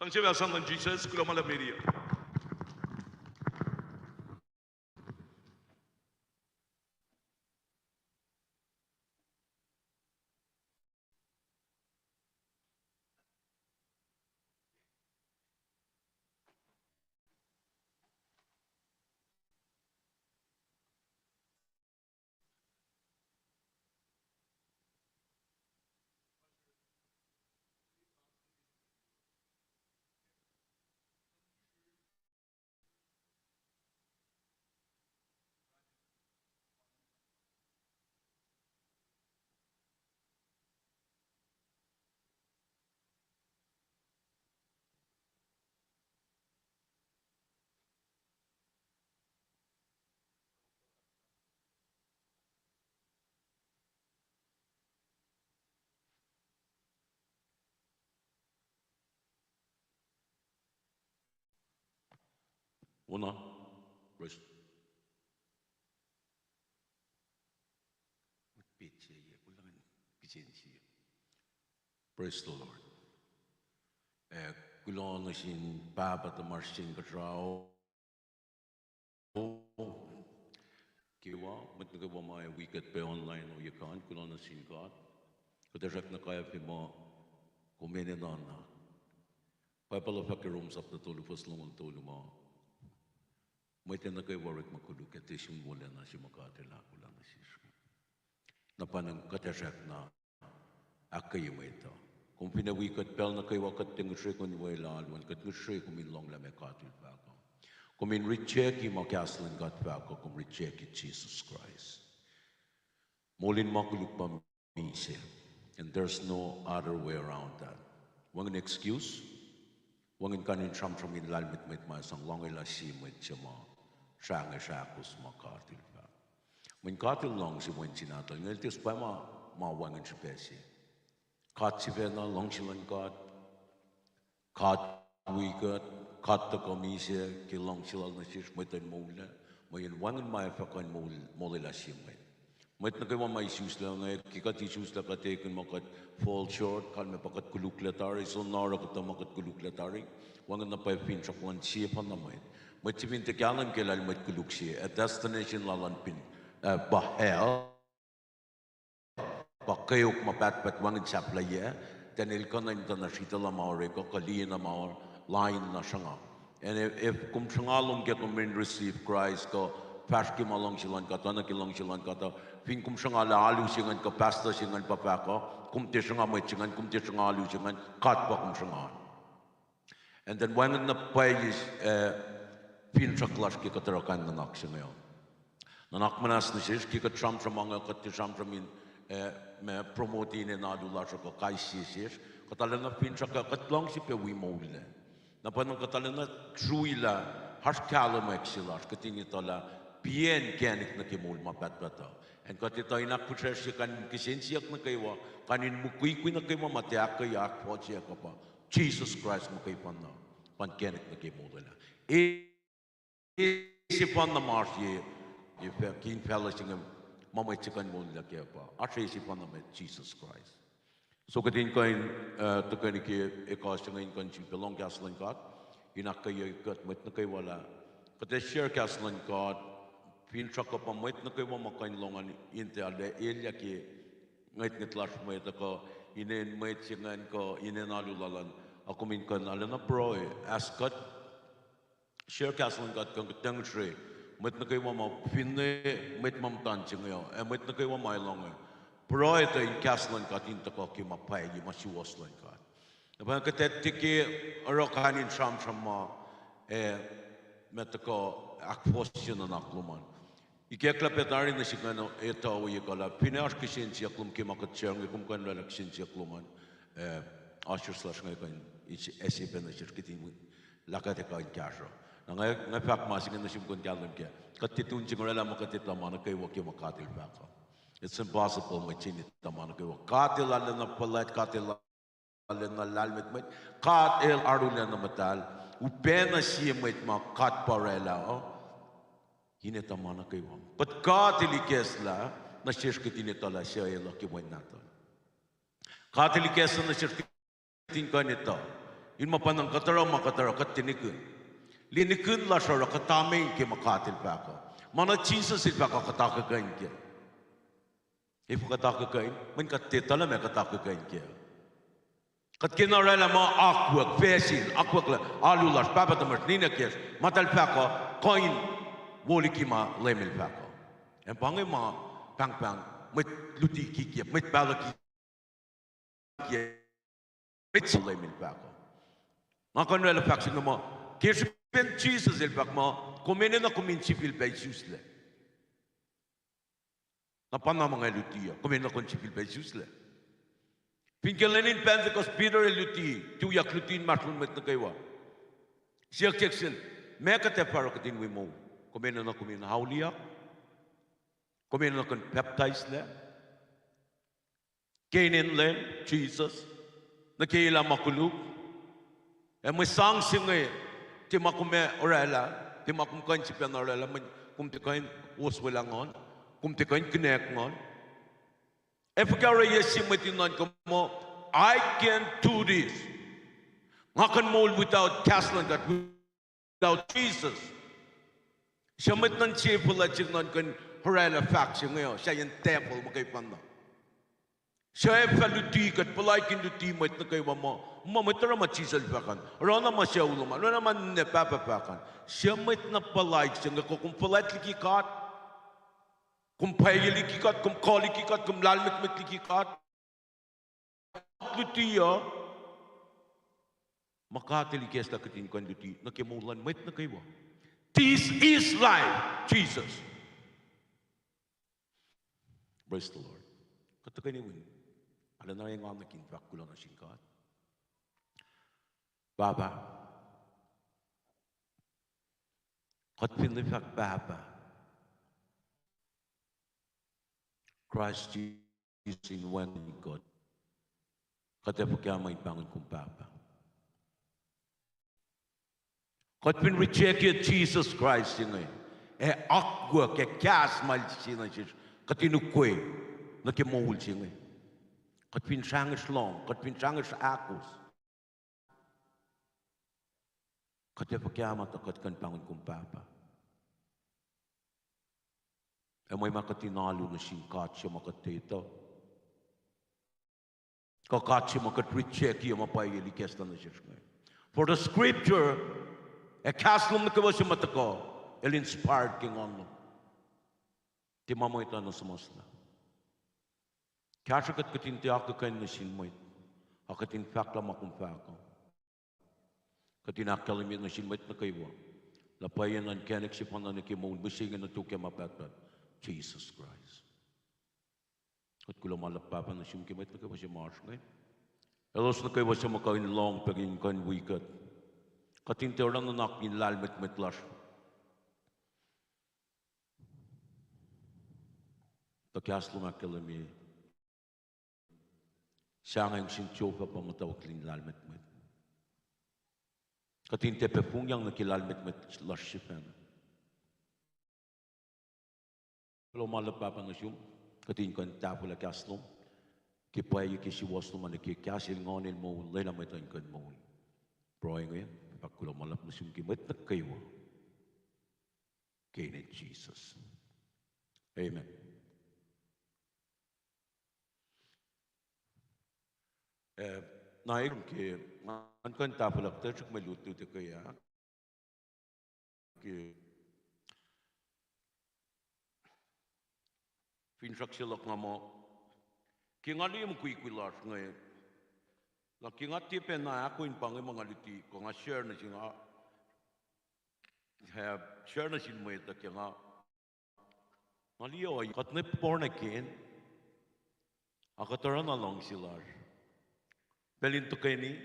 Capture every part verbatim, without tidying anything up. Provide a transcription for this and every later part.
Luhngse fah sang luhn Jisus, kuloh ma luhlahp media. Wona, praise. Praise the Lord. Eh, kuloh nuh sin Pahpah tuhmasr Inkuhsrao kwewa, mwet nuh kwewa ma wi kuht pac online ohiyac kac an, kuloh nuh sin God. Kuht ac srackna kayac muh kom enenuh na. Bible uh fahk ke Rom sapta tolu fuhs longoul tolu muh mwet nuh kwewa orekma koluk ac tiac sun wolacna se ma God El ahkolah nuh sesr. Na pa na kuht ac srackna ahkkweye mwet uh. Kom fin ac wi kuht pacl nuh kwewa, kuht tiac ngihsre kom in welah alu an, kuht ngihsre kom in lohnglah ma God El fahk uh. Kom in reject-i ma kahs luhn God fahk uh, kom reject-i Jisus Kraist. Moul in ma koluk pa misac. And there's no other way around that. Wacngihn excuse, wacngihn kain in sramsram in lahlmwetmwet ma sang lohngwelah sie mwet se ma srahngwesr ahkos ma God El fahk. Mweyen God El luhngse mwe insinuhtuhl inge, El tiac suhpwacma ma wacngihn srihpac se. God sifacna, luhngse luhn God, God wi kuht, God tuhkuh misac ke luhngse Lal nuh sesr, mwet in moullac, mweyen wacngihn ma El fah kuh in moul-, molwelah sie mwet. Mwet nuh kwewa ma isuslac inge, ke kuht isuslac kuht ekihn muh kuht fall short, kalmac pa kuht koluklac tari, soenna oruh kuhtuh ma kuht koluklac tari, wacngihn na pwacye finsrak luhn sie pa na mwet. Mwet se fin tiac kahlwem ke lah el mwet koluk se, a destination lal an fin, uh, pa hell, pa kweok ma pahtpaht wacngihn sahflahiyac, then el kuh na in tuh na sritaclah ma orek uh, kuh liye na ma lain na sruhnga. And if, if kom sruhnga lom ke kom in receive Christ, kuh fahsr ke ma luhngse luhn God, oacna ke luhngse luhn God uh, fin kom sruhnga lah alu se ingacn kuh pastor se ingacn pa fahk uh, kom tiac sruhnga mwet se ingacn, kom tiac sruhnga alu se ingacn, God pa kom sruhnga. And then wacngihn na pwacye, eh, finsrak lasr ke kuht oruh kain nuhnak se inge uh. Nuhnak muhnahs nuh sesr, ke kuht sramsram inge, kuht tiac sramsram in, eh, ma promote inen alu lasr uh kuh kais sie sesr. Kuht arulacna finsrak uh, kuht luhngse pac wi moullac. Na pa na kuht arulacna truilah, oasr kahlwem se lasr, kuht in etuh lah piac inkacnek nuh ke moul ma pahtpaht uh. Ac kuht etuh in ahkfihsracsrye kain in kihsen siyuck nuh kwewa, kain in mukwikwi nuh kwewa ma tiac ahkkweye ahkfohsye kuh pa Jisus Kraist muhkwena pa inkacnek nuh ke molwelah. E, e sefanna ma oasr ye, ye fah-, ke infacl se inge, ma mwet se kuh in molwelah kac pa oasr e sefanna met Jisus Kraist. So kuht in kuh in, uh, tuhkweni ke ekuh se inge in kuh in sifilpac lohng kahs luhn God, in ahkkweye kuht mwet nuh kwewa lah kuht ac share kahs luhn God, finsrak uh pa mwet nuh kwewa ma kuh in lohng an in tiac elyah ke ngwetngwet lasr mwet uh kuh inen mwet se ingacn kuh inen alu lal an, ac kom in kuh in arulacna pruhe, ask God, share kahs luhn God kuh kuhtangihsre mwet nuh kwewa ma finne mwet ma muhta se inge uh, ac mwet nuh kwewa ma lohng uh, pruhe tuh in kahs luhn God in tuhkuh ke ma pwacye ma suwohs luhn God. Na pa kuht ac tiac ke oruh kain in sramsram ma, eh, ma tuhkuh ahkfohsye nuhnak lom an. Ikacklah pac tari nuh sihk ingacn etuh ohiyac kuh lah finne oasr kihsen siyuck lom ke ma kuht share inge, kom kuh in oraclah kihsen siyuck lom an, eh, ushers lasr inge kuh in ase pac nuh sesr kihtin lah kuht ac kuh in kahsruh. Na nga, nga fahk ma se inge nuh sum kuh in kahlwem kac. Kuht tiac tun sing oraclah ma kuht etuh ma nuh kwewa ke ma God El fahk uh. It's impossible mwet se in etuh ma nuh kwewa. God El arulacna fuhlwact, God El arulacna lahlmwetmwet, God El arulacna muhtahl, upacna sie mwet ma God pa oraclah uh, in etuh ma nuh kwewa. But God El ikacslah nuh sesr kihtin etuh lah suc El uh ke Wen Nahtuhl. God El ikacslah nuh sesr kihtin kuh in etuh In ma pa na kuht oruh ma kuht oruh, kuht tiac nihkihn. Liye nihkihn lasr oruh kuhtamein ke ma God El fahk uh. Ma na Jisus El fahk uh kuht akuhkuhin kac. Efuh kuht akuhkuhin? Mweyen kuht tiac etuh lah meac kuht akuhkuhin kac. Kuht kena orwaclah ma akwuck, facsin, akwuck lah alu lasr, pahpah tuhmasr, ninac kiyacsr, ma eltahl fahk uh, kuh in wo liki ma Leum El fahk uh. Ac pa inge ma pahngpahng mwet luti kikiacp, mwet pahluh kikiacp, mwet se Leum El fahk uh. Nga kuh in orwaclah fahk se inge muh, ke srihpen Jisus El fahk muh, kom enenuh kom in sifilpac isuslac. Na pa na ma nga luti uh, kom enenuh kom in sifilpac isuslac. Fin ke lwen in Pentecost, Peter el luti, tuyak luti inmahsrlon mwet nuh kwewa. Siyuck siyuck sel, meac kuht ac fah oruh kuht in wi moul? Kom enenuh kom in auliyak? Kom enenuh kom in pacptaislac ke inen Leum Jisus nuh ke elah ma koluk? Ac mwe sang se inge, tiac ma kom ac orwaclah, tiac ma kom kuh in sifacna orwaclah, mweyen kom tiac kuh in oswelah Nguhn, kom tiac kuh in kihnack Nguhn. Ac fuhkah oruh yac sie mwet in nuhnkuh muh, I can't do this. Nga kuh in moul without kahs luhn God, without Jesus. Suc mwet nuh se fuhlwact se nuhnkuh in orwaclah fahk se inge uh, sahyacn devil muhkwena. Suc ac fah luti kuht, puhlaik in luti mwet nuh kwewa muh, muh mwet oruh ma Jisus El fahk an, oruh na ma sucu lom an, oruh na ma ninac pahpah fahk an. Suc mwet na puhlaik se inge, kuh kom fuhlwact liki God? Kom pwacye liki God, kom kuh liki God, kom lahlmwetmwet liki God? Luti uh, ma God El ikacslah kuht in kuh in luti nuh ke moul luhn mwet nuh kwewa. This is life, Jesus. Praise the Lord. Kuht tuhkweni wi, arulacna engan nuh ke in fahk kuloh nuh sin God. Pahpah, kuht fin fahk Pahpah, Kraist Jisus in wacngihn kuht, kuht ac fuhkah ma in pahngon kom Pahpah? Kuht fin reject Jisus Kraist se inge, ac akwuck ac kahs ma El sie nuh sesr, kuht in ukwe nuh ke moul se inge. Kuht fin srangesr lohng, kuht fin srangesr ahkos, kuht ac fuhkah ma tuh kuht kuh in pahngon kom Pahpah? Ac mwe ma kuht in alu nuh sin God se ma kuht etuh, kuh God se ma kuht reject, ma pwacye El ikacslah nuh sesr inge. For the scripture, ac kahs lom nuh kwewa se ma tuhkuh, el inspired ke nguhn lom. Tiac ma mwet uh nuh suhmuhslah. Kahsruh kuht, kuht in tiac akuhkuhin nuh sin mwet, a kuht in fahklah ma kom fahk uh. Kuht in ahkkahlwemye nuh sin mwet nuh kwewa lah pwacye na inkacnek sefanna nuh ke moul mihsenge nuh tok ke ma pahtpaht, Jisus Kraist. Kuht kuloh ma luhlahp Pahpah nuh sum ke mwet nuh kwewa se ma oasr inge. Elos nuh kwewa suc muh kuh in lohng pac in kuh in wi kuht, kuht in tiac oruh nuhnak in lahlmwetmwet lasr. Tuh kahs lom ahkkahlwemye, sahngweng sin Jehovah pa muhtwacwacack in lahlmwetmwet. Kuht in tiac pac fongyang nuh ke lahlmwetmwet lasr sifacna. Kuloh ma luhlahp Pahpah nuh sum, kuht in kuh in tahfwelah kahs lom ke pwacye, ke suwohs lom, nuh ke kahs el nguhn el moul, lwelah mwet uh in kuh in moul. Pruhe inge, fahk kuloh ma luhlahp nuh sum ke mwet nuh kwewa, ke inen Jisus. Amen. Eh, na el ke, ngan kuh in tahfwelah kuhtuh srihk mwe lutlut ke ah. Ke finsrak se luhk nga muh, ke nga liye mukwikwi lasr inge, lah ke nga tiac pacna ahkoo in pa inge ma nga luti, kuh nga share nuh sin, nga, eh, share nuh sin mwet uh ke nga, nga liye ohiyac kuht ne born again, a kuht oruh na luhngse lasr. Pacl in tuhkweni,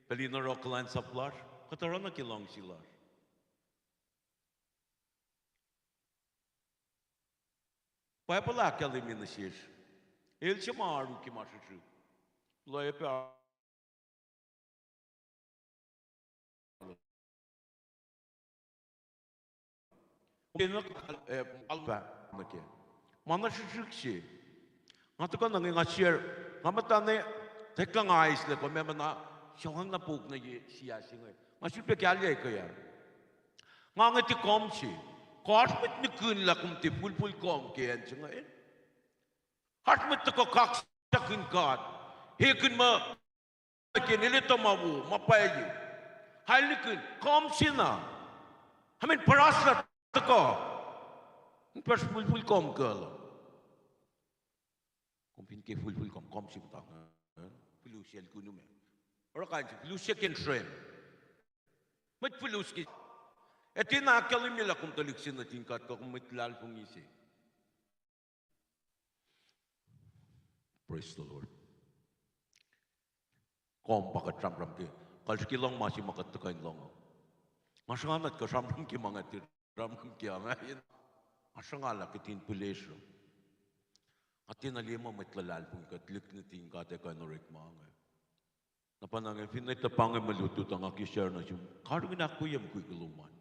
pacl in oruh kuhlwacnsap lasr, kuht oruh na ke luhngse lasr. Bible ahkkahlwemye nuh sesr, el se ma oaru ke ma srihsrihk, loepac Ke na, eh, alpa nuh ke ma na srihsrihk se. Nga tuhkuh na nge nga share, nga muhta ne, tekla nga aislac kuh meac ma na, Sruhnga na puk nuh ye sia se inge. Nga sulpac kalyei ke ah. Nga nge tiac kom se. Kuh oasr mwet nihkihn lah kom tiac fihlfihl kom ke acn se inge. Oasr mwet tuhkuh kaksakin God. Ekihn muh, ekihn el etuh ma wo, ma pwacye. Ael nihkihn, kom se na. Amen, puhsra tuhkuh. Kom fin fihlfihl kom kuh lah. Kom fin ke fihlfihl kom, kom se muhta, eh? Filusel kunu me. Oruh kain se, filusel ke srem. Mwet filus ke. Ac tiacna ahkkahlwemye lah kom tuhlihk se nuhtin God, kuh kom mwet luhlahlfongi se. Praise the Lord. Kom pa kuht sramsram ke. Kuh srihke lohng ma se ma kuht tuhkuh in lohng uh. Nga sruhnga na kuh sramsram ke ma nga tiac sramsram ke ah. Nga sruhnga lah kuht in pihlesruh. Nga tiacna liye ma mwet luhlahlfongi kuht tuhlihk nuhtin God ac kuh in orekma inge. Na pa na nge, finne tuh pa inge mwe lutlut uh nga ke share nuh sum, karihngihn ahkwoye mukwikwi lom an.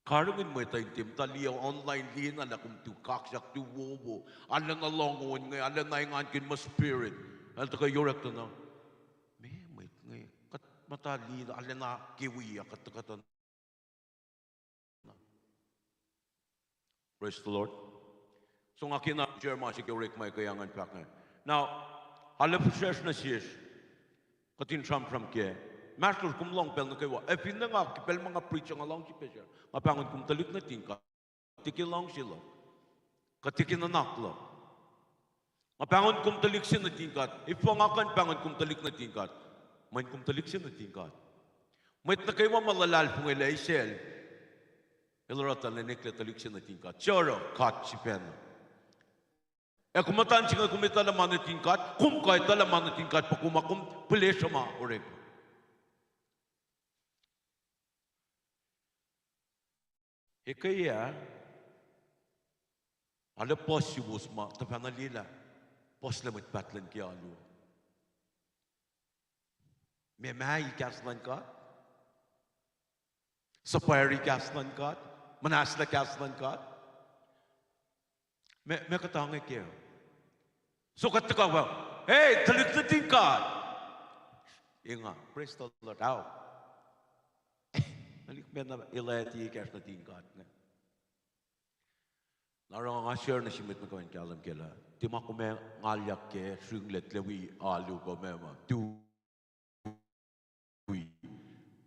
Karihngihn mwet uh in tiac muhta liye online, liye na lah kom tu kaksak, tu wowo, arulacna lohng on inge, arulacna engankihn ma spirit. El tuhkuh yorek tuh na. Meac mwet inge, kuht muhta liye, arulacna ke wi ah, kuht tuhkuh tuh Praise the Lord. So nga kena share ma se ke orekma ke yang an fahk inge. Now, arlac fihsracsr nuh sesr, kuht in sramsram kac. Master, kom lohng pacl nuh kwewa. Ac finne nga, ke pacl ma nga preach, nga luhngse pacl se. Nga pahngon kom tuhlihk nuhtin God. Tiac ke luhngse luhk. Kuht tiac ke nuhnak luhk. Nga pahngon kom tuhlihk se nuhtin God. Efuh nga kuh in pahngon kom tuhlihk nuhtin God? Mweyen kom tuhlihk se nuhtin God. Mwet nuh kwewa ma luhlahlfongi lah isacl, el oruh tuh elan eklac tuhlihk se nuhtin God. Su oruh God sifacna. Ac kom muhta in se inge kom etuh lah ma nuhtin God, kom kuh etuh lah ma nuhtin God pa kom, kom pihlesruh ma orek. Ekuh ah, arlac puhs suwos ma tuhfahna liyelah puhslac mwet pahtluhn ke alu. Meac, ma kahs luhn God? Suhpwacri kahs luhn God? Muhnahslah kahs luhn God? Meac, meac kuhtange kac? So kuht tuhkuh, hey, tuhlihk nuhtin God. Engan, praise the Lord, ao. Tuhlihk meac na elah tiac ekahsr nuhtin God inge. Na oruh nga share nuh sin mwet nuh kwewa in kahlwem kac lah tiac ma kom ac ngalyak kac, srihklac, tilac wi alu kuh meac ma, tui.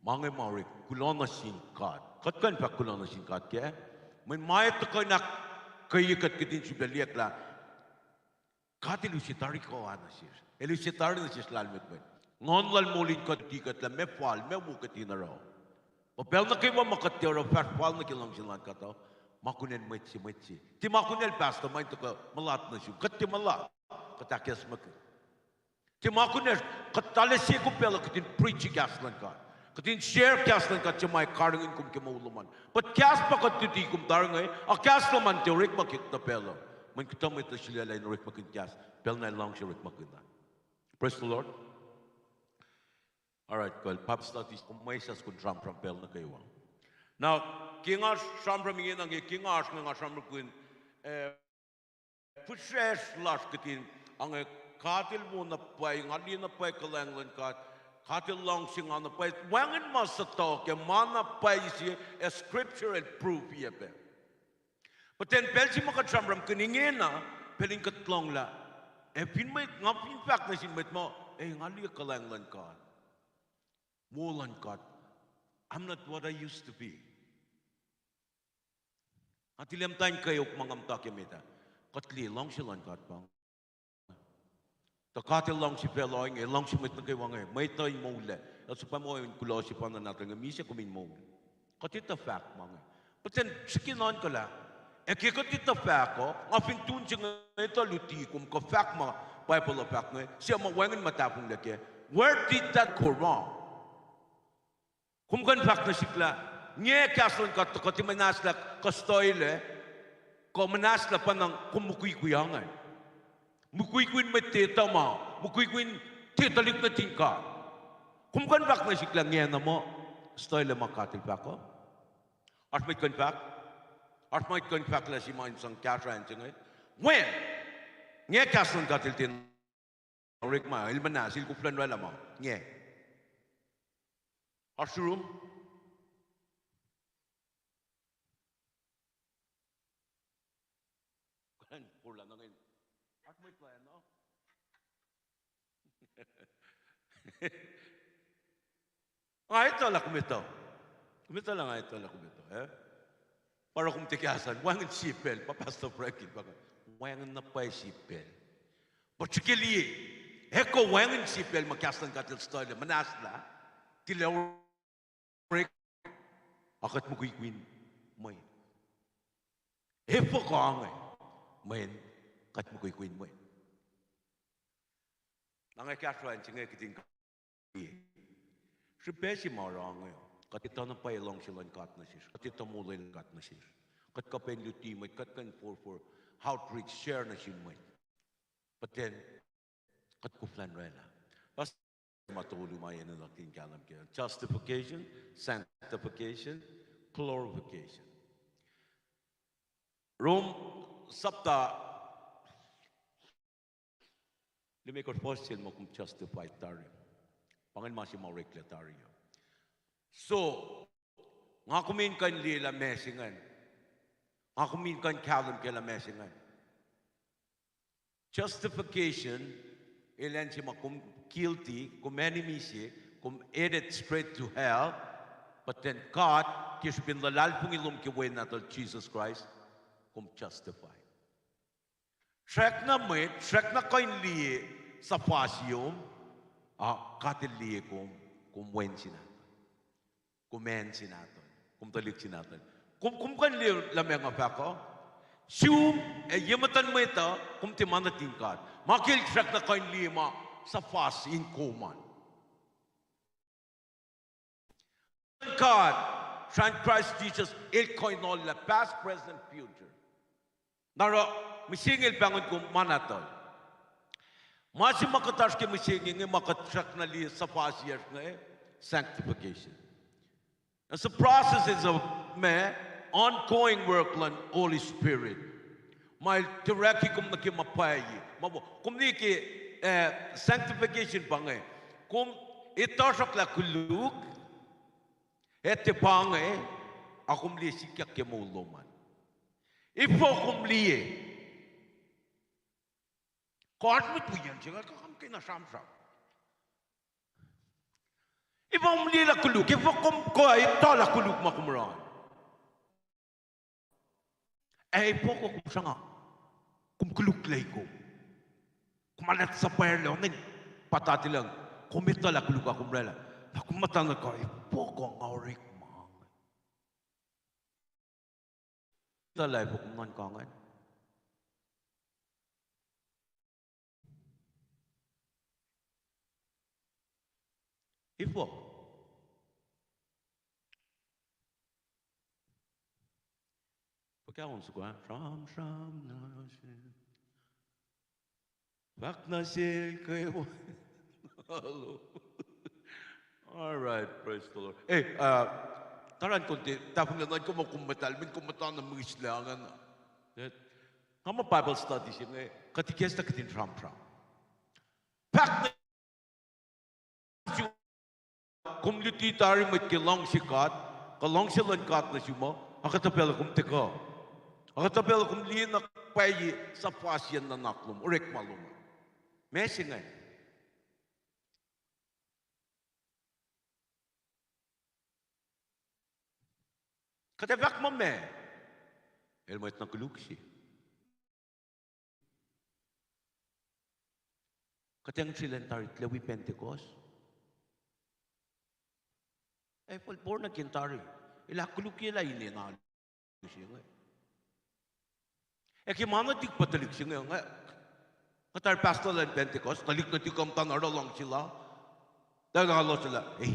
Ma inge ma orek, kuloh nuh sin God. Kuht kuh in fahk kuloh nuh sin God kac. Mweyen ma ac tuhkuh in ahkkweye kuht kihtin sifilpac liye lah God El use tari kuh ah nuh sesr. El use tari nuh sesr lahlmwetmwet. Nguhn Lal moul in kuht, luti kuht lah meac fal, meac wo kuht in oruh. Kuh pacl nuh kwewa ma kuht tiac oruh fahsr fal nuh ke luhngse luhn God uh, ma kunacl mwet se, mwet se. Tiac ma kunacl pastor, ma in tuhkuh mulat nuh sum. Kuht tiac mulat. Kuht ahkacsmakihnye. Tiac ma kunacl, kuht arlac sie kom pacl uh kuht in preach kahs luhn God. Kuht in share kahs luhn God se ma karihngihn kom ke moul lom an. But kahs pa kuht luti kom tari inge, a kahs lom an tiac orekma ke kuhtuh pacl uh. Mweyen kuhtuh mwet uh sulaclah in orekmakihn kahs, pacl na el luhngse orekmakihn ah. Praise the Lord. All right, kuh Bible study kom mwesahs kom sramsram pacl nuh kwewa. Now, ke nga sramsram ingena inge, ke nga oasr inge nga sramsramkihn, eh, fihsracsr lasr kihtin, ange God El wo na pwacye, nga liye na pwacye kuhlwacng luhn God, God El luhngse nga na pwacye, wacngihn ma suhtuh ke ma na pwacye se, ac scripture El proof-ye pac. But then pacl se ma kuht sramsramkihn ingena, pacl in kuht lohnglah. Ac fin mwet, nga fin fahk nuh sin mwet muh, eh, nga liye kuhlwacng luhn God, wo luhn God, I'm not what I used to be. Nga tilac muhta in kweok ma nga muhta ke met ah. Kuht liye luhngse luhn God pa inge. Tuh God El luhngse facluh inge, El luhngse mwet nuh kwewa inge, mwet uh in moullac. El suhpwacma in kuloh sefanna nahtuhl inge, misac kom in moul. Kuht etuh fahk ma inge. But then srihke nuhnkuhlah, ac ke kuht etuh fahk uh, nga fin tun se inge etuh luti kom kuh fahk ma Bible uh fahk inge, se ma wacngihn ma tahfonglac kac. Where did that go wrong? Kom kuh in fahk nuh sihk lah, nge kahs luhn God tuh kuht tiac muhnahslah kuh studilac, kuh muhnahslah pa na kom mukwikwi ange. Mukwikwi in mwet tiac etuh ma, mukwikwi in tiac tuhlihk nuhtin God. Kom kuh in fahk nuh sihk lah nge na muh studilac ma God El fahk uh? Oasr mwet kuh in fahk? Oasr mwet kuh in fahk lah se ma in sang kahsruh acn se inge? Wen, nge kahs luhn God El tiacna orekma, el muhnahs, el koflah in oraclah ma nge. Oasr room? Kuh in forlah nuh ngen. Oasr mwet lana? Nga etuh lah kom etuh. Kom etuh lah nga etuh lah kom etuh, eh? Pa oruh kom tiac kahs an, wacngihn sie pacl, pa Pastor Frankie pa, wacngihn na pwacye sie pacl. But srihke liye, echo wacngihn sie pacl ma kahs luhn God el study, muhnahslah, tilac orek, a kuht mukwikwi in mwet. Efuh kuh inge, mweyen kuht mukwikwi in mwet. Na nga kahsruh an se inge kihtin srihpac se ma oruh inge, kuht etuh na pwacye luhngse luhn God nuh sesr, kuht etuh molwelah God nuh sesr, kuht kuh pac in luti mwet, kuht kuh in forfor outreach, share nuh sin mwet. But then, kuht koflah in oraclah. Pas ma tolu ma enenuh kihtin kahlwem ke justification, sanctification, glorification. Rom sapta limekohsr, fuhs sel ma kom justified tari. Pa ingacn ma se ma oreklac tari uh. So, nga kom in kuh in liye lah meac se ingacn. Nga kom in kuh in kahlwem ke lah meac se ingacn. Justification, el an se ma kom guilty, kom enemy se, kom headed straight to hell, but then God, ke srihpen luhlahlfongi lom ke Wen nahtuhl Jisus Kraist, kom justify. Srackna mwet, srackna kuh in liye suhfasiyom, a God el liye kom, kom wen se nahtuhl. Kom acn se nahtuhl, kom tuhlihk se nahtuhl. Kom, kom kuh in liye lah meac nga fahk uh. Sum, ac ye muhtuhn mwet uh, kom tiac ma nuhtin God. Ma ke el srackna kuh in liye ma suhfas in kom an. God, srahn Christ Jesus, el kuh in oruh lah past, present, future. Na oruh, mihsenge el pahngon kom ma nahtuhl. Ma se ma kuht oasr ke mihsenge inge ma kuht srackna liye suhfasiyacsr inge, sanctification. As a process is a ma ongoing work luhn Holy Spirit. Ma el directi kom nuh ke ma pwacye. Ma wo, kom liye ke, eh, sanctification pa inge. Kom etuh sruhk lah koluk, ac tiac pa inge, a kom liye sikyak ke moul lom an. Efuh kom liye? Kuh oasr mwet wiyacl se inge, kuh kom kena sramsram. Efuh kom liye lah koluk, efuh kom kuh etuh lah koluk ma kom oruh an. Ac efuh kuh kom sruhnga, kom koluklac kom. Kom arlac suhpwacrlac, oacna in puhtatlac, kom etuh lah koluk a kom oraclah. Na kom muhta na kuh, efuh kuh nga orekma inge. Etuh lah efuh kom nuhnkuh ingacn. Efuh? Fuhkah on soko, ah? Sramsram nuh sel. Fahk nuh sel kwewa. All right, praise the Lord. Hey, uh, taran kon tiac tahfonglac nuhnkuh muh kom muhtahl, min kom muhta na mihslac ingacn. Nga muh Bible study se inge, kuht ikacslah kihtin sramsram. Fahk nuh kom luti tari mwet ke luhngse God, kuh luhngse luhn God nuh sum uh, ahkuhtweyac pacl uh kom tiac kuh. Ahkuhtweyac pacl uh kom liye na pwacye suhfasiyacn nuhnak lom, orekma lom. Meac se ingacn? Kuht ac fahk muh meac? El mwet na koluk se. Kuht ac srihke in tari tilac wi Pentecost. Ac fal born again tari. El ahkkolukyelah inen alu se inge. Ac ke ma nuhtihk pa tuhlihk se inge, nga, nga tari pastor luhn Pentecost, tuhlihk nuhtihk uh muhta na oruh luhngse lal. Tuh elos lah, eh,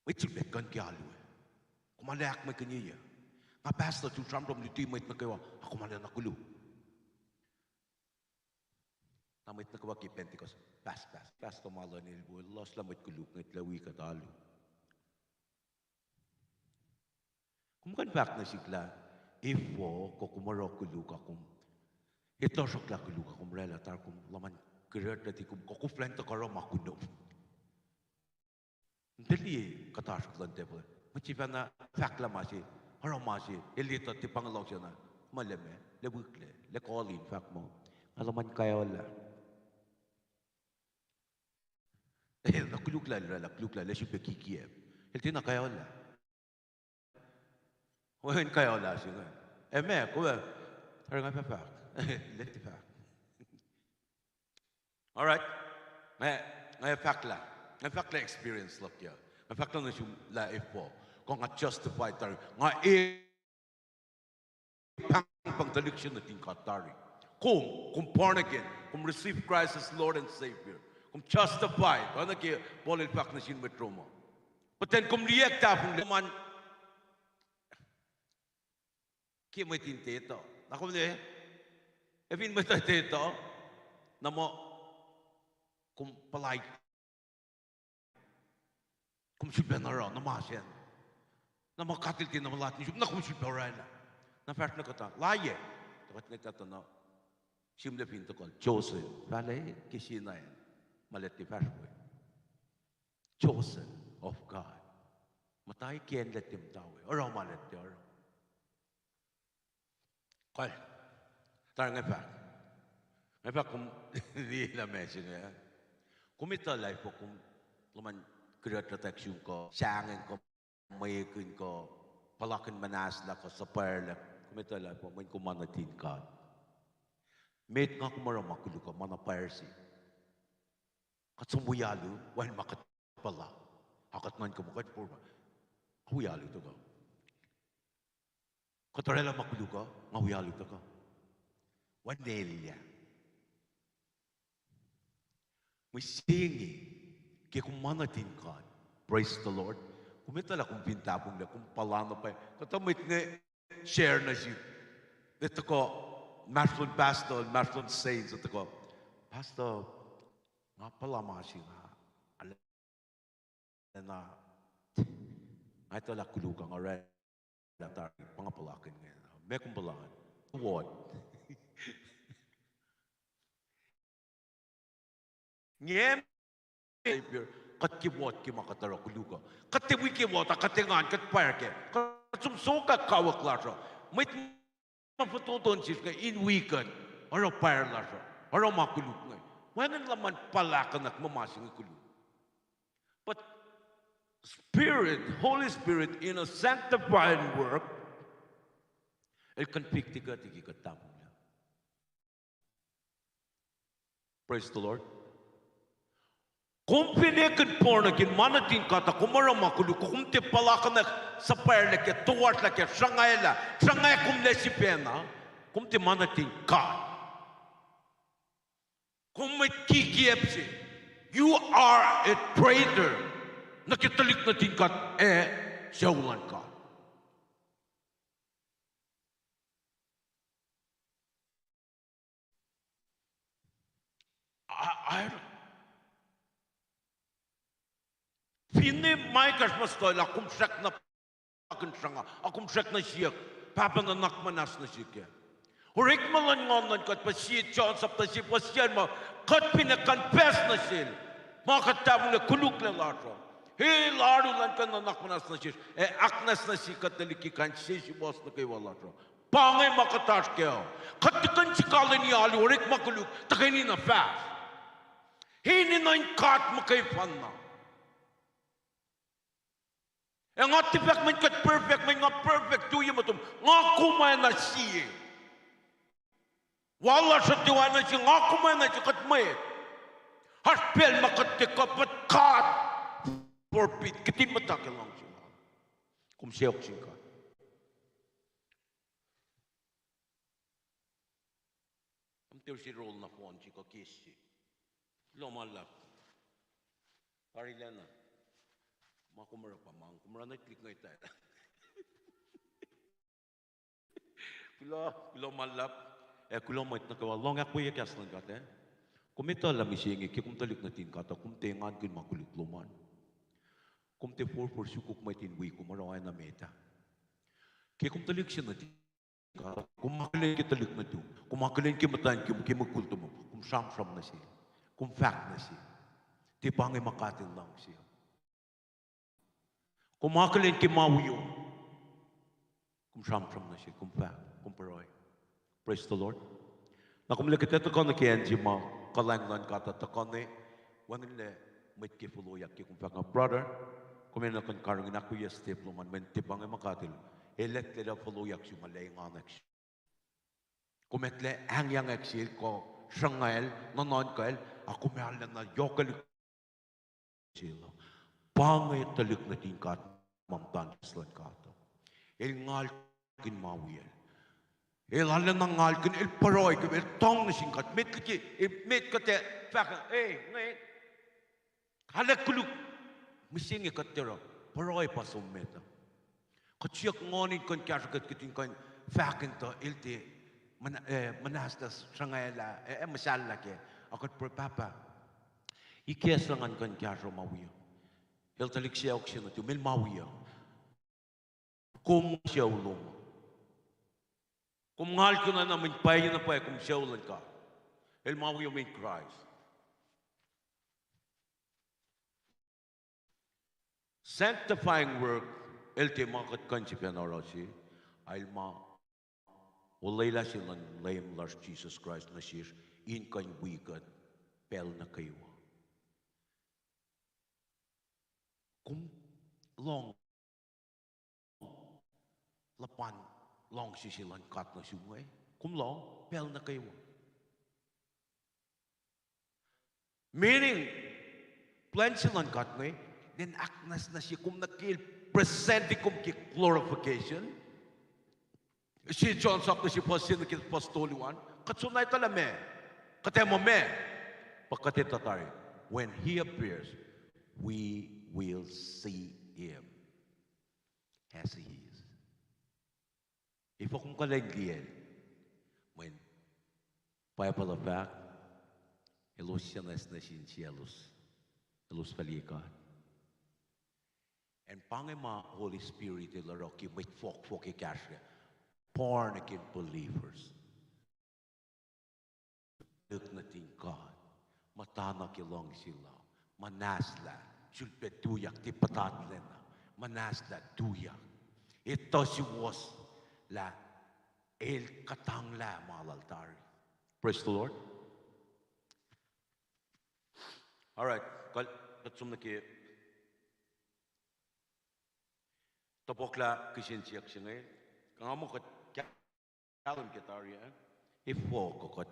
mwet sulpac kuh in ke alu ah. Kom arlac ahkmwekihnyeyuc. Nga pastor tu sramsram luti mwet nuh kwewa, a kom arlac na koluk. Na mwet nuh kwewa ke Pentecost, pas, pas, pastor ma luhn el wo, elos lah mwet koluk inge tilac wi kuht alu. Kom kuh in fahk nuh sihk lah, efuh kuh kom oruh koluk a kom, etuh sruhk lah koluk a kom oraclah, tari kom luhman kiret luti kom, kuh koflah in tuhkuh oruh ma kunom. liye kuhtasrihk luhn tepuh. Mwet sifacna fahklah ma se, oruh ma se, el etuh tiac pa inge luhngse na. Ma lah meac, lah wihklac, lah kolin fahk muh, nga luhman kaolah. Eh, na koluk lah, lah koluk lah, lah sifilpac kikiacp. El tiacna kaolah. Wacngihn kaolah se inge. Eh, meac, kom, tari nga fah fahk. Lah tiac fahk. All right. Nga, nga fahk lah. Nga fahk lah experience luhk uh. Nga fahk lah nuh sum lah efuh kuh nga justify tari. Nga e pahngpahng tuhlihk se nuhtin God tari. Kom, kom born again, kom receive Christ as Lord and Savior. Kom justified. Oacna ke Paul el fahk nuh sin mwet Roma. But then kom liye tahfonglac man ke mwet in tetuh. Na kom liye, efin mwet uh tetuh, na muh kom puhlaik. Kom sulpac na oruh, na ma sacn. Na ma katil ti na ma lat ni sum, na kom sulpac orwaclah. Na fahsr na kuhtuh, laye. Tuh kuht ngwet tuh na, sihmlac fin tuhkuh Joseph, fahlac ke sie na in, ma leti fahsr we. Chosen of God. Muhta ke acn leti muhta we. Oruh ma leti oruh. Kal. Tari nga fahk. Nga fahk kom liye lah ma se inge. Kom etuh lah efuh kom luhman kiruhtratak sum kuh sahngweng kuh mwekihn kuh puhlakihn muhnahslah kuh suhpwacrlac. Kom etuh lah efuh mweyen kom ma nuhtin God. Met nga kom oruh ma koluk uh, ma na pwacr se. Kuht som wi alu, wacngihn ma kuht puhla. A kuht nuhnkuh muh kuht forma. Nga wi alu tuhkuh. Kuht orwaclah ma koluk uh, nga wi alu tuhkuh. Wacngihn elyah. Mihsenge, ke kom ma nuhtin God. Praise the Lord. Kom etuh lah kom fin tahfonglac, kom puhla na pwacr. Kuhtuh mwet inge share nuh sihk. Etuh kuh, inmahsrlon pastor, inmahsrlon saints, etuh kuh, Pastor, nga puhla ma se nga, arulacna, nga etuh lah koluk uh, nga orwaclah tari, pa nga puhlakihn inge. Meac kom puhla? Ward. Nge, kuht ke ward ke ma kuht oruh koluk uh. Kuht tiac wi ke ward ah, kuht engan, kuht pwacr kac. Kuht som sokwack kawuck lasr uh. Mwet ma fototo nuh sesr inge in wi kuht, oruh pwacr lasr uh, oruh ma koluk inge. Wacngihn luhman puhlakihnyuck muh ma se inge koluk. But Spirit, Holy Spirit, in a sanctifying work, el convict kuht ke kuht tahfonglac. Praise the Lord. Kom fin ekihn born again, ma nuhtin God uh, kom oruh ma koluk uh, kom tiac puhlakihnyuck, suhpwacrlac kac, toasrlah kac, sruhngwaclah, sruhngwac kom lac sifacna, kom tiac ma nuhtin God. Kom mwet kikiacp se. You are a traitor. Nuh ke tuhlihk nuhtin God ac sucu luhn God. A, a, finne ma ekahsr muh stoslah, kom srackna puhlakihn sruhnga, a kom srackna siyuck, Pahpah, nuhnak muhnahs nuh sihk kac. Orekma luhn nguhn luhn God pa sie John sapta sie fuhs an ma, kuht fin ac confess nuh sel ma kuht tahfonglac, koluklac lasr uh, el oaru elan kuh in nuhnak muhnahs nuh sesr ac ahknwacsnwacsye kuht tuhlihk ke kain sesuwohs nuh kwewa lasr uh. Pa inge ma kuht oasr kac uh. Kuht tukun sikalweni alu, orekma koluk tuhkweni na fahsr. Enenuh in God muhkwena. Ac nga tiac fahk mweyen kuht perfect, mweyen nga perfect, tuyak muhtom, nga kom oacna sie. Wal lasr uh tiac oacna sie, nga kom oacna sie, kuht mwet. Oasr pacl ma kuht tiac kuh, but God forbid, kihtin muhta ke luhngse lal. Kom sacohk sin God. Kom tiac use roll nohfohn se kuh case se. Kuloh ma luhlahp. Tarilacna. Ma kom oruh pa ma, kom oruh na tuhlihk inge tari. Kuloh, kuloh ma luhlahp. Ac kuloh mwet nuh kwewa, lohng ahkwoye kahs luhn God, eh? Kom etuh lah mihsenge, ke kom tuhlihk nuhtin God uh, kom tiac engankihn ma koluk lom an. Kom tiac forfor sukok mwet in wi kom oruh oacna met ah. Ke kom tuhlihk se nuhtin God, kom akihlen ke tuhlihk nuhtum, kom akihlen ke muhtwacn kom, ke mukul tom, kom sramsram nuh sel, kom fahk nuh sel. Tiac pa inge ma God El luhngse uh. Kom akihlen ke ma wi uh. Kom sramsram nuh sel, kom fahk, kom pruhe. Praise the Lord. Na kom lah kuht ac tuhkuh nuh ke acn se ma kuhlwacng luhn God uh tuhkuh ne, wacngihnlac mwet ke fohlohkyak ke kom fahk nga, brother, kom enenuh kuh in karihngihn ahkwoye step lom an, mweyen tiac pa inge ma God El, El eklac lah fohlohkyak sum ma lah engan sum. Kom eklac ahngyang sel kuh sruhngael, nuhnuhnkwacl, a kom arulacna yohkwelihk sel uh. Pa inge tuhlihk nuhtin God, ma muhta ke luhn God uh. El ngalkihn ma wiyacl. El arulacna ngalkihn, el pruhe, el tuhng nuh sin God. Met liki, el met kuht ac fahk, e, inge, arlac koluk, mihsenge kuht tiac oruh, pruhe pa som met uh. Kuht siyuck Nguhn in kuh in kahsruh kuht, kuht in kuh in fahk in tuh el tiac muhna-, eh, muhnahslah sruhngalah, eh, eh, muhsahllah kac. A kuht pruhe, Pahpah, ikacslah ngan kuh in kahsruh ma wi uh. El tuhlihk sacohk se nuhtum, el ma wi uh. Kom sucu lom uh. Kom ngalkihn na mweyen pwacye na pwacye kom sucu luhn God. El ma wi uh mweyen Kraist. Sanctifying work, el tiac ma kuht kuh in sifacna oruh se, a el ma olwelah se luhn Leum lasr Jisus Kraist nuh sesr in kuh in wi kuht pacl nuh kwewa. Kom lohng luhpan luhngse se luhn God nuh sum inge? Kom lohng pacl nuh kwewa? Meaning, plwacn se luhn God inge, nen ahknwacsnwacsye kom nuh ke el, presenti kom ke glorification. Sie John sapta sie fuhs se nuh ke fuhs tolu an, kuht soenna etuh lah meac, kuht ac muh meac, pa kuht etuh tari, when he appears, we will see him as he is. Efuh kom kuh in liyacl? Mweyen Bible uh fahk, elos siyuck nuh sin sie elos, elos fah liye God. Acn pa inge ma Holy Spirit el oruh ke mwet fohkfohk ekahsr, born again believers. Tuhlihk nuhtin God, muhtana ke luhngse lal, muhnahslah, sulpac tuyak, tiac puhtatlacna, muhnahslah tuyak. Etuh suwohs lah el kuhtanglah ma lal tari. Praise the Lord. All right, kuht, kuht som nuh ke topuk lah kihsen siyuck se inge, kuh nga muh kuht kahlwem ke tari ah, efuh kuh kuht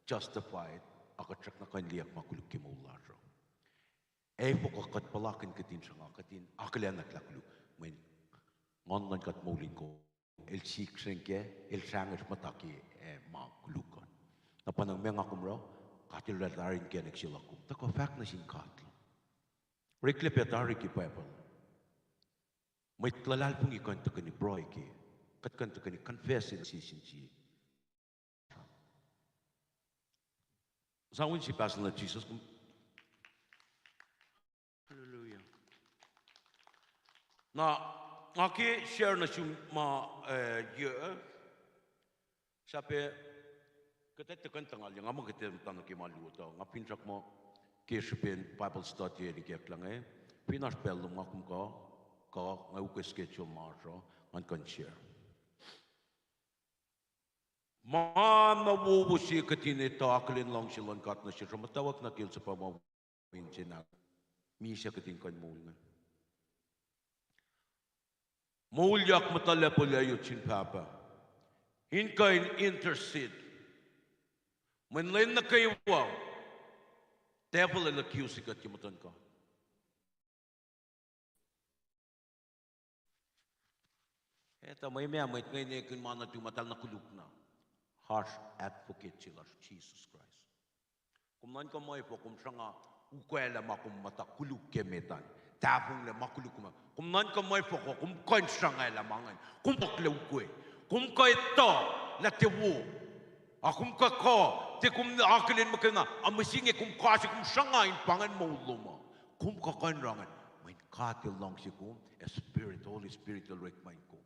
justified, a kuht srackna kuh in liye ma koluk ke moul lasr uh. Efuh kuh kuht puhlakihn kuht in sruhnga, kuht in akihlen lah koluk, mweyen Nguhn luhn God moul in kom. El sik srihk kac, el srahngwesr muhta ke, eh, ma koluk uh. Na pa nga, meac nga kom oruh, God El oraclah tari inkacnek se luhk kom. Tuhkuh fahk nuh sin God lah, oreklac pac tari ke Bible. Mwet luhlahlfongi kuh in tuhkweni pruhe kac, kuht kuh in tuhkweni confess in sie sin sie. Sang win si pastor na Jesus kom. Hallelujah. Na, nga ke share nuh sum ma, eh, ye, eh, sahp kuht ac tuhkuh in tuhngalye, nga muh kuht ac muhta nuh ke ma luo tuh, nga finsrak muh ke srihpen Bible study ac nikacklah inge, fin oasr pacl lom nga kom kuh, kuh nga ukwe schedule ma oasr uh, ngan kuh in share. Ma na wowo se kuht in etuh akihlen luhngse luhn God nuh sesr uh, muhtwacwacack nuh ke el suhpwacma wi insewowo, misac kuht in kuh in moul inge. Moulyak muhta lacpo layot sin Pahpah in kuh in intercede. Mweyen lwen nuh kwewa, devil el accuse kuht ke muhtuhn God. Etuh mwe meac mwet inge nwe kihn ma nuhtum, muhtahl na koluk na. Harsh advocate se lasr Jisus Kraist. Kom nuhnkuh muh efuh kom sruhnga ukwaclah ma kom muhta koluk ke met an, tahfonglac ma koluk kom. Kom nuhnkuh muh efuh kom kuh in sruhngalah ma ingacn, kom fohlohklac ukwe. Kom kuh etuh lah tiac wo. A kom kuh kuh, tiac kom akihlen muhkwena, a mihsenge kom kase kom sruhnga in pa ingacn moul lom uh. Kom kuh kuh in oruh ingacn, mweyen God El luhngse kom, ac Spirit, Holy Spirit El orekma in kom.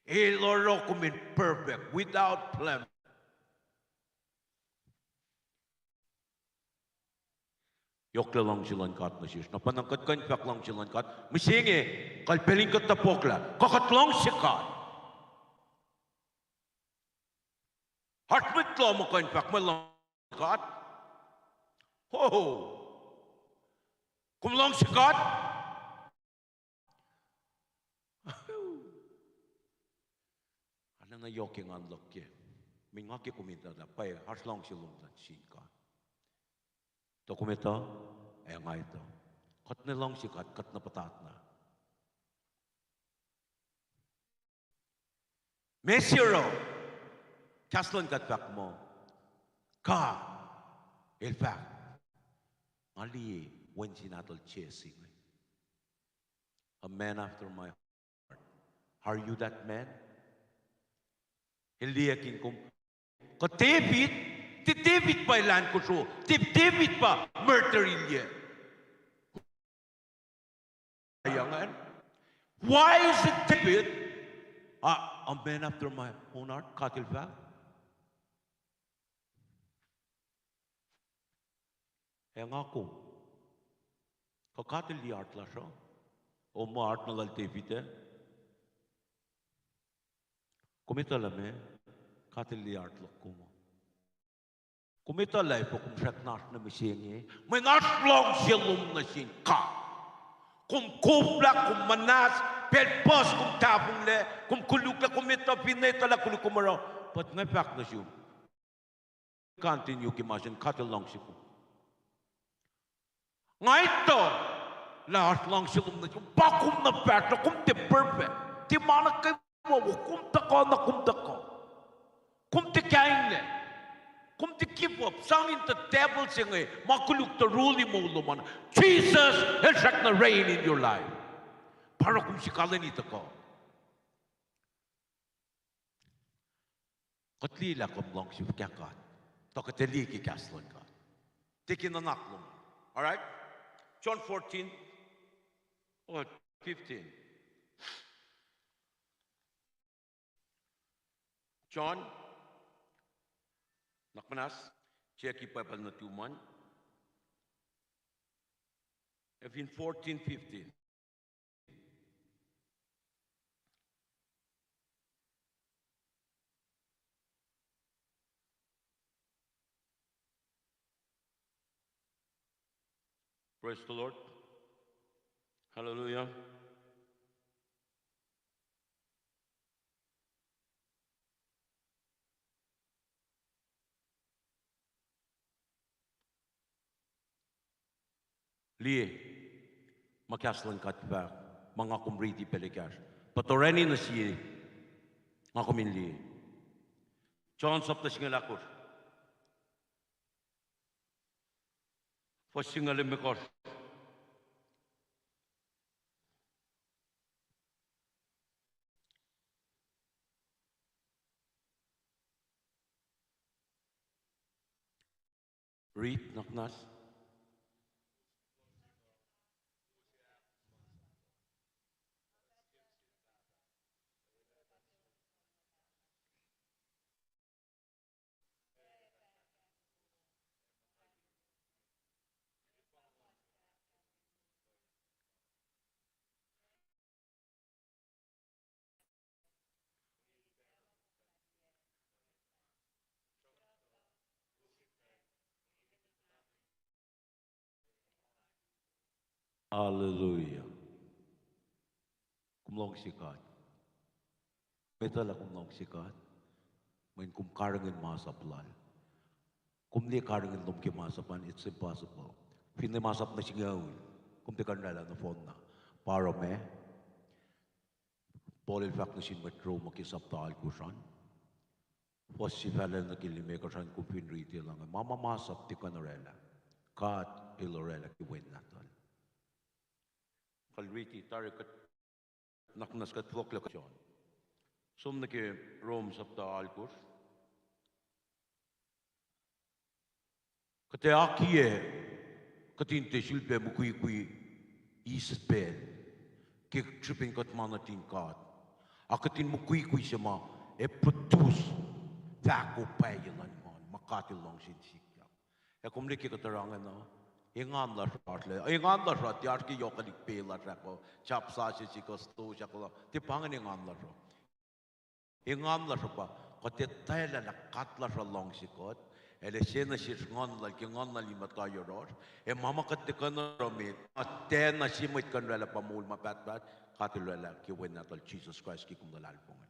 El oruh kom in perfect, without blemish. Yohk luhngse luhn God nuh sesr. Na pa na kuht kuh in fahk luhngse luhn God. Mihsenge, kalpacl in kuht topuklah. Kuh kuht luhngse God? Oasr mwet loh ma kuh in fahk muh luhngse God? Ho, ho. Kom luhngse God? Arulacna yohk engan luhk ke. Mwe nga ke kom etuh lah pwacye oasr luhngse lom nuh sin God. Tuh kom etuh, ac nga etuh. Kuht ne luhngse God, kuht na puhtatna. Meac se oruh, kahs luhn God fahk muh, God El fahk, nga liye wen se nahtuhl Jesse inge. A man after my heart. Are you that man? El liyackin kom. Kuh David, tiac David pa elan kosro, tiac David pa murder ilyac. Why is it David, a, a man after my own heart, God El fahk? Ac nga kom, kuh God El liye heart lasr uh? O, muh heart na lal David ah. Kom etuh lah meac, God El liye heart luhk kom uh. Kom etuh lah efuh kom srackna oasr nuh mihsenge? Mweyen oasr luhngse lom nuh sin God. Kom koflah, kom muhnahs, pacl puhs kom tahfonglac, kom koluklac, kom etuh, finne etuh lah koluk kom oruh. But nga fahk nuh sum, continue ke ma se in, God El luhngse kom. Nga etuh lah oasr luhngse lom nuh sum, pa kom na fahsr lah kom tiac perfect. Tiac ma nuh kwewa wo, kom tuhkuh na kom tuhkuh. Kom tiac kainglac. Kom tiac give up. Sang in the devil se inge ma koluk tuh rule moul lom an. Jesus El srackna reign in your life. Pa oruh kom sikalweni tuhkuh. Kuht liye lah kom luhngse fuhkah God, tuh kuht ac liye ke kahs luhn God. Tiac ke nuhnak lom. All right? John fourteen or fifteen. John, nuhnak muhnahs, check-i Bible nuhtum an. Efin fourteen fifteen. Praise the Lord. Hallelujah. Liye ma kahs luhn God fahk, ma nga kom riti pacl ekahsr. Pahtoranih nuh sie, nga kom in liye. John sapta singucul ahkosr, fuhs singucul limekohsr. Read, nuhnak muhnahs. Hallelujah. Kom luhngse God. Kom etuh lah kom luhngse God, mweyen kom karihngihn masap Lal. Kom liye karihngihn lom ke masap an, it's impossible. Finne masap nuh singucul, kom tiac kuh in oraclah nohfohn na. Pa oruh meac? Paul el fahk nuh sin mwet Rome ke sapta alkosr an, fuhs sifac lac nuh ke limekohsr an, kom fin riti lah inge, ma ma masap tiac kuh in oraclah, God El oraclah ke Wen Nahtuhl. Kal riti tari kuht, nuhnak muhnahs kuht fohlohklac kuht John. Som nuh ke Rome sapta alkosr. Kuht ac akiyac, kuht in tiac sulpac mukwikwi eis pacl ke srihpen kuht ma nuhtin God. A kuht in mukwikwi se ma ac produce fahko pwacye luhn Nguhn, ma God El luhngse in sikyak. Ac kom liye ke kuht oruh ingena, Engan lasr uh, engan lasr uh, tiac oasr ke yohkwelihk pacl lasr uh, chapter sasuc sikoh, stosah kuh, tiac pa ingacn engan lasr uh. Engan lasr uh pa, kuht etwaclah lah God lasr uh luhngse kuht, El ase nuh sesr Nguhn Lal ke Nguhn Lal in muhta yohrohsr, ac ma ma kuht tiac kuh in oruh met, ma tiacna sie mwet kuh in oraclah pa moul ma pahtpaht, God El oraclah ke Wen Nahtuhl Jisus Kraist ke kom luhlahlfongi.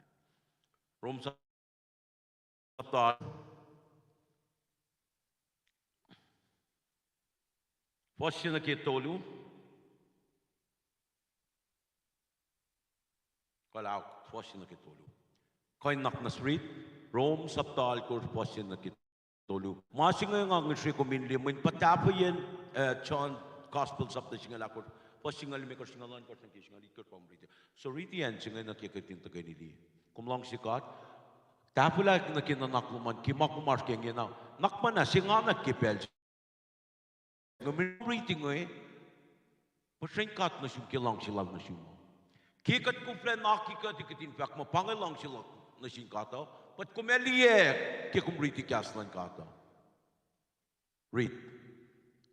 Rom sapta, fuhs se nuh ke tolu. Kuh lah fuhs se nuh ke tolu. Kuh in nuhnak nuh sesr, Rom sapta alkosr, fuhs se nuh ke tolu. Ma se inge nga ngihsre kom in liye, mweyen pa tahfweyen, eh, John Gospel sapta singucul ahkosr, fuhs singucul limekohsr, singucul ohnkohsr nuh ke singucul itkohsr pa kom riti. So riti acn se inge nuh ke kuht in tuhkweni liye. Kom luhngse God. Tahfwelah nuh ke nuhnak lom an ke ma kom oasr ke ingena. Nuhnak muhnahs se nga nuh ke pacl se inge, mweyen riti inge, puhsren God nuh sum ke luhngse Lal nuh sum. Ke kuht koflah in aki kuht, kuht in fahk muh pa inge luhngse Lal nuh sin God uh, kuht kom ac liye ke kom riti kahs luhn God uh. Rit.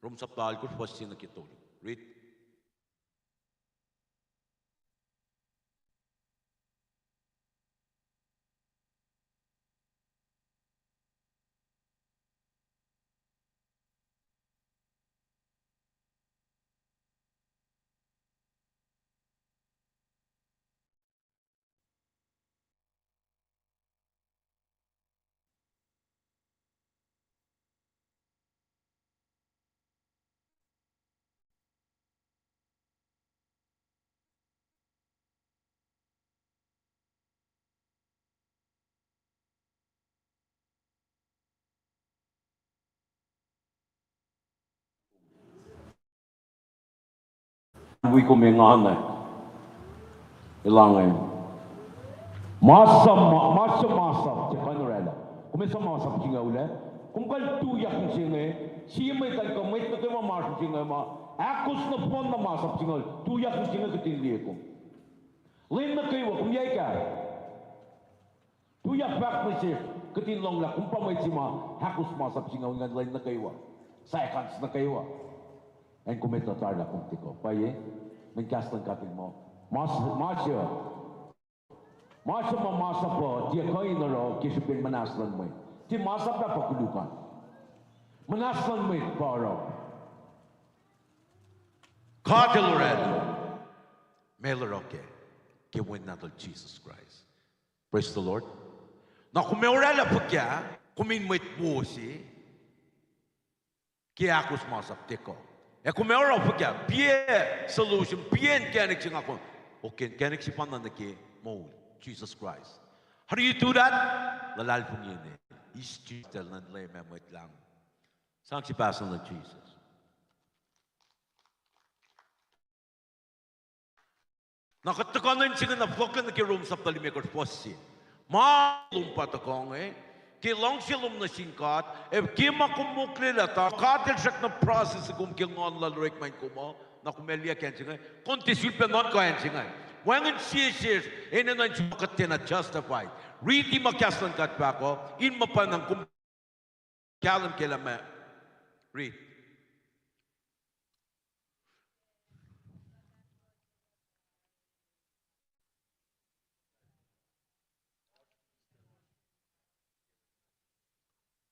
Rom sapta alkosr, fuhs se nuh ke tolu. Rit. Wi kom engan, elange. Masap, ma-, masap, masap, tiac kuh in oraclah. Kom ac sang masap singucul ah. Kom kuh in tuyak mihsenge. Sie mwet an kuh mwet nuh kwewa ma oasr mihsenge ma ahkos nohfohn na masap singucul. Tuyak mihsenge kuht in liye kom. Lwen nuh kwewa, kom yac kac. Tuyak fahk nuh sesr, kuht in lohng lah kom pa mwet se ma ahkos masap singucul ingacn lwen nuh kwewa, seconds nuh kwewa. Acn kom etuh tari lah kom tiac kuh. Pwacye, mweyen kahs luhn God el muh, mas-, masap, masap ma masap uh tiac kuh in oruh ke srihpen muhnahs luhn mwet. Tiac masap ah pa koluk an. Muhnahs luhn mwet pa oruh. God El oraclah ma El oruh kac ke Wen Nahtuhl Jisus Kraist. Praise the Lord. Na kom ac oraclah fuhkah, kom in mwet wo se, ke ahkos masap tiac kuh. Ac kom ac oruh fuhkah, piac solution, piac inkacnek se nga kom, okay, inkacnek se pa na nuh ke moul, Jisus Kraist. How do you do that? Luhlahlfongi nwe, Jisus El nuhnak Leum ac Mwet Lahngo. Sang sie pahs nuh Jisus. Na kuht tuhkuh nuh in se inge na fohlohk nuh ke Rom sapta limekohsr fuhs se. Ma lom pa tuhkuh inge, ke luhngse lom nuh sin God, ac ke ma kom moklelah tuh God El srackna process kom ke Nguhn Lal orekma in kom uh, na kom ac liye ke acn se inge, kom tiac sulpac nuhnkuh acn se inge. Wacngihn sie sesr enenuh in suk kuht tiacna justified. Riti ma kahs luhn God fahk uh, in ma pa na kom kahlwem kac lah ma, rit.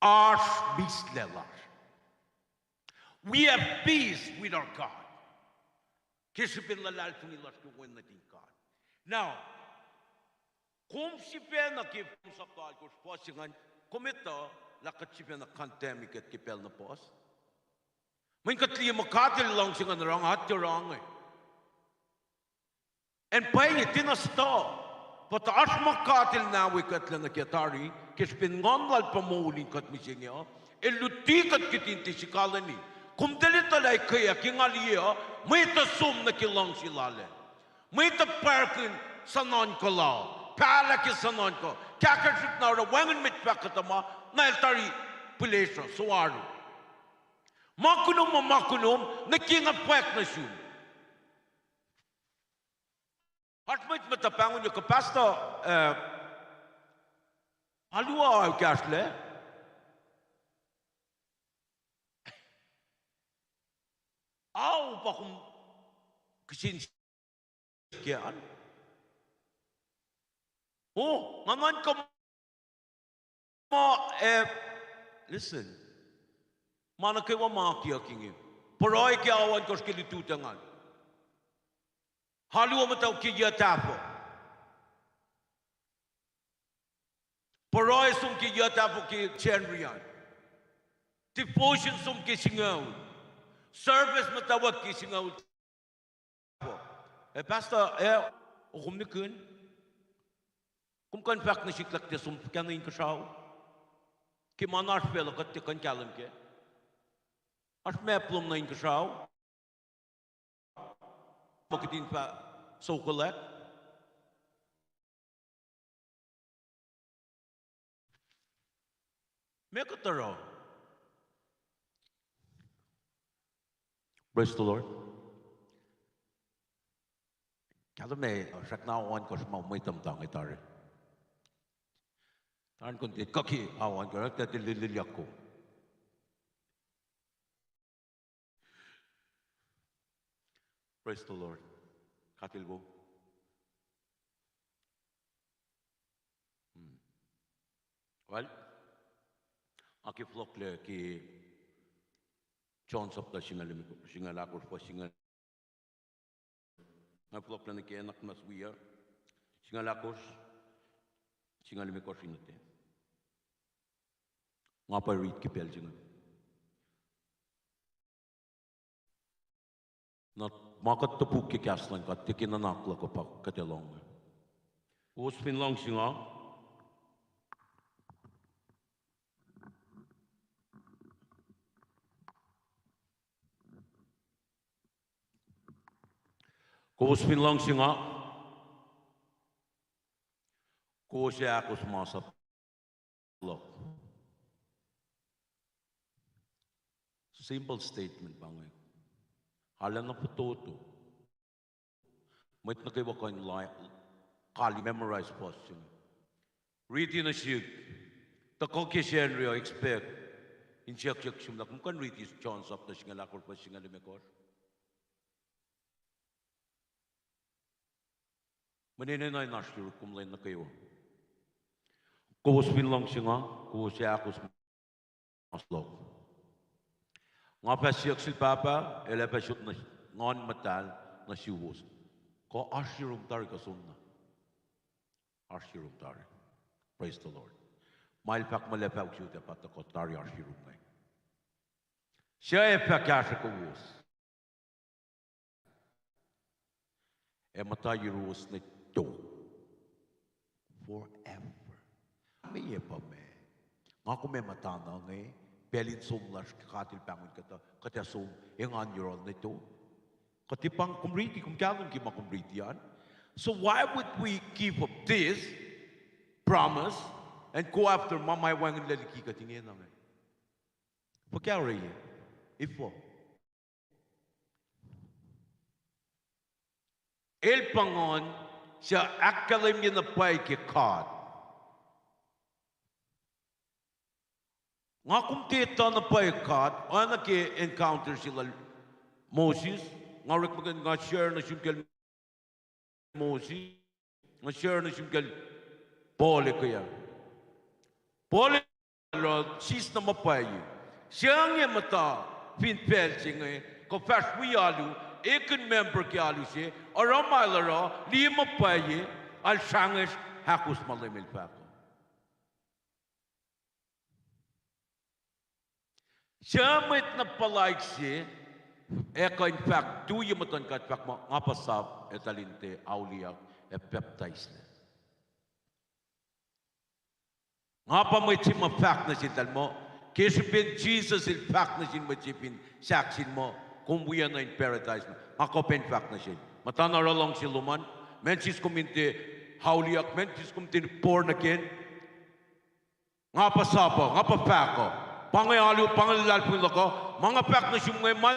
Oasr mihslac lasr. We have peace with our God. Ke srihpen luhlahlfongi lasr ke Wen nuhtin God. Now, kom sifacna ke Rom sapta alkosr fuhs se ingacn, kom etuh lah kuht sifacna condemn-i kuht ke pacl na puhs. Mweyen kuht liye muh God El luhngse ingacn oruh nga tiac oruh inge. Acn pwacye tiacna stuh, but oasr ma God El nahwe kuhtlac nuh kac tari, ke srihpen Nguhn Lal pa moul in kuht mihsenge uh, El luti kuht kihtin tiac srihkalweni. Kom tuh etuh lah ekuh ke nga liye uh, mwet uh som nuh ke luhngse Lal ah. Mwet uh pwacrkihn suhnuhnkuh la, pahlah ke suhnuhnkuh, kahkahsrihk na oruh wacngihn mwet fahk kuhtuh ma, na el tari pihlesruh, soaru. Ma kunom, ma kunom, nuh ke nga fwack nuh sum. Oasr mwet muhta pahngonyuck, pastor, eh, alu uh kahsrlac. Ao pa kom kihsen ke an. O, nga nuhnkuh ma, eh, listen. Ma nuh kwewa ma kiyuck inge. Pruhe ke ao ohnkohsr ke lututacng an. Alu uh muhtwacwacack ke yac tahfuh. Pruhe som ke yac tahfuh ke January an. Devotion som ke singucul. Service muhtwacwacack ke singucul. Eh, pastor, eh, o kom nihkihn. Kom kuh in fahk nuh sihk lah tiac som fuhkah nuh inkuhsrao. Ke ma na oasr facluh kuht tiac kuh in kahlwem kac. Oasr map lom nuh inkuhsrao. Ma kuht in fah sokolack. Meac kuht oruh? Praise the Lord. Kahlwem, srackna ao ohnkohsr ma mwet uh muhta inge tari. Tarin kuh in tiac kuh ke ao ohnkohsr, tiac lilyak kom. Praise the Lord. Katil wo. Hmm. Well, nga ke fohlohklac ke John sapta singucul, singucul ahkosr, fuhs singucul. Nga fohlohklac nuh ke acn Akwata, singucul ahkosr, singucul limekohsr in nuh ten. Nga pa riti ke pacl se inge. Na ma kuht topuk ke kahs luhn God, tiac ke nuhnak luhk uh pa kuht ac lohng. Kowos fin luhngse nga, kowos fin luhngse nga, kowos ac ahkos masap luhk. Simple statement pa inge. Arulacna fototo. Mwet nuh kwewa kuh in la-, kali memorize fuhs se inge. Riti nuh sihk. Tuhkuh ke Sacnri uh, expect in siyuck siyuck sum lah kom kuh in riti John sapta singucul ahkosr, fuhs singucul limekohsr. Mweyen enenuh in oasr yuruk kom lwen nuh kwewa. Kowos fin luhngse nga, kowos ac ahkos masap luhk. Nga fah siyuck sel Pahpah, el ac fah sot Nguhn Muhtahl nuh suwos. Kuh oasr yurum tari kuh soenna? Oasr yurum tari. Praise the Lord. Ma el fahk muh el ac fah use tuh pa tuhkuh tari, oasr yurum inge. Suc ac fah kahsrwe kowos? Ac muhta yuruwos nuh tok forever. Meye pa ma nga kom ac muhta na inge, pacl in som lasr ke God El pahngon kuht uh, kuht ac som engan yohrohl nuh tok. Kuht tiac pahng, kom riti, kom kahlwem ke ma kom riti an. So why would we give up this promise and go after ma ma wacngihnlac liki kuht ingena inge? Fuhkah oruh? Efuh? El pa Nguhn suc ahkkahlwemye na pwacye ke God. Nga kom tiac etuh na pwacye God, oacna ke encounter se lal Moses, nga orekmakihn nga share nuh sum kacl Moses, nga share nuh sum kacl Paul ekuh ah. Paul el oruh sisna ma pwacye. Suc inge muhta fin facl se inge, kuh fahsr wi alu, ekihn member ke alu se, oruh ma el oruh, liye ma pwacye, el srangesr ahkos ma Leum El fahk uh. Suc mwet na puhlaik se, ac kuh in fahk, tu ye muhtuhn God fahk muh, nga pa sap, eltahl in tiac auliyak, ac pacptaislac. Nga pa mwet se ma fahk nuh seltahl muh, ke srihpen Jisus El fahk nuh sin mwet se fin sahk sin muh, kom wi oacna in paradise, nga kuh pac in fahk nuh sel, muhta na oruh luhngse lom an, meac siskom in tiac auliyak, meac siskom in tiac born again. Nga pa sap uh, nga pa fahk uh, pa inge alu, pa inge luhlahlfongi luhk uh, ma nga fahk nuh sum inge, ma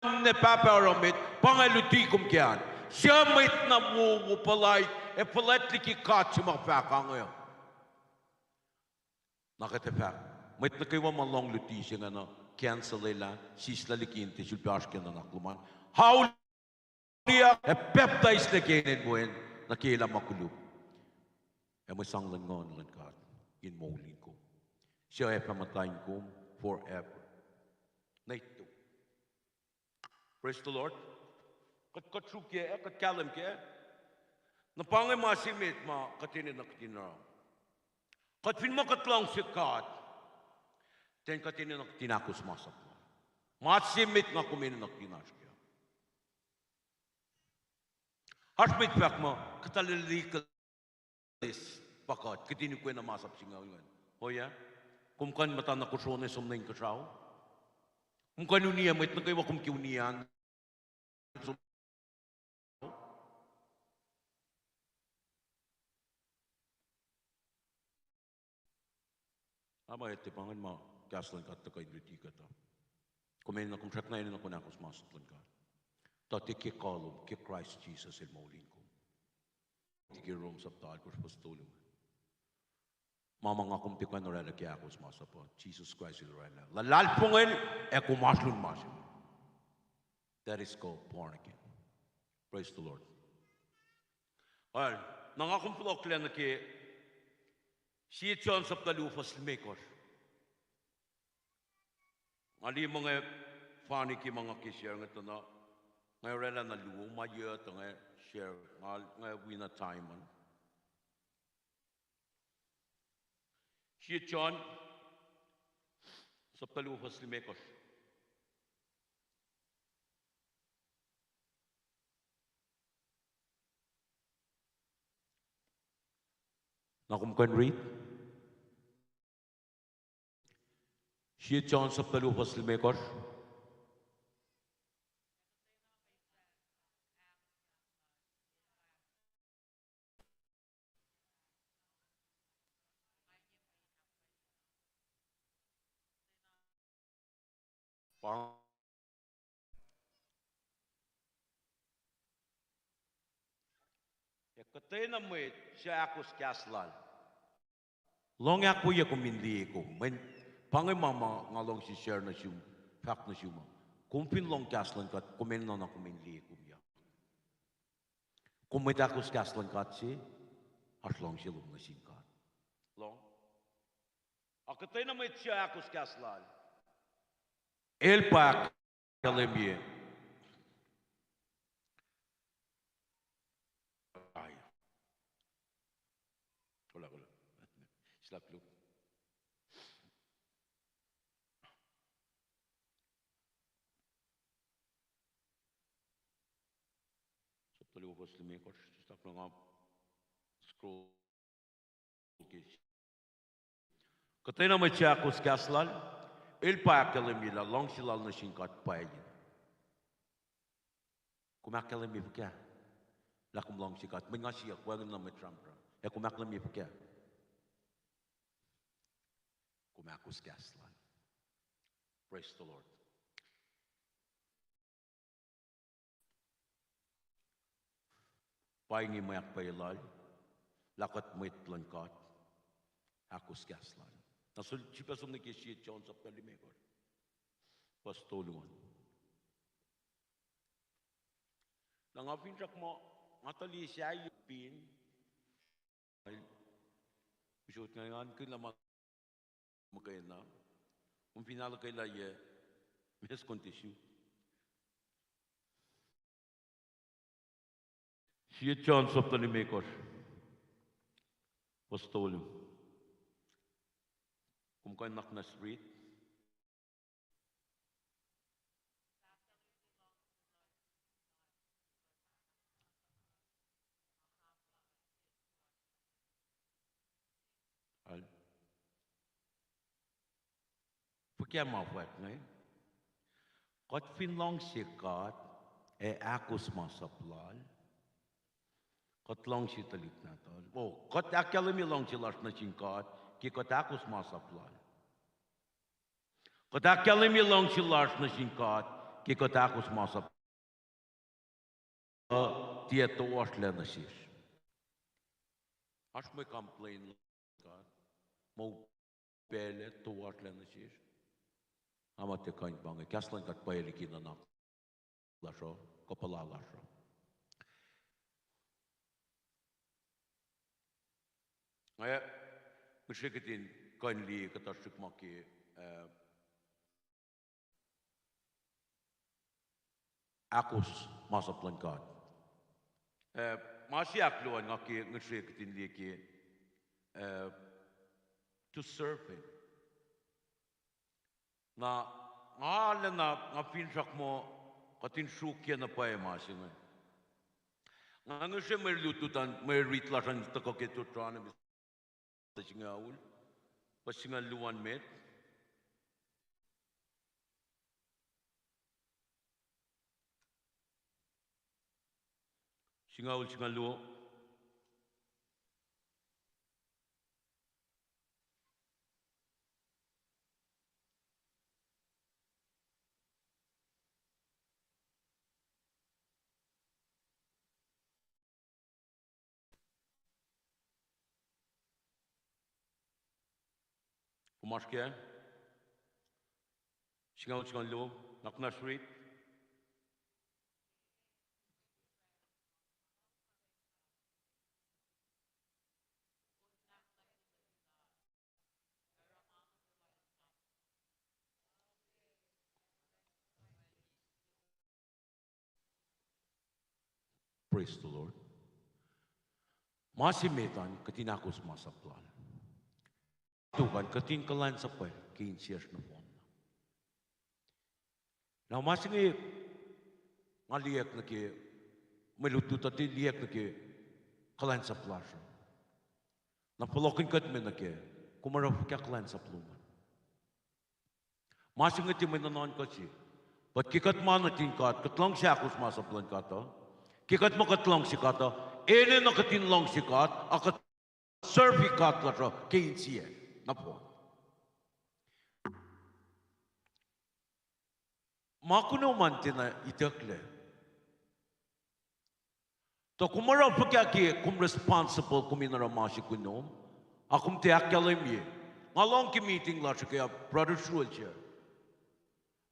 na Pahpah oruh met, pa inge luti kom ke an. Suc mwet na wowo puhlaik ac fuhlwact liki God se ma fahk inge uh? Na kuht ac fahk, mwet nuh kwewa ma lohng luti se ingacn uh, cancel elan sislah liki in tiac sulpac oasr ke nuhnak lom an. Auliyak ac pacptaislac ke inen mwen nuh ke elah ma koluk. Ac mwe sang luhn Nguhn luhn God in moul in kom. Suc ac fah muhta in kom forever. Praise the Lord. Kuht, kuht sruok kac, kuht kahlwem kac. Na pa inge ma se met ma kuht enenuh kuht in oruh. Kuht fin muh kuht luhngse God, then kuht enenuh kuht in ahkos masap Lal. Ma se met nga kom enenuh kuht in oasr kac. Oasr mwet fahk muh kuht arulacna legal pa kuht, kuht in ukwe na masap singucul ingacn. Ohiyac? Kom kuh in muhta na kosro nuh som nuh inkuhsrao. Kom kuh in uniyac mwet nuh kwewa, kom ke uniyac an. Ama etuh pa ingacn ma kahs luhn God tuhkuh in luti kuht uh. Kom enenuh, kom srackna enenuh kom in ahkos masap luhn God. Tuh tiac ke kuh lom, ke Kraist Jisus El moul in kom. Tiac ke Rom sapta alkosr fuhs tolu. Ma ma nga kom tiac kuh in orwaclah ke ahkos masap uh, Jisus Kraist El orwaclah. Luhlahlfongwel ac kom oasr lun ma se. That is called born again. Praise the Lord. Well, na nga kom fohlohklac nuh ke Sie John sapta luo fuhs limekohsr. Nga liye ma nga funny ke ma nga ke share inge tuh na, nga orwaclah na luo ma yuc tuh nga share, nga, nga wi na time an. Sie John sapta luo fuhs limekohsr. Na kom kuh in read? Sie John sapta luo fuhs limekohsr. Pa ac kuhtwena mwet suc ahkos kahs lal. Lohng ahkwoye kom in liye kom. Mweyen pa inge ma ma nga luhngse share nuh sum, fahk nuh sum uh. Kom fin lohng kahs luhn God, kom enenuh na kom in liye kom ya. Kom mwet ahkos kahs luhn God se, oasr luhngse lom nuh sin God. Lohng. Ac kuhtwena mwet suc ahkos kahs lal, El pa ahkkahlwemye. Ai. Kuloh, kuloh. Slah koluk. Sapta luo fuhs limekohsr, sislah koluk, nga scroll ke. Kuhtwena mwet suc ahkos kahs lal, El pa ahkkahlwemye lah luhngse lal nuh sin God pwacye. Kom ahkkahlwemye fuhkah lah kom luhngse God? Mweyen nga siyuck, wacngihn na mwet sramsram. Ac kom ahkkahlwemye fuhkah? Kom ahkos kahs lal. Praise the Lord. Pa inge mwe ahkpwacye lal, lah kuht mwet luhn God, ahkos kahs lal. Na srihpac som nuh ke Sie John sapta limekohsr, fuhs tolu an. Na nga finsrak muh, nga tuh liye sahyac pin, usot nga ngan kihn lah ma muhkwena, kom fin ahluhkwelah yac, mes kon tisu. Sie John sapta limekohsr, fuhs tolu. Kom kuh in nuhnak muhnahs read. Fuhkah ma fwack inge? Kuht fin luhngse God ac ahkos masap lal, kuht luhngse tuhlihk nahtuhl. O, kuht ahkkahlwemye luhngse lasr nuh sin God ke kuht ahkos masap lal. Kuht ahkkahlwemye luhngse lasr nuh sin God ke kuht ahkos masap uh, tiac toasrlac nuh sesr. Oasr mwe complain luhn God, muh pacl uh toasrlac nuh sesr. Nga muh tiac kuh in pa inge, kahs luhn God pwacye liki nuhnak lasr uh, kuh puhla lasr uh. Nga ngihsre kihtin kuh in liye kuhtuh srihk ma ke, eh, ahkos masap luhn God. Eh, ma se ahkluo an nga ke ngihsre kihtin liye ke, eh, to serve Him. Na nga lacna nga finsrak muh kuht in sruokyac na pwacye ma se inge. Nga ngihsre mwe lutlut an, mwe rit lasr an tuhkuh ke Deuteronomy singucul, fuhs singucul luo an met. Singucul, singucul luo. Kom oasr kac? Singucul, singucul luo, na kom oasr rit? Praise the Lord. Ma se met an, kuht in ahkos masap Lal. Tok an, kuht in kuhlwacnsapwacl ke insiyacsr nohfohn. Na ma se inge nga liyacack nuh ke, mwe lutlut uh tiac liyacack nuh ke kuhlwacnsap lasr uh. Na fohlohkihn kuht me nuh ke, kom oruh fuhkah kuhlwacnsap lom an? Ma se inge tiac mwe nuhnuhnkuh se. But ke kuht ma nuhtin God, kuht luhngse ahkos masap luhn God uh. Ke kuht muh kuht luhngse God uh, enenuh kuht in luhngse God, a kuht serve God lasr uh ke insiyac nohfohn. Ma kunom an tiacna itucklac. Tuh kom oruh fuhkah ke kom responsible, kom in oruh ma se kunom, a kom tiac ahkkahlwemye. Nga lohng ke meeting lasr uh ke, a brother sruel se.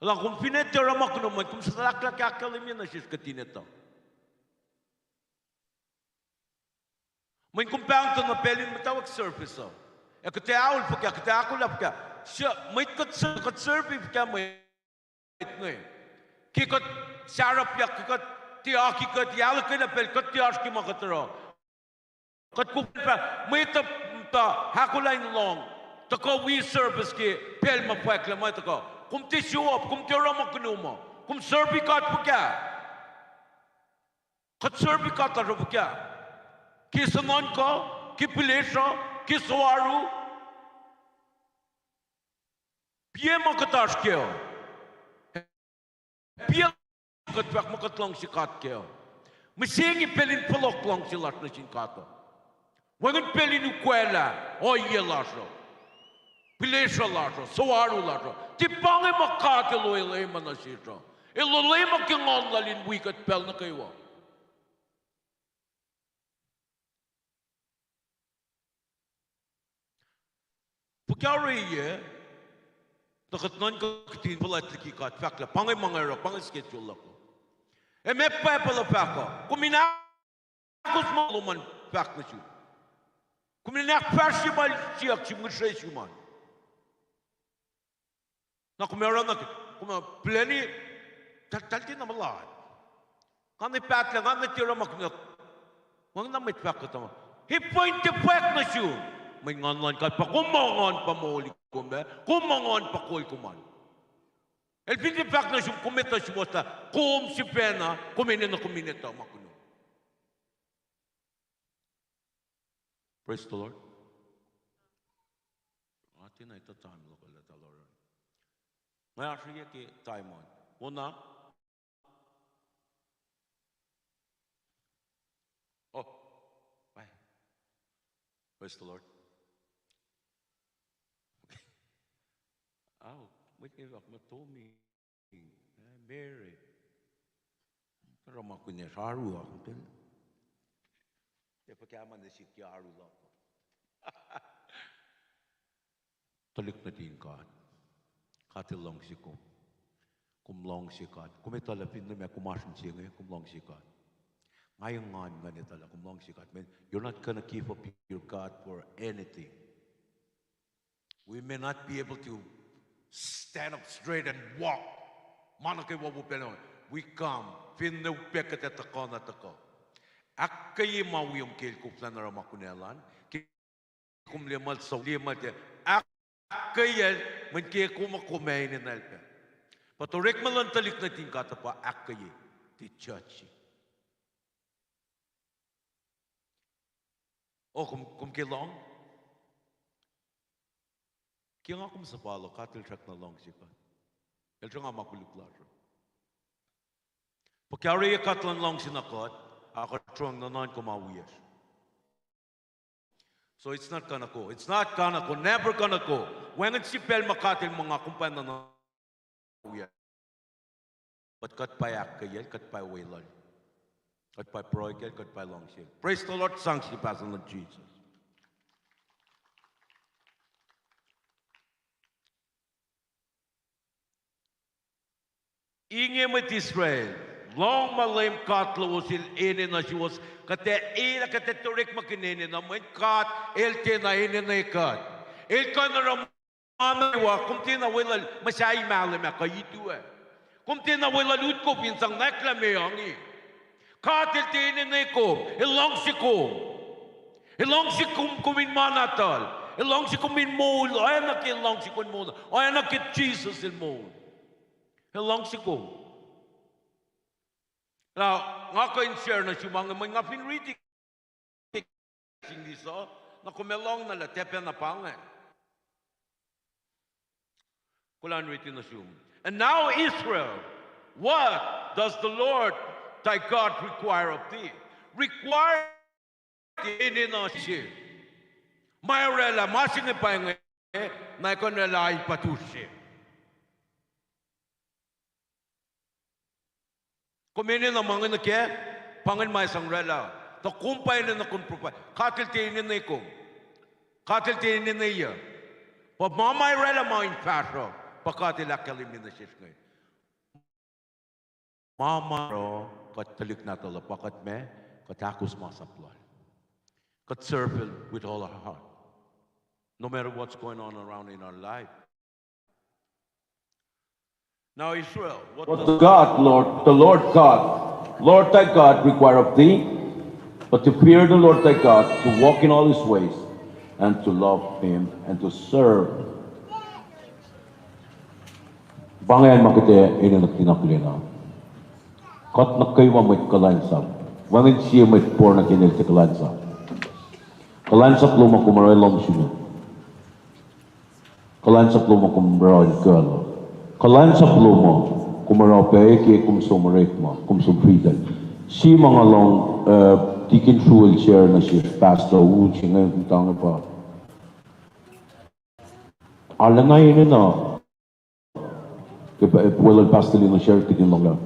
Elan kom fin etuh oruh ma kunom an, kom suhfal ahkkahlwemye nuh sesr kuht in etuh. Mweyen kom pahngtuh na pacl in muhtwacwacack service uh, ac kuht ac aol fuhkah, kuht ac ahkolah fuhkah, mwet kuht serve, kuht serve fuhkah mwet inge. Ke kuht sarapyak, ke kuht tiac aki kuht, ac ahluhkwelah pacl, kuht tiac oasr ke ma kuht oruh. Kuht koflah pa mwet uh, muhta ahkolah in lohng, tuhkuh wi service ke pacl ma fwacklah ma tuhkuh. Kom tiac show up, kom tiac oruh ma kunom uh, kom serve God fuhkah? Kuht serve God lasr uh fuhkah? Ke suhnuhnkuh, ke pihlesruh, ke soaru. Piac ma kuht oasr kac uh? Piac kuht fahk muh kuht luhngse God kac uh? Mihsenge pacl in fohlohk luhngse lasr nuh sin God uh. Wacngihn pacl in ukwaclah ohiyac lasr uh, pihlesruh lasr uh, soaru lasr uh. Tiac pa inge ma God El olwelah ma nuh sesr uh. El olwelah ma ke Nguhn Lal in wi kuht pacl nuh kwewa. Fuhkah oreyac tuh kuht nuhnkuh kihtin fuhlwact liki God fahk lah pa inge ma nga oruh, pa inge schedule luhk uh? Ac meac Bible uh fahk uh? Kom in ahkos ma lom an fahk nuh sum. Kom in ahkfahsrye ma el siyuck sum, ngihsre sum an. Na kom oruh na, kom plwacni, tal, tal tiacna mulat. Nga ne pahtlac, nga ne tiac oruh ma kom, wacngihn na mwet fahk kuhtuh ma, e point tiac fwack nuh sum. Mweyen Nguhn luhn God pa, kom muh Nguhn pa moli kom ah, kom muh Nguhn pa kol kom an. El fin tiac fahk nuh sum, kom etuh suwohs lah kom sifacna, kom enenuh kom in etuh ma kunom. Praise the Lord. Nga tiacna etuh time luhk uh lah tuh oruh. Nga oasr yuh ke time on. Wona? Oh, bye. Praise the Lord. Au, mwet inge fahk muh Tommy, eh, Mary. Oruh ma kunacsr aru ah, kom tiac. Tiac fuhkah ma nuh sihk ke aru luhk. Tuhlihk nuhtin God. God El luhngse kom. Kom luhngse God. Kom etuh lah finne meac kom oasr in se inge, kom luhngse God. Nga engan ngan etuh lah kom luhngse God. Man, you're not gonna give up your God for anything. We may not be able to stand up straight and walk. Ma nuh kwewa wo pacna. We come. Finne upac kuht ac tuhkuh na tuhkuh. Ahkkweye ma wi kom ke el koflah in oruh ma kunacl an. Ke kom liye muh el suc, liye muh el tiac. Ahkkweyacl, mweyen ke kom, kom ac enenuh el pac. But orekma luhn tuhlihk nuhtin God uh pa ahkkweye, tiac judge. O, kom, kom ke lohng? Ke nga kom suhfal uh, God El srackna luhngse kuht. El sruhnga ma koluk lasr uh. Pa ke oruh God luhn luhngse na kuht, a kuht sruhnga nuhnuhnkuh ma wiyacsr. So it's not gonna go. It's not gonna go. Never gonna go. Wacngihn sie pacl ma God El muh nga kom pa nuhnuhnkuh wiyacsr. But kuht pa ahkkweyacl, kuht pa welul. Kuht pa pruhe kacl, kuht pa luhngse. Praise the Lord, sang sie pahsan luhn Jesus. Inge mwet Israel, lohng ma Leum God lowos El enenuh suwos, kuht ac, kuht ac orekmakihn enenuh, mweyen God El tiacna enenuh kuht. El kuh in oruh ma nuh kwewa, kom tiacna weluhl muhsahi mahlwem ah kuh itu ah. Kom tiacna weluhl utkof in sang nwacklah meoa inge. God El tiac enenuh kom, El luhngse kom. El luhngse kom, kom in ma nahtuhl. El luhngse kom in moul, oacna ke El luhngse kom in moul, oacna ke Jisus El moul. El luhngse kom. Na, nga kuh in share nuh sum ma inge, mweyen nga fin riti ke English uh, na kom ac lohng na lah tiac pacna pa inge. Kuloh in riti nuh sum. And now, Israel, what does the Lord thy God require of thee? Require enenuh se. Ma oraclah, ma se inge pa inge, na kuh in oraclah in patuh se. Kom enenuh ma inge nuh kac, pa ingacn ma sang oraclah. Tuh kom pa enenuh kom provide. God El tiac enenuh kom. God El tiac enenuh yuh. Pa ma ma oraclah ma in fahsruh, pa God El ahkkahlwemye nuh sesr inge. Ma ma oruh kuht tuhlihk nahtuhl uh pa kuht meac, kuht ahkos masap Lal. Kuht serve El with all our heart, no matter what's going on around in our life. Now, Israel, what does God, Lord, the Lord God, Lord thy God require of thee, but to fear the Lord thy God, to walk in all his ways, and to love him, and to serve. Pa ingacn ma kuht ac enenuh in akihlen uh. Kuht nuh kwewa mwet kuhlwacnsap. Wacngihn sie mwet born again el tiac kuhlwacnsap. Kuhlwacnsap lom uh kom oruh lohm sum. Kuhlwacnsap lom uh kom oruh in kuh la. Kuhlwacnsap lom uh kom oruh pac ke kom som orekma, kom som fritacl. Sie ma nga lohng, uh, tikin sruel share nuh sesr, pastor u se inge, muhta inge pa arulacna enenuh. Ke pa, eh, weluhl pastor Lino share kihtin lohnglah.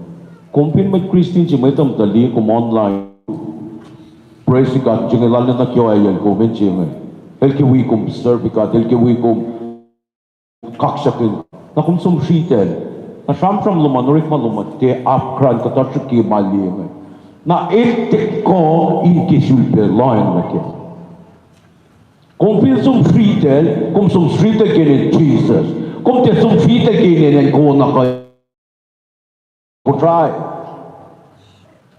Kom fin mwet Christian se mwet uh muhta liye kom online. Praise God, se inge lal na kioayacl kom in se inge. El ke wi kom serve God, el ke wi kom kaksakin. Na kom som fritacl. Na sramsram lom an, orekma lom an, tiac apkuhran kuhtuh srihke ma liye inge. Na el tiac kuh in ke sulpac lohacng nuh kac. Kom fin som fritacl, kom som fritacl ke inen Jesus. Kom tiac som fritacl ke inen acn kona kuh Kosrae.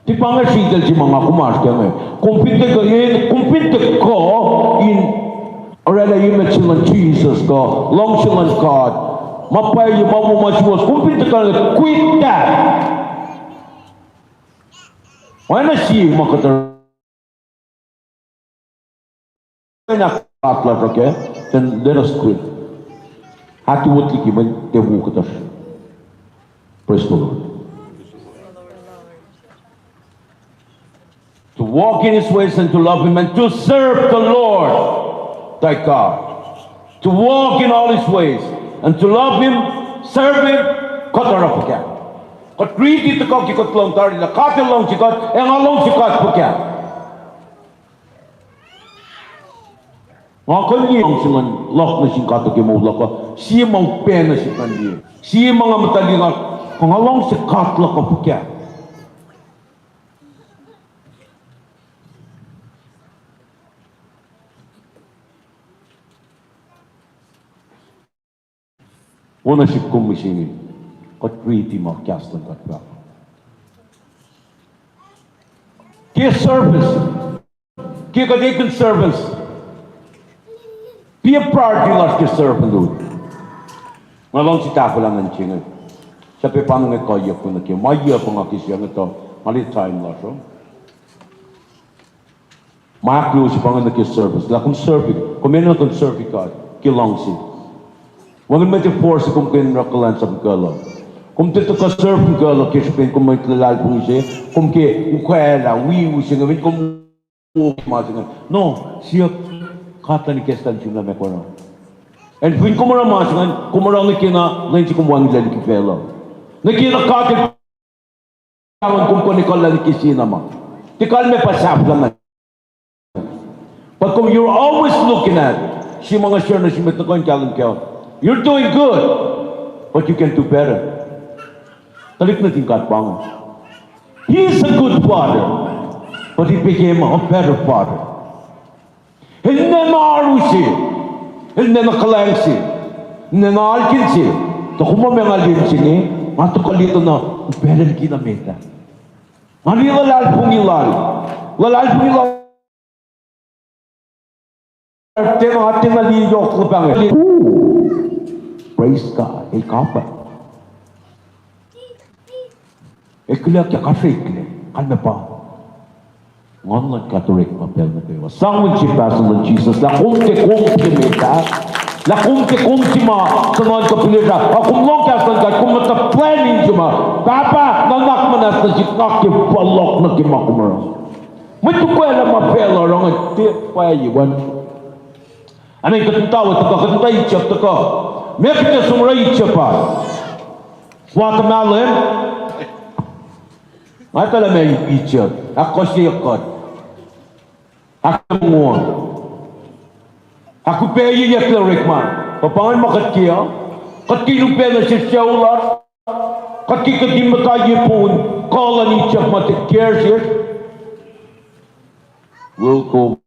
Tiac pa inge fritacl se ma nga kom oasr kac inge. Kom fin tiac kuh, kom fin tiac kuh in oraclah image luhn Jesus kuh luhngse luhn God, ma pwacye, ma wo, ma suwohs, kom fin tiac kuh, quit that. Oacna sie ma kuht oruh Then let us quit. Atuot liki mweyen tiac wo kuhtuhsr. Praise the Lord. To walk in his ways and to love him and to serve the Lord thy God. To walk in all his ways and to love him, serve him, kuht oruh fuhkah? Kuht riti tuhkuh ke kuht lohng tari lah God el luhngse kuht, ac nga luhngse kuht fuhkah? Nga kuh in liye luhngse luhn luhk nuh sin God uh ke moul luhk uh, sie ma upac nuh sihk ngan liye. Sie ma nga muhta liye nga, kuh nga luhngse God luhk uh fuhkah. Ownership kom mihsenge, kuht riti ma kahs luhn God fahk. Ke service, ke kuht ekihn service, pa priority lasr ke serve lom. Nga luhngse tahfwelah nuh se inge. Srihpac pa inge kuhiyuck nuh ke ma yac pa nga ke se inge tuh nga liye time lasr uh. Ma ahkluo se pa inge nuh ke service. Lah kom serve, kom enenuh in serve God ke luhngse. Wacngihn metaphor se kom kuh in oruh kuhlwacnsap nuh kac uh. Kom tiac tuhkuh serve nuh kac uh ke srihpen kom mwet luhlahlfongi se, kom ke ukwaclah wi wi se inge, fin kom wo ma se inge. No, siyuck God lun ikacslah nuh sum lah meac kom oruh. Acn fin kom oruh ma se inge, kom oruh nuh ke na lwen se kom wacngihnlac liki facluh. Nuh ke na God el pahngon kom kuh in ekuhllah nuh ke sie na ma. Tiac kalmac pa sahflah na. But kom, you're always looking at, sie ma nga share nuh sin mwet nuh kuh in kahlwem kac, you're doing good, but you can do better. Tuhlihk nuhtin God pa inge. He is a good father, but he became a better father. El nena oaru se, el nena kuhlwacng se, nena alkihn se, tuh kom ma nga liye se inge, nga tuhkuh liye tuh na upac liki na met ah. Nga liye luhlahlfongi lal, luhlahlfongi lal. Tiacna, tiacna liye yohk luhpan. Ooh, praise God, el kapwack. El kuloh ke kasrekuhl, kalmac pa, Nguhn luhn God orekma pacl nuh kwewa. Sang win se pahsuh luhn Jisus lah kom tiac kom se met ah, lah kom tiac kom se ma suhnuhnkuh pihlesruh, a kom lohng kahs luhn God, kom muhta plwacn in se ma, Pahpah, nuhnak muhnahs nuh sihk, nga ke fohlohk nuh ke ma kom oruh. Mwet ukwaclah ma facluh oruh ingacn tiac pwacye wacngihn. Amen. Kuht muhta we tuhkuh, kuht muhta Egypt tuhkuh. Meac kuht ac som oruh Egypt ah? Wata mahlwem. Nga etuh lah meac Egypt. Ahkkohsyeyuck kuht. Ahkmongo. Ahkupaciyeyucklac orekma. Kuh pa ingacn ma kuht ke uh? Kuht ke in upac nuh sesr sucu lasr. Kuht ke kuht in muhta ye pon kuh luhn Egypt ma take care sesr. We'll go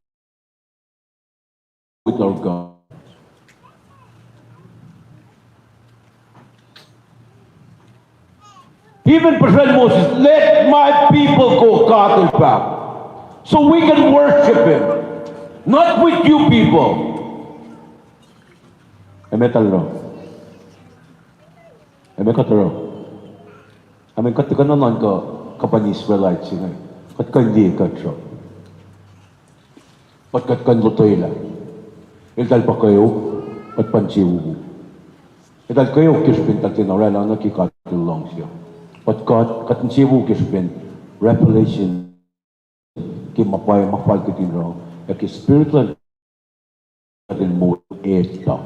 with our God. Even puhsren Moses, let my people go, God el fahk, so we can worship him, not with you people. Ac meac eltahl oruh? Ac meac kuht oruh? I mean, kuht tuhkuh nuhnuhnkuh kuh pa Israelite se inge, kuht kuh in liye kuht sruh. Kuht, kuht kuh in lotwelah. Eltahl pa kweok, kuht pa insewowo. Eltahl kweok ke srihpen eltahl tiacna oraclah nuh ke God el luhngse. Kuht, kuht, kuht insewowo ke srihpen revelation ke ma pwacye ma fal kuht in oruh, ac ke Spirit luhn God el moul etuh.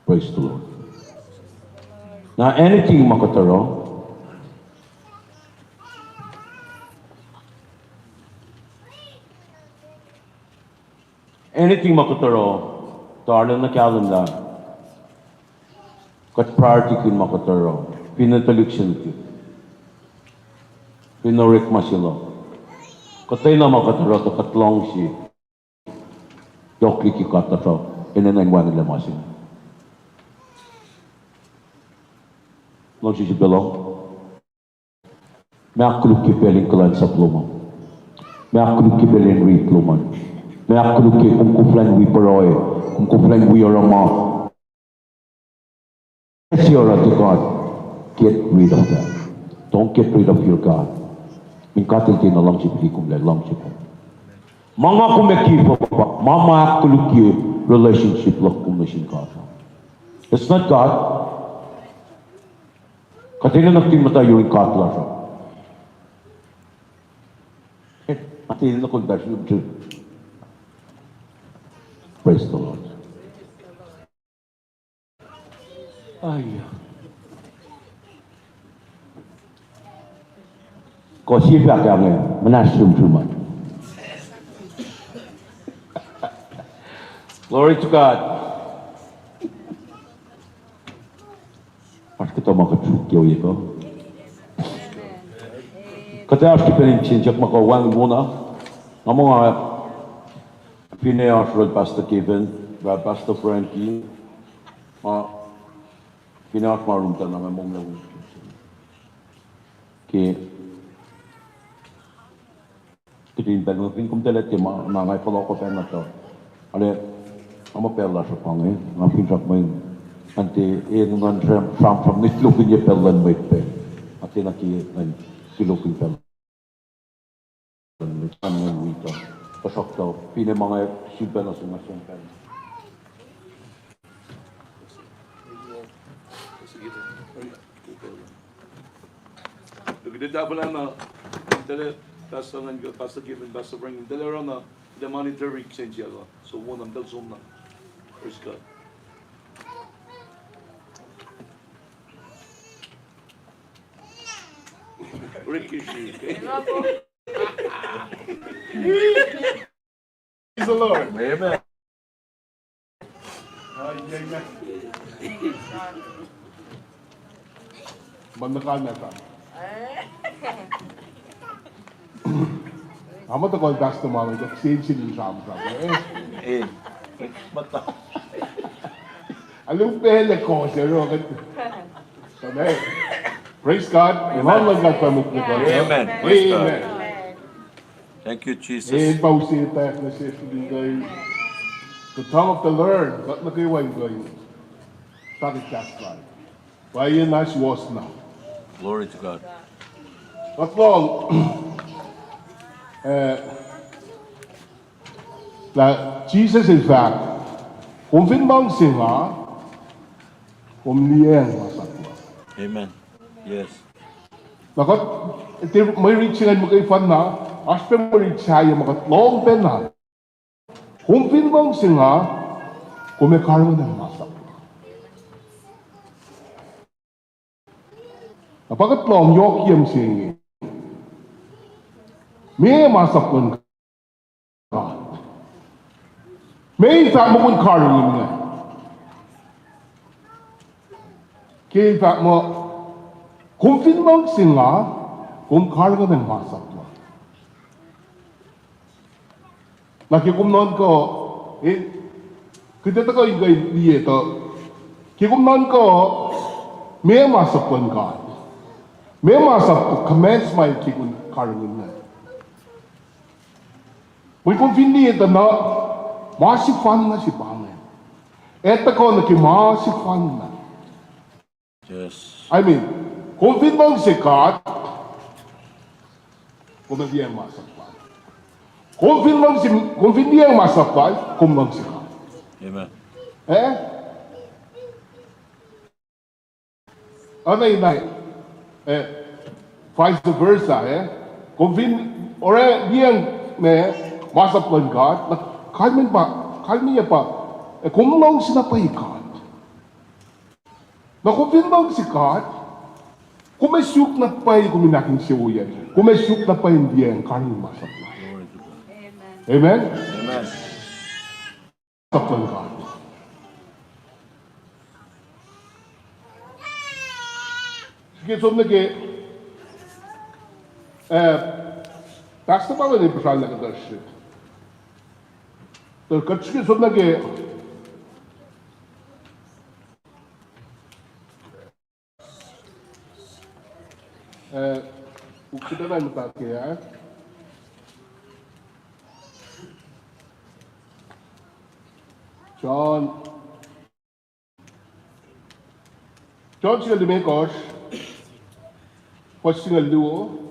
Praise the Lord. Na anything ma kuht oruh, anything ma kuht oruh, tuh arulacna kahlwem lah kuht priority-kihn ma kuht oruh, finne tuhlihk se nuhtihk, finne orekma se luhk. Kuhtwena ma kuht oruh tuh kuht luhngse yohk liki God tuhsruhk enenuh in wacngihnlac ma se inge. Luhngse srihpac luhk. Meac ahkkolukye pacl in kuhlwacnsap lom an? Meac ahkkolukye pacl in rit lom an? Meac ahkkolukye kom koflah in wi pruhe, kom koflah in wi oruh ma se oruh tuh God, get rid of that. Don't get rid of your God. Min God el tiacna luhngse pihli kom, el luhngse kom. Ma nga kom ac give up, ma, ma ahkkolukye relationship luhk kom nuh sin God. It's not God. Kuht enenuh in muhta yurin God lasr uh. Kuht enenuh in kuh in pass. Praise the Lord. Aya. Kuh sie fahk ah inge, muhnahs sumsum an. Glory to God. Oasr kuhtuh ma kuht suk ke ohiyac kuh. Kuht ac oasr srihpen in siyuck ma kuh wacngihn wona. Nga muh nga finne oasr rol Pastor Kevin, Pastor Frankie, ma finne oasr ma rum tuh na nga monglac ke Kihtin pacl nga fin kom tacl tiac ma, na nga fohlohkoh pacl na tuh. Ale, nga muh pacl lasr uh pa inge, nga finsrak mweyen. An tiac enenuh in sramsram, sramsram, nit lokin ye pacl luhn mwet pac. Nga tiacna ke ngan silokin pacl luhn mwet, an ngan wi tuh. Tuhsruhktuh, finne ma nga sulpac nuh sum, nga som pacl. Kuht ac tahfwelah na, tahl, Pastor Ngan, Pastor Given, Pastor Frank, tahl oruh na, the monetary exchange yac uh. So, wona, tahl som na. Praise God. Rikishi. Praise the Lord. Amen. Amen. Ban na kalmac pa. Ama ta kol Pastor Mami, ta kihsen sin in sramsram. Eh. Mata. Alu pele kose ro. Amen. Praise God. Amen. Amen. Praise God. Amen. Thank you, Jesus. Amen. Pause pac nuh sesr in kuh in, the tongue of the learned, kuht nuh kwewa in kuh in srihke kahs lal. Pwacye na suwohs na. Glory to God. Kuht lohng, eh, lah Jesus el fahk, kom fin luhngse nga, kom liyacacng masap luhk. Amen. Yes. Na kuht, tiac mwe rit se ingacn muhkwena, oasr pac mwe rit sahyac ma kuht lohng pacna. Kom fin luhngse nga, kom ac karihngihn masap. Na pa kuht lohng yohk yac se inge. Meac masap luhn God? Meac fahk muh kom karihngihn inge? Ke fahk muh, kom fin luhngse nga, kom karihngihn masap luhk. Na ke kom nuhnkuh, eh, kuht etuh kuh in kuh in liye tuh, ke kom nuhnkuh, meac masap luhn God? Meac masap commands ma ke kom karihngihn inge? Mweyen kom fin liye tuh na, ma sefanna se pa inge. Etuh kuh nuh ke ma sefanna. Yes. I mean, kom fin luhngse God, kom ac liyacacng masap lal. Kom fin luhngse, kom fin liyacacng masap lal, kom luhngse God. Amen. Eh? Oacna in, eh, vice versa, eh? Kom fin oruh liyacacng ma, masap luhn God, na kalmen pa, kalmeyac pa, eh, kom luhngse na pwacye God. Na kom fin luhngse God, kom ac suk na pwacye kom in ahkinsewowoye. Kom ac suk na pwacye in liyacacng karihngihn masap lal. Amen? Amen. Masap luhn God. Srihke som nuh ke, eh, Pastor Paul el puhsra lah kuhtuh srihk. Tuh kuht srihke som nuh ke Eh, uksutan muhta ke, eh? John. John singucul limekohsr. Fuhs singucul luo.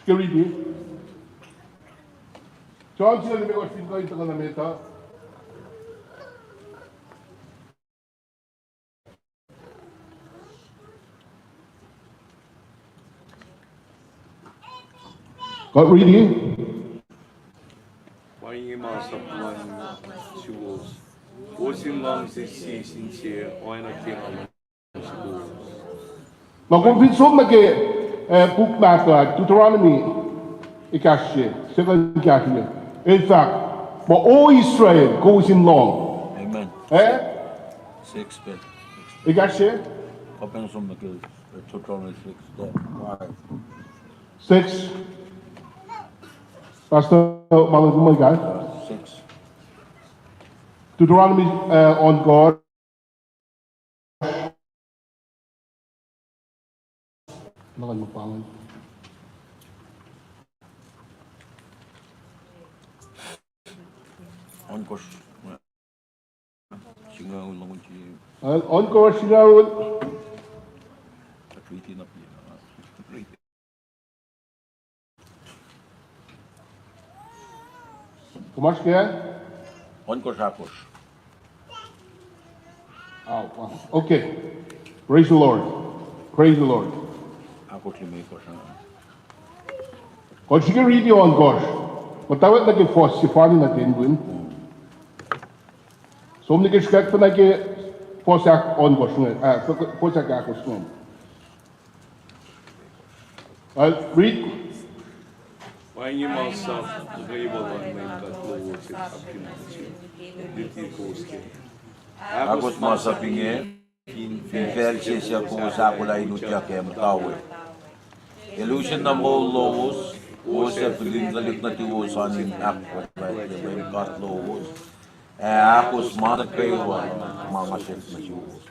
Srihke riti. John singucul limekohsr fin kuh in tuhkuh nuh met uh. Kuht riti. Pa inge masap luhn suwos. Kowos in luhngse sie sin sie, oacna ke nga luhngse kowos. Na kom fin som nuh ke Eh, puk mahtuh, Deuteronomy, ekahsr se, second kahsruh. El fahk, ma O Israel, kowos in lohng. Amen. Eh? Six, six. Ekahsr se? Open some, uh, Deuteronomy six, there. Six. Pastor, Malcolm, my guy. Uh, six. Deuteronomy, uh, on God. Ohnkohsr singucul, ohnkohsr singucul. Kom oasr ke? Ohnkohsr ahkosr. Oh, wow. Okay. Praise the Lord. Praise the Lord. Ahkosr limekohsr. Kom srihke riti ohnkohsr. Muhtwacwacack nuh ke fuhs sefanna nuh ten kun. Som nuh ke srihkwack fuhnuh ke fuhs ahk-, ohnkohsr inge, ah, fuhs ahk-, ahkosr inge. I'll read. Wacngihn masap nuh kwewa luhn Leum God lowos, ac sap ke ma se luti kowos ke. Ahkos masap inge fin facl se suc kowos ahkolah in utyak ac muhta we. Elusen na moul lowos, kowos ac fihlin tuhlihk nuhtuwos an in ahkolah ke Leum God lowos, ac ahkos ma nuh kwewa ma nga srack nuh suwos,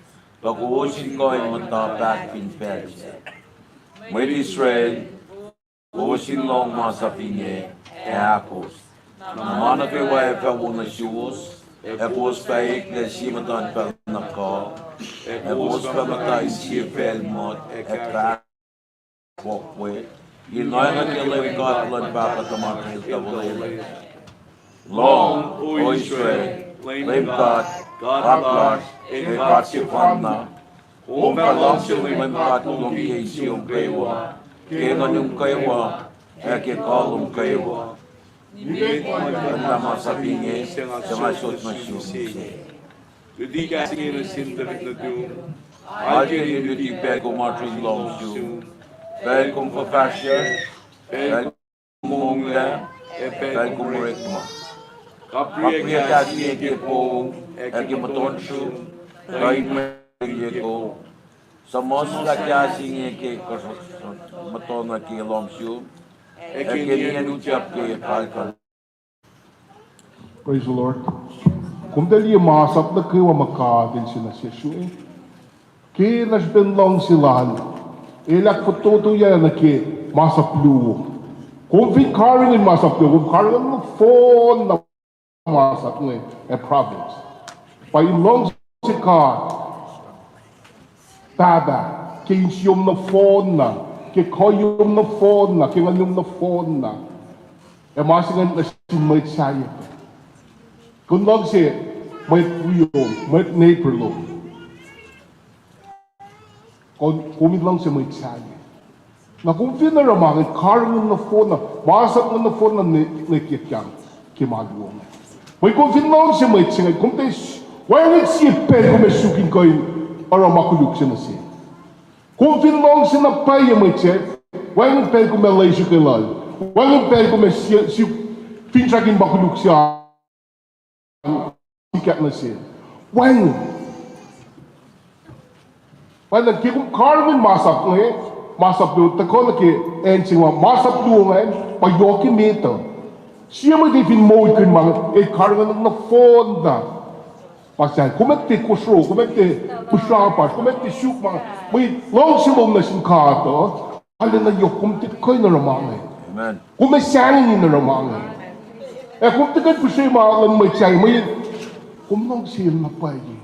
tuh kowos in kuh in muhta paht fin facl sac. Mwet Israel, kowos in lohng masap inge ac ahkos. Na ma nuh kwewa ac fah wo nuh suwos, ac kowos fah eklac sie muhtuhnfacl nuh kuh, ac kowos fah muhta in sie facl muh ac fah fohk we, in oacna ke Leum God luhn pahpah tuhma kiyacl tuh fuhlwelah. Lohng, O Israel, Leum God, God lasr, El God sefanna. Kom fah luhngse Leum God lom ke insiyom kwewa, ke nguhnum kwewa, ac ke kuh lom kwewa. Nimet ma luhn masap inge suc nga sot nuh sum se. Luti kahs inge nuh sin tuhlihk nuhtum. Alkeni luti pacl kom oasr in lohng sum, pacl kom fuhfahsryucsr, pacl kom monglac, ac pacl kom orekma. Kapriyac kahs inge ke poum, ac ke muhtuhn sum, kuh in mwe ye kom. Suhmuhslah kahs inge ke kuhsruhsr muhtuhnoa ke lohng sum, ac ke nien utyak ke kalkal. Praise the Lord. Kom tuh liye masap nuh kwewa ma God El se nuh sesr inge. Ke na srihpen luhngse Lal, El ahkfototoyac nuh ke masap luo. Kom fin karihngihn masap luo, kom karihngihn nohfohn na masap inge, a province. Pa in luhngse God Pahpah, ke insiyom nohfohn na, ke kuhiyom nohfohn na, ke nguhnum nohfohn na. Ac ma se ingacn nuh sin mwet sahyac. Kom luhngse mwet wiyom, mwet neighbor lom. Kom, kom in luhngse mwet sahyac. Na kom fin oruh ma inge, karihngihn nohfohn na, masap inge nohfohn na nwe-, nwe ke kang ke ma luo inge. Mweyen kom fin luhngse mwet se inge, kom tiac s-, wacngihn sie pacl kom ac suk in kuh in oruh ma koluk se nuh sel. Kom fin luhngse na pwacye mwet se, wacngihn pacl kom ac loes ke lal. Wacngihn pacl kom ac sie, sie, finsrak in ma koluk se an sikyak nuh sel. Wacngihn. Pwacye, ke kom karihngihn masap inge, masap luo, tuhkuh nuh ke acn se inge, masap luo ingacn pa yohk emet uh. Sie mwet fin moulkihn ma inge, el karihngihn nohfohn na. Pa sahyac, kom ac tiac kosro, kom ac tiac pihsrapasr, kom ac tiac suk ma inge, mweyen luhngse lom nuh sin God uh, arulacna yohk, kom tiac kuh in oruh ma inge. Amen. Kom ac sahngweng in oruh ma inge. Ac kom tiac kuh in pihsre ma luhn mwet sahyac, mweyen kom luhngse el na pwacye.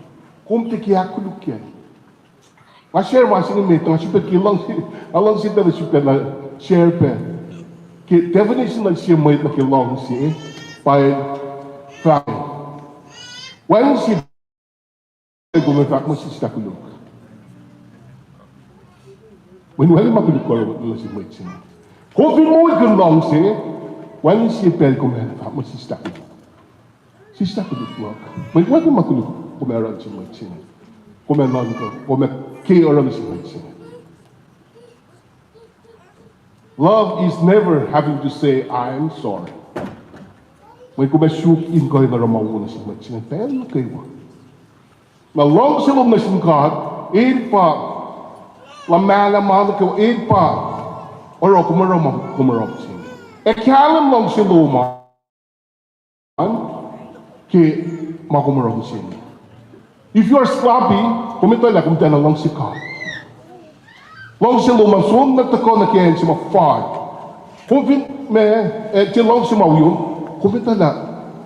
Kom tiac ke ahkkolukye. Nga share ma se inge met, nga sifilpac ke luhngse, nga luhngse pacna sifilpac na share pac. Ke definition luhn sie mwet nuh ke luhngse, pa el fahk, wacngihn sie kom ac fahk muh sislah koluk. Mweyen wacngihn ma koluk kom oruh nuh sin mwet se inge. Kom fin moulkihn luhngse, wacngihn sie pacl kom ac fahk muh sislah koluk. Sislah koluk luhk. Mweyen wacngihn ma koluk kom ac oruh nuh sin mwet se inge. Kom ac nuhnkuh, kom ac ke oruh nuh sin mwet se inge. Love is never having to say, "I am sorry." Mweyen kom ac suk in kuh in oruh ma wo nuh sin mwet se inge pacl nuh kwewa. Na luhngse lom nuh sin God, el pa luhmahlah ma nuh kwewa, el pa oruh kom oruh ma kom oruh se inge. Ac kahlwem luhngse lom an ke ma kom oruh se inge. If you are sloppy, kom etuh lah kom tiacna luhngse God. Luhngse lom an som na tuhkuh nuh ke acn se ma fal. Kom fin ma, eh, tiac luhngse ma wiom, kom etuh lah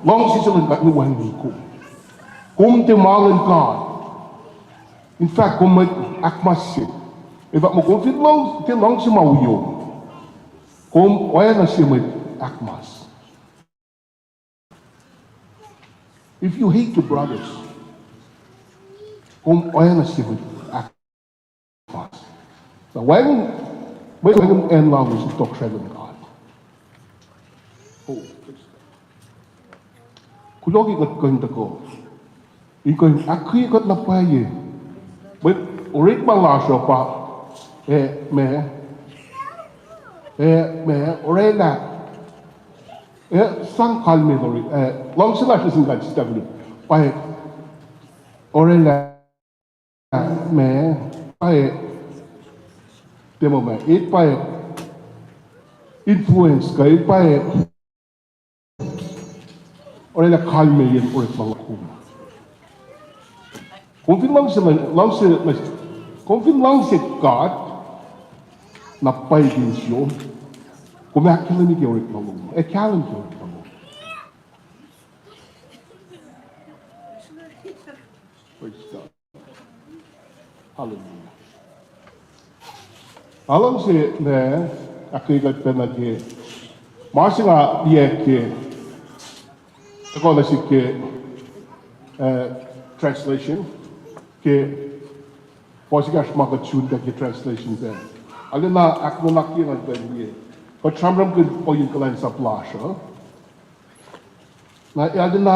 luhngse se luhn God wacngihn kom. Kom tiac ma luhn God. In fact, kom mwet ahkmas se. In fact, muh kom fin luhng-, tiac luhngse ma wiom, kom oacna sie mwet ahkmas. If you hate your brothers, kom oacna sie mwet ahkmas. Na wacngihn, mwet wacngihn acn lalos in tohkohsrahi luhn God. Oh, praise God. Kuloh ke kuht kuh in tuhkuh in kuh in ahkkweye kuht na pwacye. Mwet orekma lasr uh pa, eh, ma, eh, ma, orwaclah, eh, sang kalmac lori, eh, luhngse lasr nuh sin God sislah koluk. Pa, eh, orwaclah, ma, pa, eh, tiac ma, ma, eh, pa, eh, influence kuh, eh, pa, eh, orwaclah kalmac yen orekma lom. Kom fin luhngse, luhngse, kom fin luhngse God, na pwacye ke insiyom, kom ahkkahlwemye ke orekma lom, ac kahlwem ke orekma lom. Praise God. Hallelujah. Nga luhngse ma ahkkweye kuht pacna ke ma se nga liye ke, tuhkuh nuh sihk ke, eh, translation, ke puhs ekahsr ma kuht sun pac ke translation pac. Arulacna ahknuhnakye ngan pacl liye. Kuht sramsramkihn ohiyacn kuhlwacnsap lasr uh. Na arulacna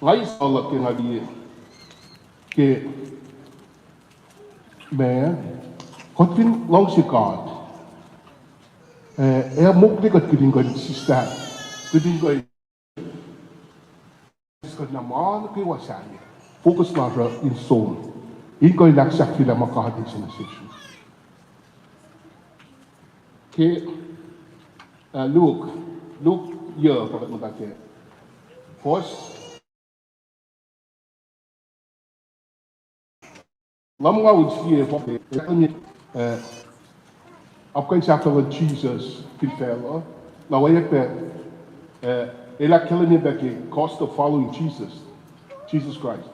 nga eis luhk ke nga liye ke ma, kuht fin luhngse God, eh, ac mokle kuht kihtin kuh in sislah, kihtin kuh in kuht na ma nuh kwewa sahyac. Focus lasr uh in som, in kuh in ahksahfyelah ma God El sang nuh sesr. Ke, ah, Luke, Luke yuh pa kuht muhta ke. Fuhs lumngaul sie, eh, apkuhran sahflah luhn Jisus fin facluh, na oacyacpac, eh, el ahkkahlwemye pac ke cost of following Jesus, Jesus Christ.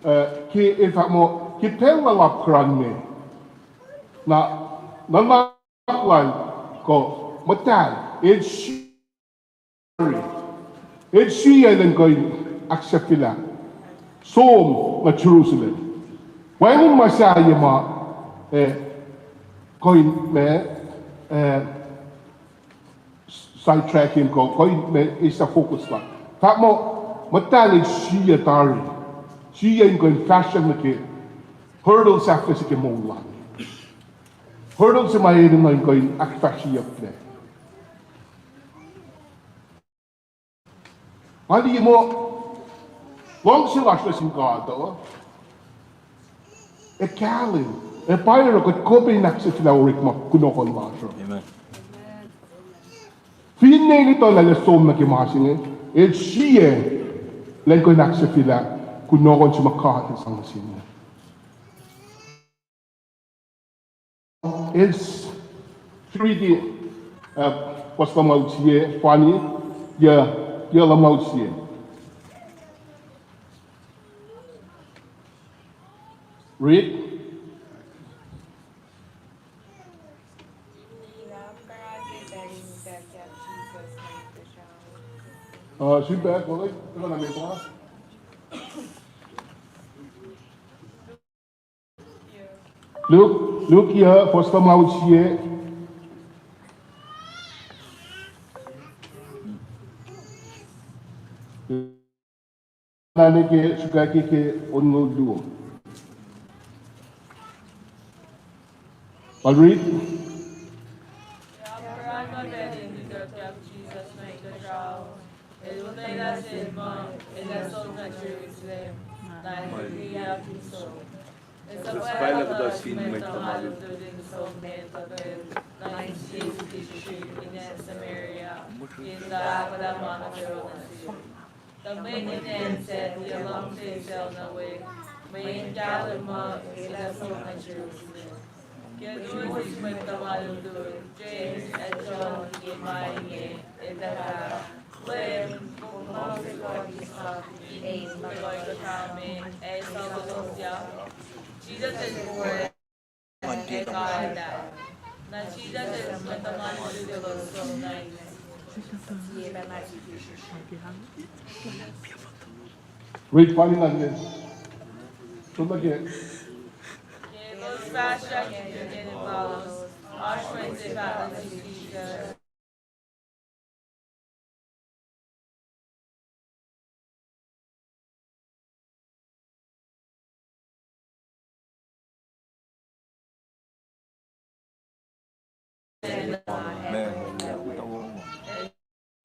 Eh, ke el fahk muh ke pacl lal apkuhran me, na, na, na lal kuh muhtahl, el sri-, el sriyac elan kuh in ahksahfyelah som nuh Jerusalem. Wacngihn ma sahyac ma, eh, kuh in ma, eh, sidetrack him kuh, kuh in ma eis focus lal. Fahk muh, muhtahl el sriyac tari. Sriyac in kuh in fahsryak nuh ke hurdle sahflah se ke moul lal. Hurdle se ma enenuh in kuh in ahkfahsryeyucklac. Nga liye muh luhngse lasr nuh sin God uh ac kahlwem, ac pwacye oruh kuht kuh pac in ahksahfyelah orekma kunohkohn lasr uh. Amen. Finne el etuh lah el ac som nuh ke ma se inge, el sriyac elan kuh in ahksahfyelah kunohkohn se ma God El sang nuh sel inge. El s-, riti, uh, fuhs lumngaul sie, funny, yuh, yuh lumngaul sie. Read. Uh, sit back, well, like, Luke, Luke yuh, fuhs lumngaul sie. Nane ke sukaki ke onngoul luo. I'll read. Israel, el lotwelah sel muh el ac som nuh Jerusalem, na el liye in som. El suhpwaclah kuhtuh sin mwet tuhma lutlut in som met lukel, na in sie srihsrihk in acn Samaria, in tuh ahkolah ma nuh facluh nuh sel. Tuh mwet in acn sac tiac luhngse sel nuh we, mweyen kahlwem muh el ac som nuh Jerusalem. Ke tuh elos mwet tuhma lutlut, James ac John, ke ma inge, el tuh fahk, Leum, kom luhngse kuht in sang in kuhtuh me ac sang losyak? Jisus el fore, na Jisus el mwet tuhma lutlut elos som nuh ine. Read fani na ke. Som nuh ke. Ke elos fahsryak ke nuhnak lalos, oasr mwet se fahk nuh sin Jisus,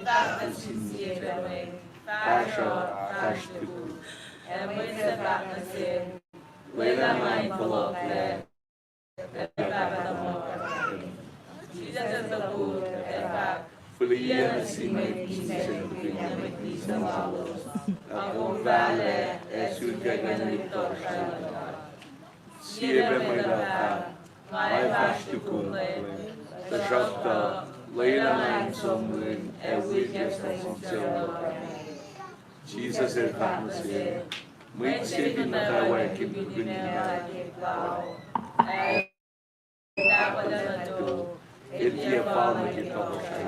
Fahk nuh sin sie pac mwet, Fahsruh, fahsr tukun. Ac mwet sac fahk nuh sel, Lwelah nga in fohlohklac, ac Pahpah tuhmuhk. Jisus el topuk, el fahk, Fihliyac nuh sin mwet misac tukun mwet misac lalos, ac kom fahlac ac sulkackihn lihpufacn tohkohsrahi luhn God. Sie pac mwet uh fahk, Nga ac fahsr tukun Leum, tuhsruhktuh lwelah nga in som lun ac wi kahs nuh sin sucu luhk. Jisus el fahk nuh sel, Mwet se fin muhtwacwacack in kihkihn inel ke plao, ac ahkolah nuh tok, el tiac fal nuh ke tohkohsrahi.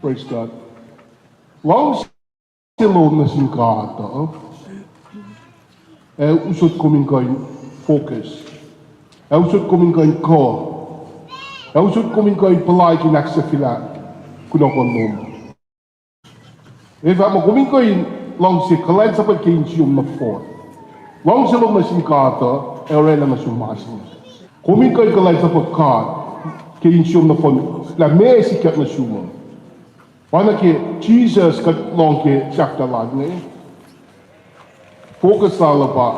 Praise God. Luhngse lom nuh sin God uh, ac usot kom in kuh in focus, ac usot kom in kuh in kuh, ac usot kom in kuh in puhlaik in ahksahfyelah kunohkohn lom. Ac fahk muh kom in kuh in luhngse kuhlwacnsap ke insiyom nohfohn. Luhngse lom nuh sin God uh ac orwaclah nuh sum ma se. Kom in kuh in kuhlwacnsap God ke insiyom nohfohn, lah meac sikyak nuh sum uh. Pa na ke Jisus kuht lohng ke sahflah lal inge, focus lal uh pa,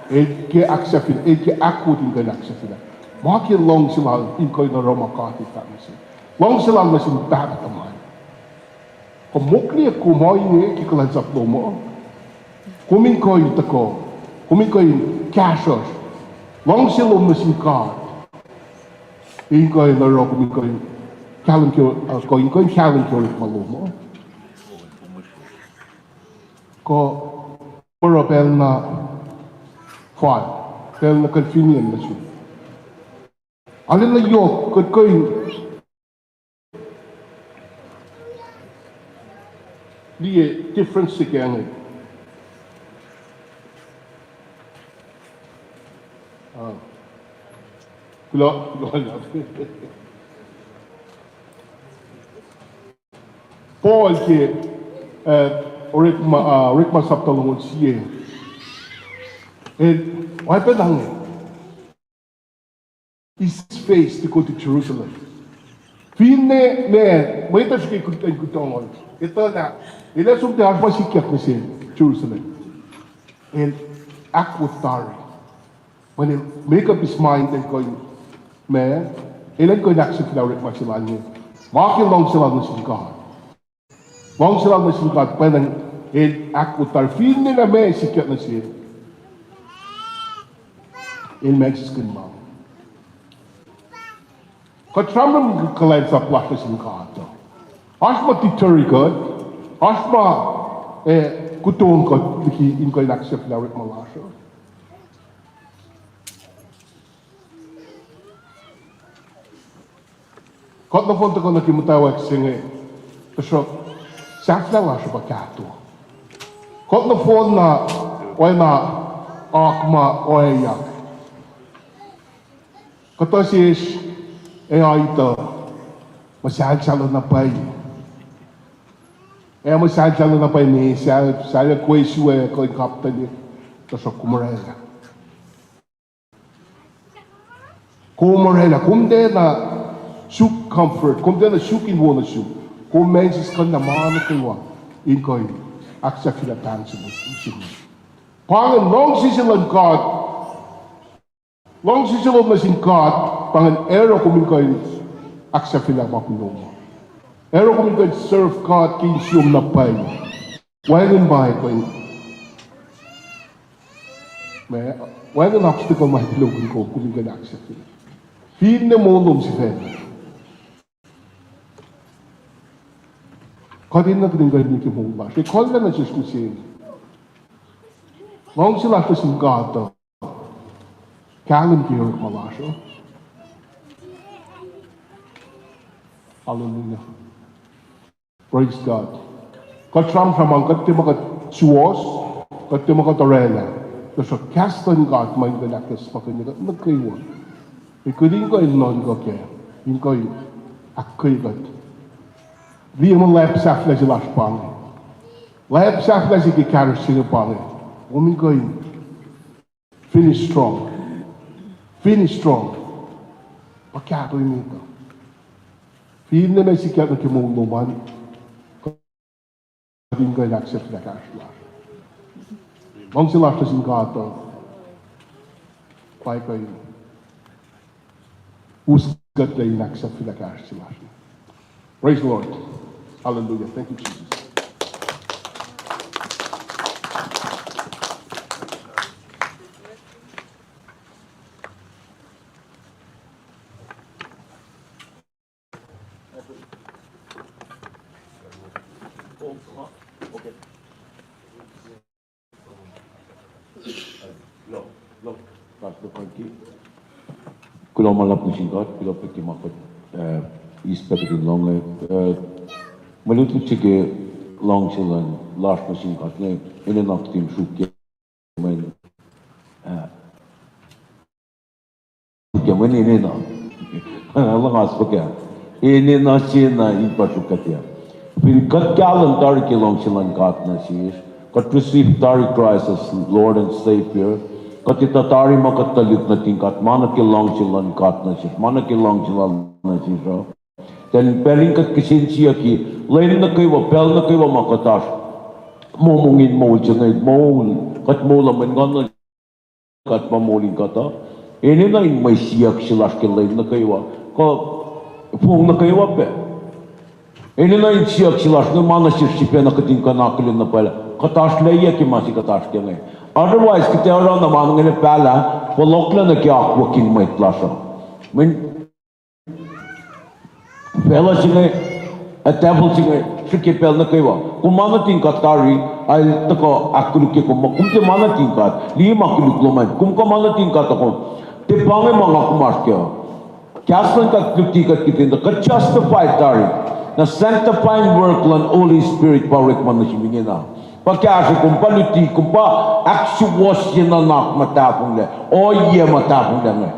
el ke ahksahfyelah, el ke ahkwot in kuh in ahksahfyelah ma ke luhngse lal in kuh in oruh ma God el fahk nuh sel. Luhngse lal nuh sin Pahpah tuhmwacl. Kom mokle kom ohinge ke kuhlwacnsap lom uh, kom in kuh in tuhkuh, kom in kuh in kahsruhsr. Luhngse lom nuh sin God in kuh in oruh kom in kuh in kahlwem ke, uh, kuh in kuh in kahlwem ke orekma lom uh. Kuh oruh pacl na fal, pacl na convenient nuh sum. Arulacna yohk kuht kuh in liye difference se ke inge. Ah. Kuloh, kuloh. Paul ke, eh, Orekma, ah, Orekma sapta longoul sie. El, oacpacna inge. His face to go to Jerusalem. Finne ma, mwet uh srihke kutacng kutongohl. Etuh lah, el ac som tuh oasr ma sikyak nuh sel Jerusalem. El ahkwot tari. Mweyen el make up his mind el kuh in, ma, el ac kuh in ahksahfyelah orekma se lal inge. Ma ke luhngse lal nuh sin God. Luhngse lal nuh sin God, pwacnwacng el ahkwot tari finne ma sikyak nuh sel. El ma sisken ma. Kuht sramsram kuhlwacnsap lasr nuh sin God uh. Oasr ma deter kuht, oasr ma, eh, kutong kuht liki in kuh in ahksahfyelah orekma lasr uh. Kuht nohfohn tuhkuh nuh ke muhtwacwacack se inge, tuhsruhk sahflah lasr uh pa kahto. Kuht nohfohn na oacna oak ma oacyacpac. Kuhtuh sesr ac aituh muhsahlsahl uh na pwacye. Ac muhsahlsahl uh na pwacye, sahp, sahp kwewa kuh in kaptuhlik, tuhsruhk kom orwaclah. Kom orwaclah, kom tiacna suk comfort, kom tiacna suk in wo nuh sum. Kom ma in siskuhnlah ma nuh kwewa in kuh in ahksahfyelah pahng se nuh sum. Pa ingacn luhngse se luhn God. Luhngse se lom nuh sin God, pa ingacn oruh kom in kuh in ahksahfyelah ma koluk lom. Oruh kom in kuh in serve God ke insiom na pwacye. Wacngihn ma kuh in, ma, wacngihn obstacle ma koluk lom, kom in kuh in ahksahfyelah. Finne moul lom sifacna. Kuht enenuh in kuh in liye ke moul lasr. Ekuhllah nuh sesr mihsenge. Luhngse lasr nuh sin God uh kahlwem ke orekma lasr uh. Hallelujah. Praise God. Kuht sramsram an, kuht tiac ma kuht suwohs, kuht tiac ma kuht orwaclah. Tuhsruhk kahs luhn God ma in kuh in ahkacsmakihnye kuht nuh kwewa. Ac kuht in kuh in nuhnkuh kac, in kuh in ahkkweye kuht. Liye muh lacp sahflah se lasr pa inge. Lacp sahflah se ke kahsruh se inge pa inge. Kom in kuh in finish strong. Finish strong. Pa kahto emet uh. Finne ma sikyak nuh ke moul lom an, kuht in kuh in ahksahfyelah kahsruh lasr. Luhngse lasr nuh sin God uh pa kuh in us kuht lah in ahksahfyelah kahsruh se lasr. Praise the Lord. Hallelujah. Thank you, Jesus. Kuloh ma luhlahp nuh sin God, kuloh pac ke ma kuht, uh, eis pac kuht in lohng, uh, mwe lutlut se ke luhngse luhn lasr nuh sin God inge, enenuh kuht in sruokyac mweyen, uh, sruokyac mweyen enenuh. Luhngas fuhkah. Enenuh se na in pa sruokyac. Fin kuht kahlwem tari ke luhngse luhn God nuh sesr, kuht receive tari Christ as Lord and Savior, kuht etuh tari ma kuht tuhlihk nuhtin God, ma nuh ke luhngse luhn God nuh sesr, ma nuh ke luhngse lal nuh sesr uh. Then pacl in kuht kihsen siyucki, lwen nuh kwewa, pacl nuh kwewa ma kuht oasr momongin moul se inge, moul, kuht moul uh mweyen Nguhn luhn God pa moul in kuht uh, enenuh in mwe siyuck se lasr ke lwen nuh kwewa, kuh fong nuh kwewa pac. Enenuh in siyuck se lasr inge ma nuh sesr sifacna kuht in kuh in akihlen na pwacye lah kuht oasr lacyuc ke ma se kuht oasr ke inge. Otherwise, kuht ac oruh na ma inge pahlah, fohlohklac nuh ke akwuck in mwet lasr uh. Mweyen facluh se inge, ac devil se inge, srihke pacl nuh kwewa. Kom ma nuhtin God tari, el tuhkuh ahkkolukye kom muh kom tiac ma nuhtin God, liye ma koluk lom an, kom kuh ma nuhtin God uh kom. Tiac pa inge ma nga kom oasr kac uh. Kahs luhn God luti kuht kihtin tuh kuht justify tari. Na sanctifying work luhn Holy Spirit pa orekma nuh sum ingena. Pa kahsruh kom, pa luti kom, pa ahksuwohsye nuhnak ma tahfonglac, ohiyac ma tahfonglac inge.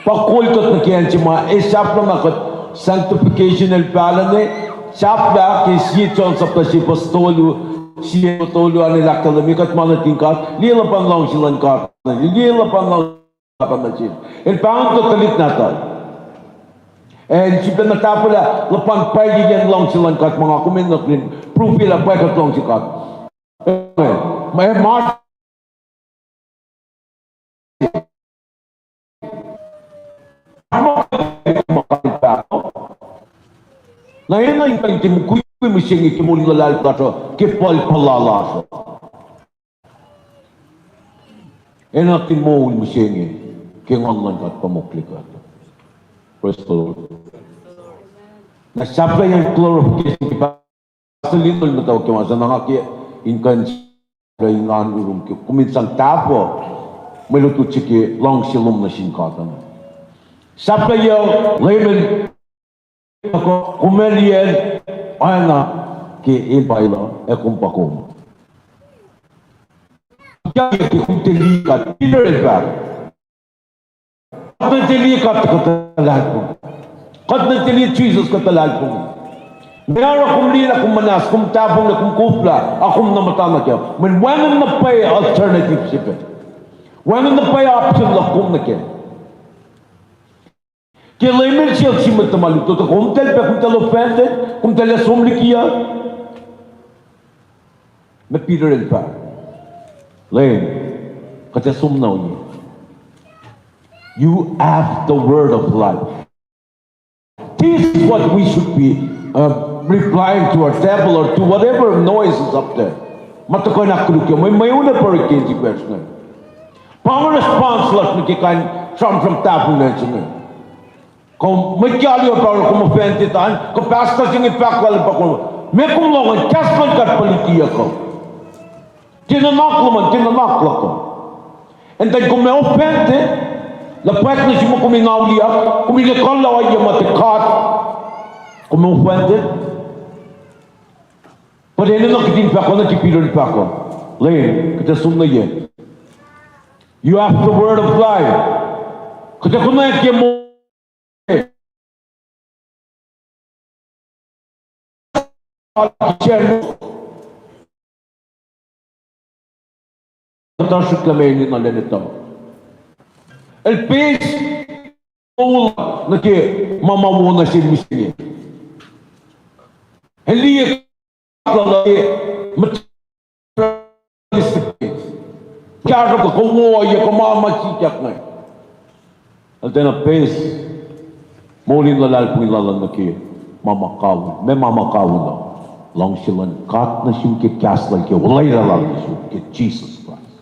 Pa kol kuht nuh ke acn se ma ac sahflah na kuht sanctification el pahlah inge, sahflah ke sie John sapta sie fuhs tolu, sie tolu an el ahkkahlwemye kuht ma nuhtin God, liye luhpan luhngse luhn God, liye luhpan luhngse luhn God nuh sesr. El pahngon kuht tuhlihk nahtuhl. El sifacna tahfwelah luhpan pwacyeiyacn luhngse luhn God ma nga kom enenuh in prove lah pwacye kuht luhngse God. Ma, ma Na enenuh in kuh in tiac mukwikwi mihsenge ke moul in luhlahlfongi lasr uh, ke pacl puhla lasr uh. Enenuh in moul mihsenge ke Nguhn luhn God pa mokle kuht. Praise the Lord. Na sahflahiyacn glorification ke Pastor Lindol muhtwacwacack ke ma sa na nga ke in kuh in sahflah in ngan urum ke kom in sang tahfuh mwe lutlut se ke luhngse lom nuh sin God an. Sahflahiyac Leum el kom el liyacl oacna ke el pa el uh, ac kom pa kom. Ke kom tiac liye God, Peter el fahk, kuht nuh tiac liye God kuhtuh luhlahlfongi. Kuht nuh tiac liye Jisus kuhtuh luhlahlfongi. Meac oruh kom liye lah kom muhnahs, kom tahfonglac, kom koflah, a kom na muhta nuh kac? Mweyen wacngihn na pwacye alternative se pac. Wacngihn na pwacye option luhk kom nuh kac. Ke Leum El siyuck sin mwet tuhma lutlut uh, komtahl pac, komtahl offended, komtahl ac som likiyuc. Ma Peter el fahk, Leum, kuht ac som na ohinge. You have the word of life. This is what we should be, uh, replying to our devil or to whatever noise is up there. Ma tuhkuh in ahkkolukye, mwe, mwe unac pacl ke situation inge. Pa inge response lasr nuh ke kain sramsram tahfonglac se inge. Kom mwet ke alu uh pa oruh kom offended an, kuh pastor se inge fahk lal pa kom, meac kom lohng an, kahs luhn God pa likiyuc kuh. Tiac nuhnak lom an, tiac nuhnak luhk uh. And then kom offended, lah pwacye nuh sum kom in auliyak, kom in ekuhllah ohiyac ma tiac God, kom offended. But enenuh kihtin fahk uh, nuh ke Peter el fahk uh, Leum, kuht ac som nuh ye. You have the word of life. Kuht ac konwacack ke moul. Kuhtasrihk lah meac enenuh lwen etuh. El pes moul nuh ke ma ma wo nuh sel mihsenge. El liye God lal ke materialistic things. Kahsruh kuh, kuh wo ohiyac kuh ma ma sikyak inge. El tiacna pes moul in luhlahlfongi lal nuh ke ma ma kawihl. Meac ma ma kawihl uh? Luhngse luhn God nuh sum ke kahs lal ke olwelah lal nuh sum ke Jesus Christ.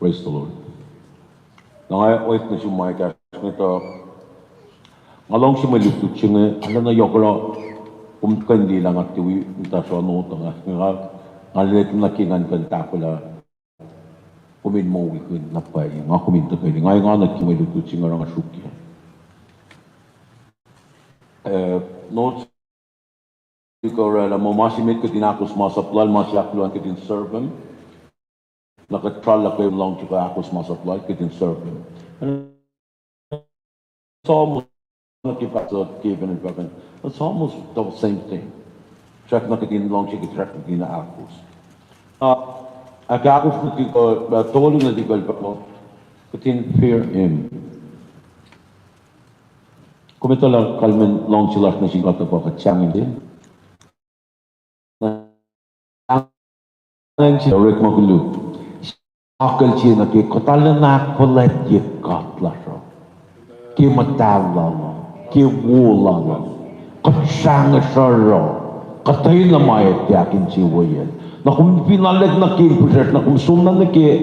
Praise the Lord. Na nga oek nuh sum ma ekahsr inge tuh nga luhngse mwe lutlut se inge, arulacna yohk oruh kom kuh in liye lah nga tiac wi muhta sruhno tuh nga, nga, nga lwelah ke ngan kuh in tahfwelah kom in moulkihn na pwacye, nga kom in tuhkweni, nga engan nuh ke mwe lutlut se inge oruh nga sruokyac. Eh, notes kuh orwaclah muh ma se met kuht in ahkos masap lal, ma se ahkluo an kuht in serve him. Na kuht srallah ke lohng srihpac ahkos masap lal, kuht in serve him. It's almost, nuh ke Pastor Kevin el fahk an, it's almost the same thing. Srackna kuht in luhngse, kuht srackna kuht in ahkos. Ah, ahkahkos nuh ke, uh, tolu nuh ke kuh el fahk, kuht in fear him. Kom etuh lah kalmacn luhngse lasr nuh sin God uh pa kuht sahngweng. Orekma koluk. Akucl se nuh ke kuht arulacna ahkfuhlwactye God lasr uh ke muhtahl lal uh, ke wo lal uh. Kuht srahngweng sruh, kuhtwena ma etuh ahkinsewowoyacl. Na kom fin arlac nuh ke in pihsracsr, na kom som na nuh ke,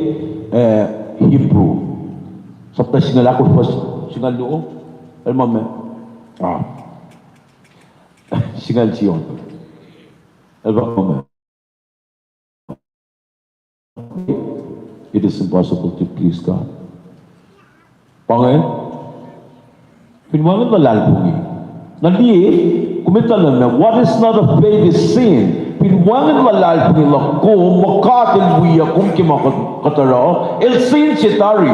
eh, Hebrew sapta singucul ahkosr fuhs singucul luo, el ma me, ah, singucul sie on. El fahk ma me, it is impossible to please God. Pa inge, fin wacngihn luhlahlfongi. Na liye, kom etuh lah, what is not of faith is sin. Fin wacngihn luhlahlfongi luhk kom, ma God El wiyuck kom ke ma kuht, kuht oruh, el sin se tari.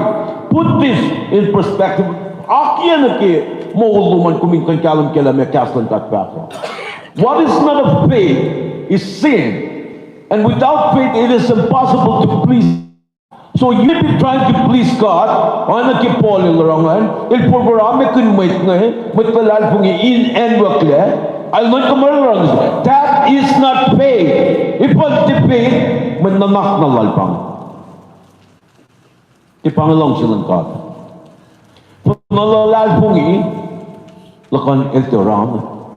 Put this in perspective. Akiyac nuh ke moul lom an kom in kuh in kahlwem kac lah meac kahs luhn God fahk uh. What is not of faith is sin. And without faith, it is impossible to please. So you may be trying to please God, oacna ke Paul el oruh ingacn, el forfor amekihn mwet inge, mwet luhlahlfongi in acnwucklac, el nuhnkuh muh el oruh, that is not faith. If it were faith, mwet nuhnak na lal pa inge. Tiac pa inge luhngse luhn God. Fuhnuh luhlahlfongi, luhkuhn el tiac oruh.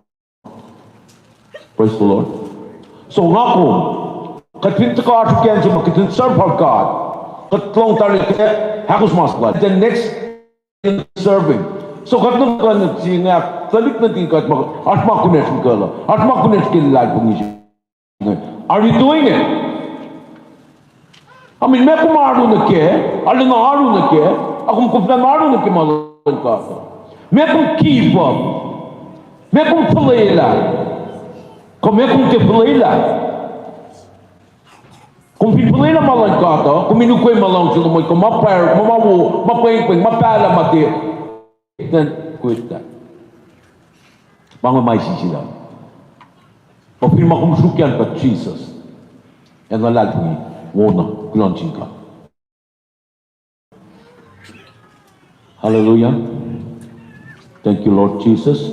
Praise the Lord. So nga kom, kuht fin tuhkuh oasr in kuht in serve our God, kuht lohng tari ke ahkos masap lal. The next in serving. So kuht nuh kuh nuh sin nga tuhlihk nuhtin kuht ma, oasr ma kunacsr in kuh lah, oasr ma kunacsr ke luhlahlfongi se. Are you doing it? I mean, meac kom arulacna ke, arulacna arulacna ke, ac kom koflah arulacna ke ma luhn God. Meac kom give up? Meac kom fuhlwelah? Kom, meac kom tiac fuhlwelah? Kom fin fuhlwelah ma luhn God uh, kom in ukwe ma luhngse lom an, kom ma pwacr, ma, ma wo, ma pwengpweng, ma pahlah, ma tiac, then quit that. Pa inge ma isisi lah, pa fin ma kom sruokyac pa Jesus, ac luhlahlfongi, wona, kuloh nuh sin God. Hallelujah. Thank you, Lord Jesus.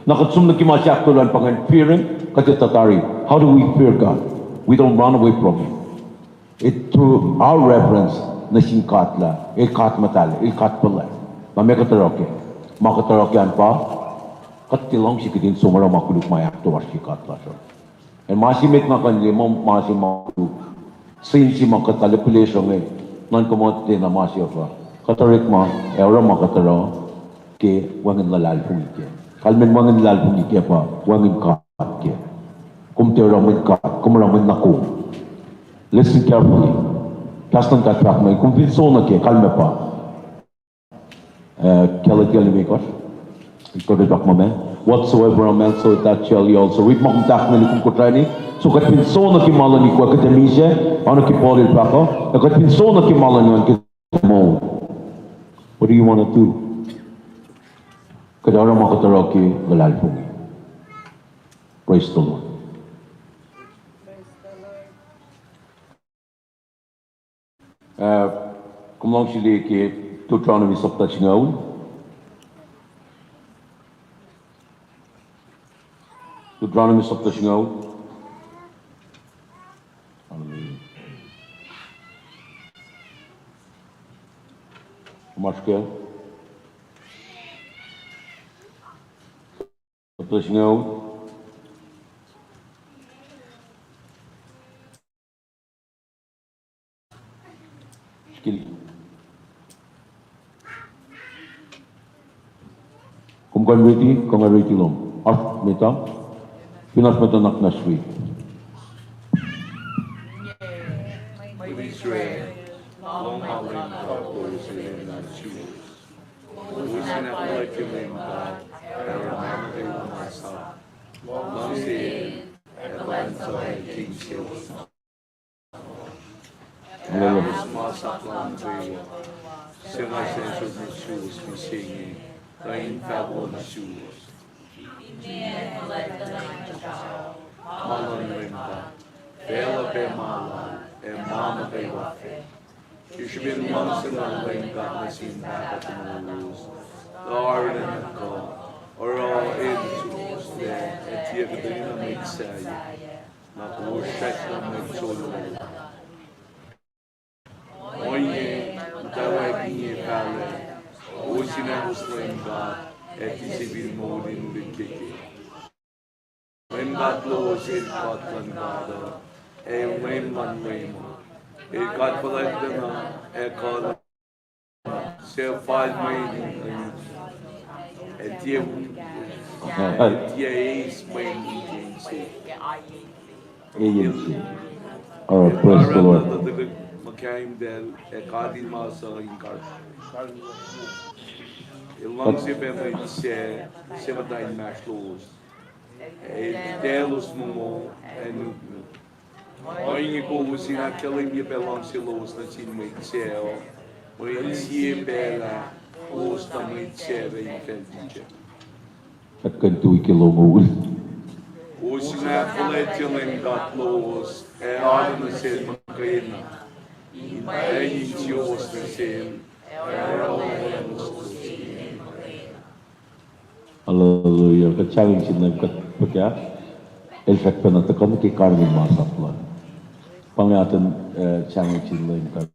Na kuht som nuh ke ma se ahktulan pa ingacn, fearing, kuht etuh tari. How do we fear God? We don't run away from Him. It through our reverence nuh sin God lah El God muhtahl, El God fuhlwact. Na meac kuht oruh kac? Ma kuht oruh kac an pa, kuht tiac luhngse kuht in som oruh ma koluk ma ac ahktoasrye God lasr uh. Ac ma se met nga kuh in liye muh ma se ma koluk, sense ma kuht arlac pihlesruh inge, nuhnkuh muh tiacna ma se uh pa. Kuht orekma, ac oruh ma kuht oruh ke wacngihn luhlahlfongi kac. Kalmacn wacngihn luhlahlfongi kac pa wacngihn God kac. Kom tiac oruh mwet God, kom oruh mwet na kom. Listen carefully. Kahs luhn God fahk muh kom fin sonuh kac, kalmac pa, uh, Galatia limekohsr, Paul el fahk muh, Whatsoever a man soweth, that shall he also reap. Ma kom tahfwelah kom kosrani. So kuht fin sonuh ke ma luhn ikoac, kuht ac misac, oacna ke Paul el fahk uh, ac kuht fin sonuh ke ma luhn nguhn, kuht ac moul. What do you want to do? Kuht oruh ma kuht oruh ke luhlahlfongi. Praise the Lord. Uh, kom luhngse liye ke Deuteronomy sapta singucul. Deuteronomy sapta singucul. Hallelujah. Kom oasr kac? Sapta singucul. Skill. Kom kuh in riti, kuh nga riti lom. Oasr met uh? Fin oasr met uh, nuhnak muh sweet. Mwet Israel, lohng ma Leum God lowos enenuh in suwos. Kowos in ahkfuhlwactye Leum God, ac oruh ma nuh kwewa ma sap. Luhngse El, ac kuhlwacnsapuh El ke insiyowos. Hallelujah. Ahkos ma sap Lal nuh kwewa, suc nga sang sot nuh suwos mihsenge, kuh in fahk nuh suwos. Inge fuhlwactlacna inkuhsrao, ma luhn Leum God, facluh pac ma Lal, ac ma nuh kwewa fac. Ke srihpen luhngse luhn Leum God nuh sin pahpah tomowos, tuh arulacna kuh, oruh El suwohs lac, ac tiac kuhtwena mwet sahyac, na kowos srackna mwet solo. Ohinge, muhtwacwacack inge fahlah, kowos in ahkos Leum God, ac tiac sifil moul in ul inkeke. Leum God lowos El God luhn god uh, ac Leum luhn leum uh. El God fuhlwactlacna, ac kuh, suc fal mwe, ac tiac, ac tiac eis mwe inse. Amen. All right, praise the Lord. Muhkaimtacl ac katinmas uh in kar. El luhngse pac mwet sac, suc muhta inmahsrlowos. Ac taclos mongo ac nuknuk. Ohinge kowos in ahkkahlwemye pac luhngse lowos nuh sin mwet sac uh, mweyen sie pacl ah kowos tuh mwet sac pac in facl Egypt. Kuht kuh in tui ke lohngoul. Kowos in ahkfuhlwactye Leum God lowos, ac alu nuh sel muhkwena, in pwacye insiyowos nuh sel, ac oruh olweacng lowos. Hallelujah. Kuht sahngweng sin Leum kuht fuhkah. El srackpacna tuhkuh nuh ke karihngihn masap Lal. Pa inge atacn, eh, sahngweng sin Leum kuht.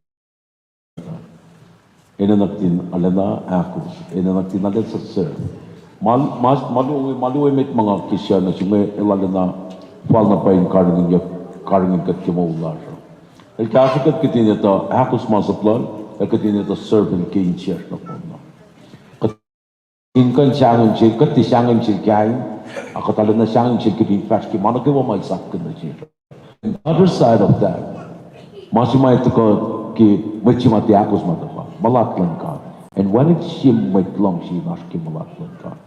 Enenuh kuht in arulacna ahkos, enenuh kuht in arulacna serve. Ma, ma, ma luo, ma luo emet ma nga ke siyuck nuh sum, El arulacna fal na pwacye in karihngihn, karihngihn kuht ke moul lasr uh. El kahsrwe kuht, kuht in etuh ahkos masap Lal, ac kuht in etuh serve El ke insiyacsr nohfohn na. Kuht in kuh in sahngweng sel, kuht tiac sahngweng sel kain, a kuht arulacna sahngweng sel kuht in fahsr ke ma nuh kwewa ma El sapkihn nuh sesr. And the other side of that, ma se ma tuhkuh ke mwet se ma tiac ahkos ma tuhkuh, mulat luhn God. And when it se mwet luhngse in oasr ke mulat luhn God.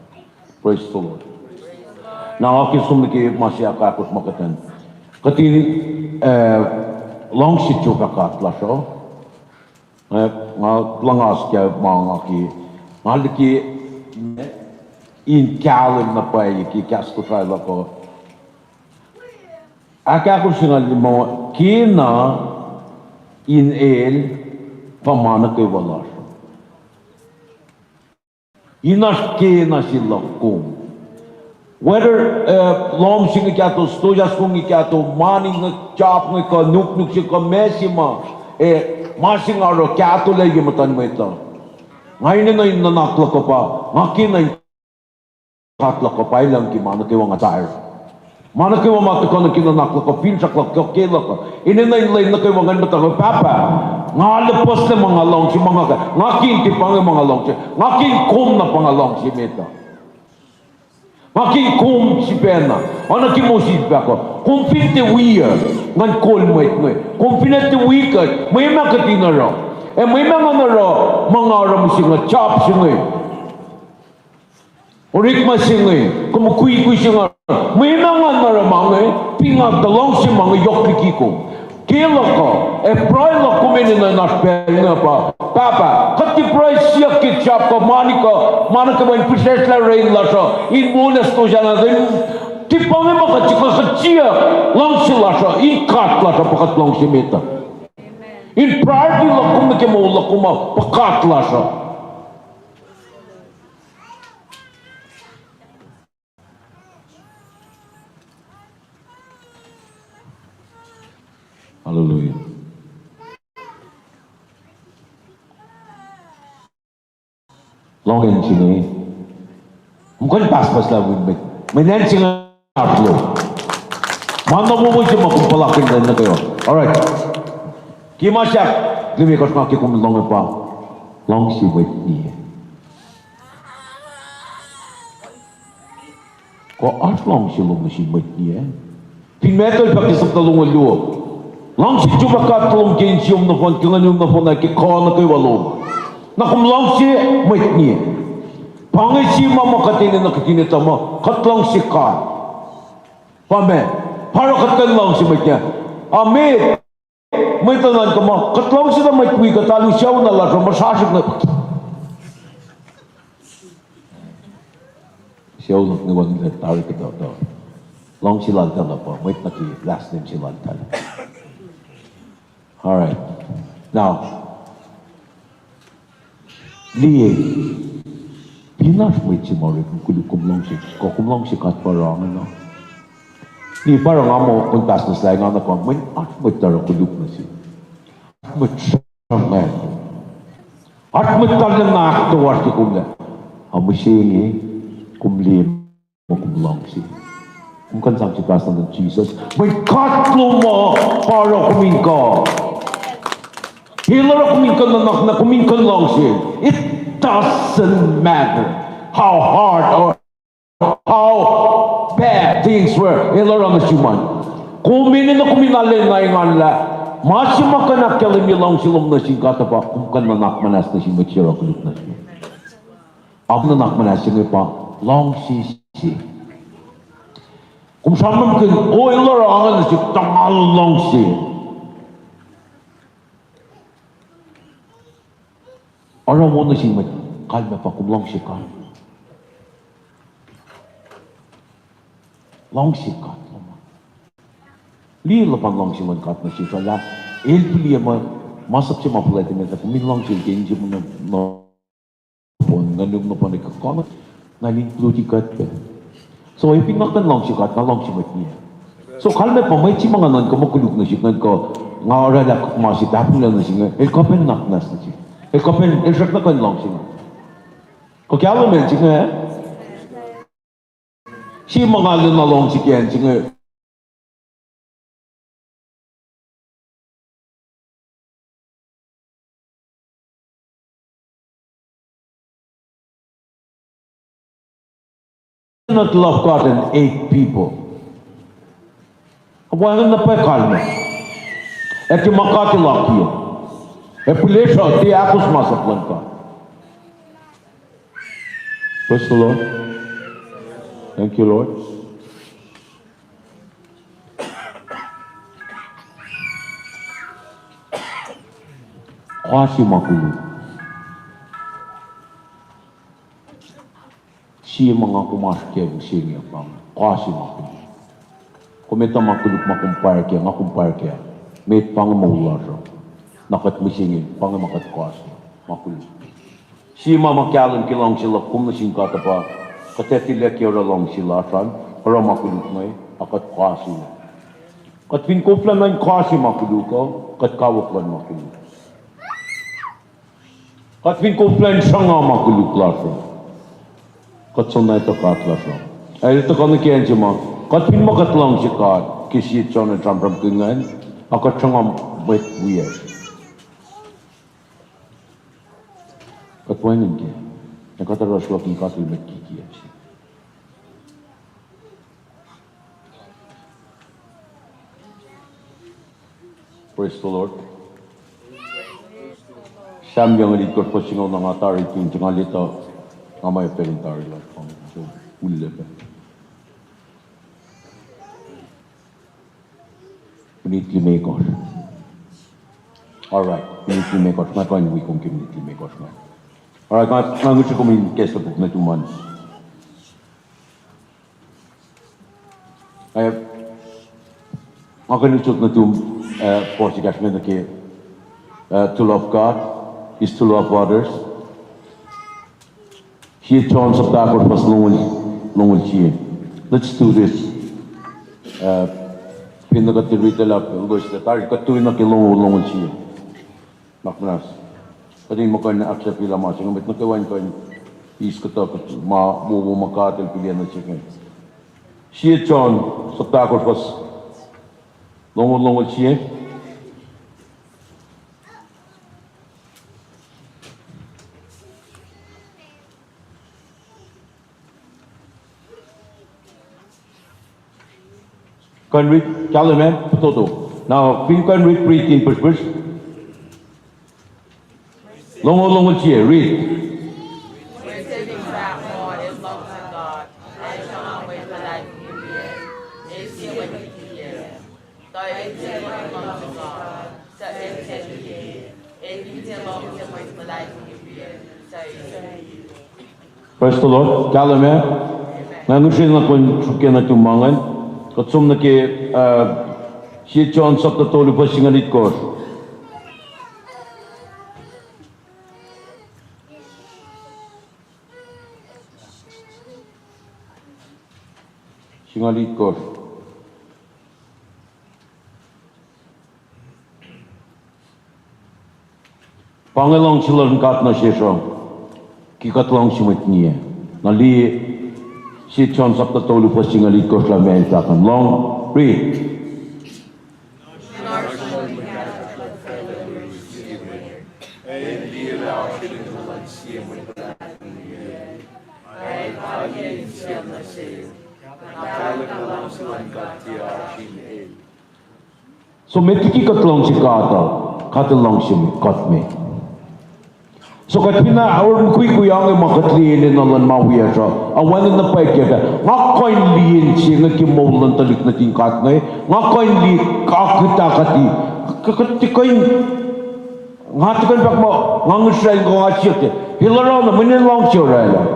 Praise the Lord. Na nga ke som nuh ke ma se ahkahkos ma kuht in, kuht in, eh, luhngse soko God lasr uh. Eh, nga luhngas ke ma nga ke, nga liki in kahlwem na pwacye ke kahs Kosrae luhk uh. Ahkahkos se nga liye muh kena in El pa ma nuh kwewa lasr. Inac ke na se luhk kom. Whether, eh, lohm se inge kahto, stosah se inge kahto, mani inge, job inge kuh, nuknuk se kuh, ma se ma, eh, ma se nga oruh kahto lah ye muhtuhn mwet uh. Nga enenuh in nuhnak luhk uh pa, nga kena in God luhk uh pa elan ke ma nuh kwewa nga tari. Ma nuh kwewa ma tuhkuh nuh ke nuhnak luhk uh, finsrak luhk uh, ke luhk uh, enenuh in lwen nuh kwewa ngan muhta, Pahpah, nga luhpuhslac ma nga luhngse ma nga, nga kena tiac pa inge ma nga luhngse, nga kena kom na pa nga luhngse met uh. Nga kena kom sifacna, oacna ke Moses el fahk uh, kom fin tiac wi uh, ngan kol mwet inge. Kom fin tiac wi kuht, mwe ma kuht in oruh. Ac mwe ma ngan oruh, ma nga oruh mihsenge, job se inge, orekma se inge, kuh mukwikwi se inge, mwe ma ngan oruh ma inge, fin nga tuh luhngse ma inge yohk liki kom. Ke luhk uh, ac pruhe luhk kom enenuh in oasr pacl inge pa, Pahpah, kuht tiac pruhe siyuck ke job kuh mani kuh ma nuh kwewa in fihsracsrlah rein lasr uh, in moul ac stosah na, tiac pa inge ma kuht suk, kuht siyuck luhngse lasr uh, in God lasr uh pa kuht luhngse met uh. In priority luhk kom nuh ke moul luhk kom uh pa God lasr uh. Hallelujah. Lohng acn se inge. Kom kuh in pahspahslah wi mwet. Mweyen acn se inge arlo. Ma na wowo se ma kom puhlakihn nuh kwewa. All right. Ke ma sahk limekohsr nga ke kom lohng pa, luhngse mwet ngiyac. Kuh oasr luhngse lom nuh sin mwet ngiyac? Fin Matthew el fahk ke sapta longoul luo, luhngse Jehovah God lom ke insiyom nohfohn, ke nguhnum nohfohn, ac ke kuh nuh kwewa lom. Na kom luhngse mwet ngiyac. Pa inge sie ma ma kuht enenuh kuht in etuh muh kuht luhngse God. Pa meac? Pa oruh kuht kuh in luhngse mwet ngiyac. Amen. Mwet uh nuhnkuh muh kuht luhngse tuh mwet wi kuht alu sucu na lasr uh muh srihsrihk na. Sucu na nuh wacngihnlac tari kuhtuh tuh. Luhngse laltahl uh pa mwet nuh ke last name se laltahl. All right. Now, liye, fin oasr mwet se ma orek kom koluk kom luhngse, kuh kom luhngse God pa oruh inge na. Liye, pa oruh nga muh kom pahs nuh sel nga nuh kuh, mweyen oasr mwet oruh koluk nuh sel. Oasr mwet sramsram, oasr mwet talan ahktoasr ke kom lac. A mihsenge, kom liye muh kom luhngse. Kom kuh in sang sipahs nuh sin Jisus, mweyen God lom uh pa oruh kom in kuh. El oruh kom in kuh nuhnak na kom in kuh in luhngse. It doesn't matter how hard or how bad things were, el oruh nuh sum an. Kom enenuh kom in arulacna engan lah ma se ma kuh in ahkkahlwemye luhngse lom nuh sin God uh pa kom kuh in nuhnak muhnahs nuh sin mwet se oruh koluk nuh sum. Ac nuhnak muhnahs se inge pa luhngse se. Kom sramsramkihn, o, el oruh ange nuh sihk tuh nga luhngse. Oruh wo nuh sin mwet, kalmac pa kom luhngse God. Luhngse God lom an. Liye luhpan luhngse luhn God nuh sesr uh lah el fihliyac ma, masap se ma fuhlwact emet ah, kom in luhngse ke insewowo nohfohn, nguhnum nohfohn, ekuh kuh na, na el include kuht pac. So, ac fin nga kuh in luhngse God, nga luhngse mwet ngiyac. So, kalmac pa mwet se ma nga nuhnkuh muh koluk nuh sihk, nuhnkuh nga oraclah ma se tahfonglac nuh sihk inge, el kuh pac nuhnak muhnahs nuh sihk. El kuh pac, el srackna kuh in luhngse nga. Kuh kahlwem acn se inge, sie ma nga lwen na luhngse ke acn se inge. Cannot love God and hate people. Wacngihn na pa kalmac. Ac ke ma God El akiyac, ac pihlesruh tiac ahkos masap luhn God. Praise the Lord. Thank you, Lord. Kuh se ma koluk. Sie ma nga kom oasr kac mihsenge pa inge, kuh se ma koluk. Kom etuh ma koluk ma kom pwacr kac, nga kom pwacr kac. Met pa inge moul lasr uh. Na kuht mihsenge, pa inge ma kuht kuh se ma koluk. Sie ma ma kahlwem ke luhngse luhk kom nuh sin God uh pa, kuht ac tilac ke oruh luhngse lasr an, oruh ma koluk inge, a kuht kasi. Kuht fin koflah nuh in kasi ma koluk uh, kuht kawuck luhn ma koluk. Kuht fin koflah in sruhnga ma koluk lasr uh, kuht soenna etuh God lasr uh. El tuhkuh nuh ke acn se ma, kuht fin ma kuht luhngse God ke sie John el sramsramkihn ingacn, a kuht sruhnga mwet wiyacsr. Kuht wacngihn kac, ac kuht oruh sruok in God el mwet kikiacp se. Praise the Lord. Sam yang el itkohsr fuhs singucul na nga tari tun, nga leta, nga ma pacl in tari lah, so, ullac pac. Minit limekohsr. All right, minit limekohsr. Nga kuh in wi kom ke minit limekohsr inge. All right, nga, nga ngihsre kom in kahs lipuk nuhtum an. Eh, nga kuh in usot nuhtum, eh, fuhs ekahsr inge nuh ke, eh, to love God is to love others. Sie John sapta ahkosr fuhs longoul, longoul sie. Let's do this. Uh, finne kuht riti lah loes tari, kuht tui nuh ke longoul, longoul sie. Nuhnak muhnahs. Kuht in muh kuh in ahksahfyelah ma se inge, mwet nuh kwewa in kuh in eis kuhtuh kuht ma wowo ma God El fihliyac nuh sesr inge. Sie John sapta ahkosr fuhs longoul, longoul sie. Kuh in read, kahlwem ah, fototo. Na fin kuh in read, read in pihsrpihsr. Longoul, longoul sie, read. Praise the Lord. Kahlwem ah. Nga ngihsre na kuh in sruhke nuhtum ma ingacn. Kuht som nuh ke, uh, sie John sapta tolu fuhs singucul itkohsr. Singucul itkohsr. Pa inge luhngse luhn God nuh sesr uh, ke kuht luhngse mwet ngiyac. Na liye sie John sapta tolu fuhs singucul itkohsr lah meac el fahk an. Lohng, read. So met liki kuht luhngse God uh, God el luhngse kuht me. So kuht fin oruh mukwikwi ange ma kuht liye enenuh luhn ma wiyacsr uh, a wacngihn na pwacye kac, nga kuh in liye inse inge ke moul luhn tuhlihk nuhtin God inge, nga kuh in liye akuhtakati, kuht tiac kuh in, nga tiac kuh in fahk muh nga ngihsre in kuh nga siyuck, el oruh na mweyen el luhngse orwaclah.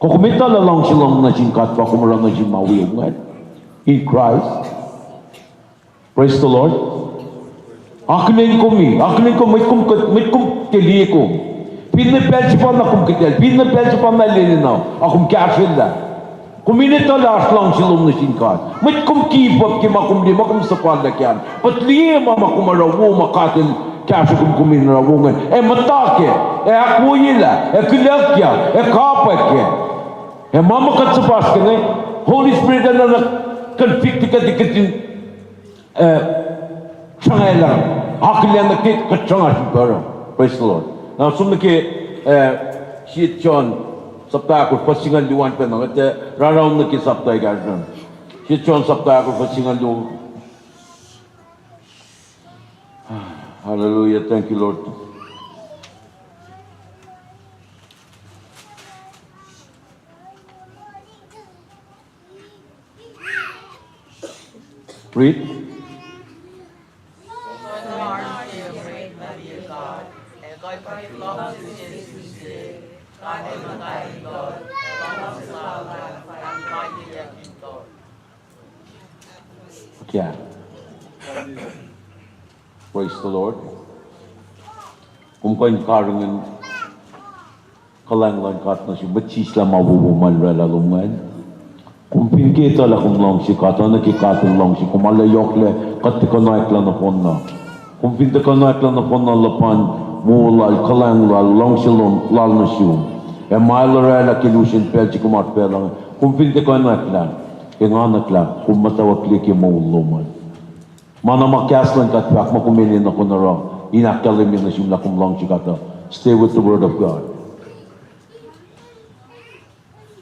Kuh kom etuh lah luhngse lom nuh sin God pa kom oruh nuh sin ma wiom ingacn in Christ. Praise the Lord. Akihlen kom, akihlen kom, mwet kom, mwet kom tiac liye kom. Finne pacl sefanna kom kihtacl, finne pacl sefanna el enenuh, a kom kahsrwelah. Kom in etuh lah oasr luhngse lom nuh sin God. Mwet kom give up ke ma kom liye, ma kom suhfal lah ke an. But liye ma, ma kom oruh wo, ma God el kahsre kom, kom in oruh wo ingacn. Ac muhta kac, ac ahkwoyelah, ac kihluckyak, ac kapwack kac. Ac ma, ma kuht suhfal ke inge, Holy Spirit el nuhnak convict kuht, kuht in sruhngaclah, akihlen nuh ke kuht sruhnga srihpac oruh. Praise the Lord. Na som nuh ke, eh, sie John sapta ahkosr fuhs singucul luo an pacna, kuht, eh, rarau nuh ke sapta ekahsr an. Sie John sapta ahkosr fuhs singucul luo. Hallelujah. Thank you, Lord. Read. Okay. Praise the Lord. Kom kuh in karihngihn kuhlwacng luhn God nuh sum, mwet sislah ma wowo ma El oraclah lom ingacn. Kom fin ke etuh lah kom luhngse God, oacna ke God El luhngse kom, arlac yohklac kuht tiac konwacack lah nohfohnna. Kom fin tiac konwacack lah nohfohnna luhpan moul Lal, kuhlwacng Lal, luhngse Lal nuh sum, ac ma El oraclah ke lusen pacl se kom oasr pacl an, kom fin tiac konwacack lah, engan lah kom muhtwacwacack liye ke moul lom an. Ma na ma kahs luhn God fahk muh kom enenuh in oruh, in ahkkahlwemye nuh sum lah kom luhngse God uh. Stay with the word of God.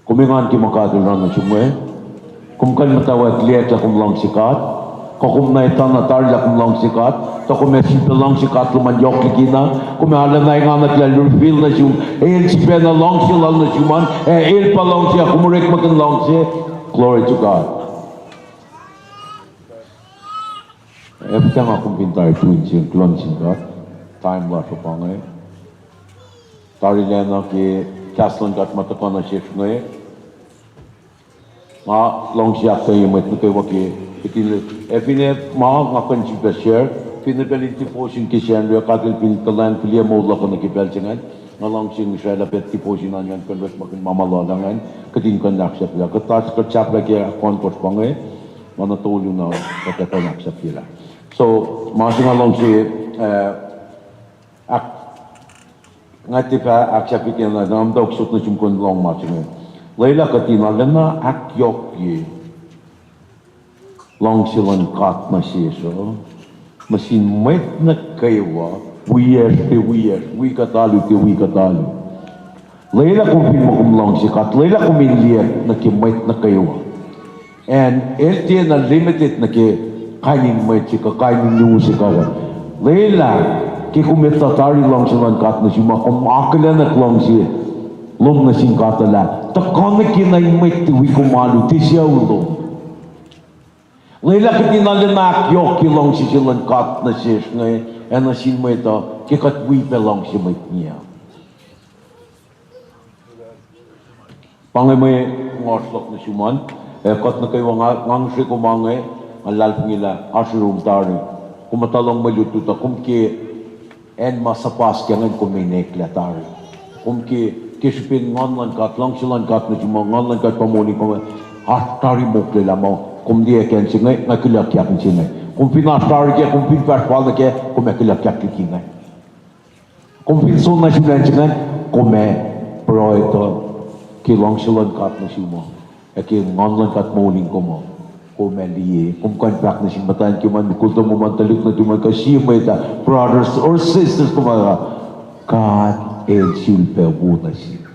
Kom engan ke ma God El oruh nuh sum inge. Kom kuh in muhtwacwacack liye lah kom luhngse God. Kuh kom na etuh na tari lah kom luhngse God, tuh kom ac sifilpac luhngse God lom an yohk likina. Kom ac arulacna engan lah El reveal nuh sum, El sifacna luhngse Lal nuh sum an, ac El pa luhngse, kom orekmakihn luhngse. Glory to God. Ac fah nga kom fin tari tu in se kuloh nuh sin God, time lasr uh pa inge. Tarilacna ke kahs luhn God ma tuhkuh nuh sesr inge. Nga luhngse ahkkweye mwet nuh kwewa ke, kihtin, ac finne ma nga kuh in sifilpac share, finne pacl in devotion ke Sacnri uh, God El fin kuhlwacng fihliyac moul luhk uh nuh ke pacl se ingacn, nga luhngse ngihsre lah pac devotion an ingacn kuh in orekmakihn ma ma lohacng ingacn, kihtin kuh in ahksahfyelah. Kuht, kuht sahflah ke ohnkohsr pa inge, ma na tolu na, kuht ac kuh in ahksahfyelah. So, ma se nga luhngse, eh, ahk-, nga tiac fah ahksahfye ke na, na muhtwacwacack sot nuh sum kuh in lohng ma se inge. Lwelah kuht in arulacna ahkyohkye luhngse luhn God nuh sesr uh, nuh sin mwet nuh kwewa, wiyacsr ke wiyacsr, wi kuht alu ke wi kuht alu. Lwelah kom fin muh kom luhngse God, lwelah kom in liye nuh ke mwet nuh kwewa. Acn El tiacna limited nuh ke kain in mwet se kuh kain in luo se kuh. Lwelah ke kom etuh tari luhngse luhn God nuh sum ah, kom akihlenak luhngse lom nuh sin God uh lah tuhkuh nuh ke na in mwet tiac wi kom alu, tiac sucu lom. Lwelah kuht in arulacna ahkyohkye luhngse se luhn God nuh sesr inge, ac nuh sin mwet uh, ke kuht wi pac luhngse mwet ngia. Pa inge mwe ngohsr luhk nuh sum an, ac kuht nuh kwewa nga, nga ngihsre kom ma inge, nga luhlahlfongi lah oasr yurum tari. Kom muhta lohng mwe lutlut uh, kom ke acn ma suhpuhs kac ingacn kom inek lah tari. Kom ke, ke srihpen Nguhn luhn God, luhngse luhn God nuh sum uh, Nguhn luhn God pa moli kom, oasr tari mokle lah muh kom liye ke acn se inge, nga kihluckyak nuh se inge. Kom fin oasr tari kac, kom fin fahsr fal nuh kac, kom ac kihluckyak liki inge. Kom fin soenna sulaclah se ingacn, kom ac pruhe tuh ke luhngse luhn God nuh sum uh, ac ke Nguhn luhn God moul in kom uh, kom ac liye, kom kuh in fahk nuh sin muhtwacn ke ma mukul tomom an, tuhlihk nuhtum an, kuh sie mwet ah, brothers or sisters, kom ah, God El sulpac wo nuh sihk.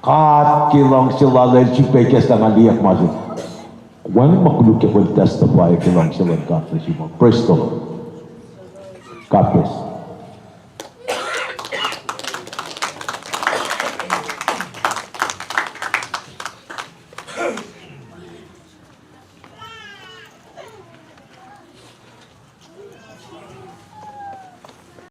God ke luhngse Lal El sulpac ikacslah nga liye ma se. Wacngihn ma koluk ke kom testify ke luhngse luhn God nuh sum uh. Praise the Lord. God bless.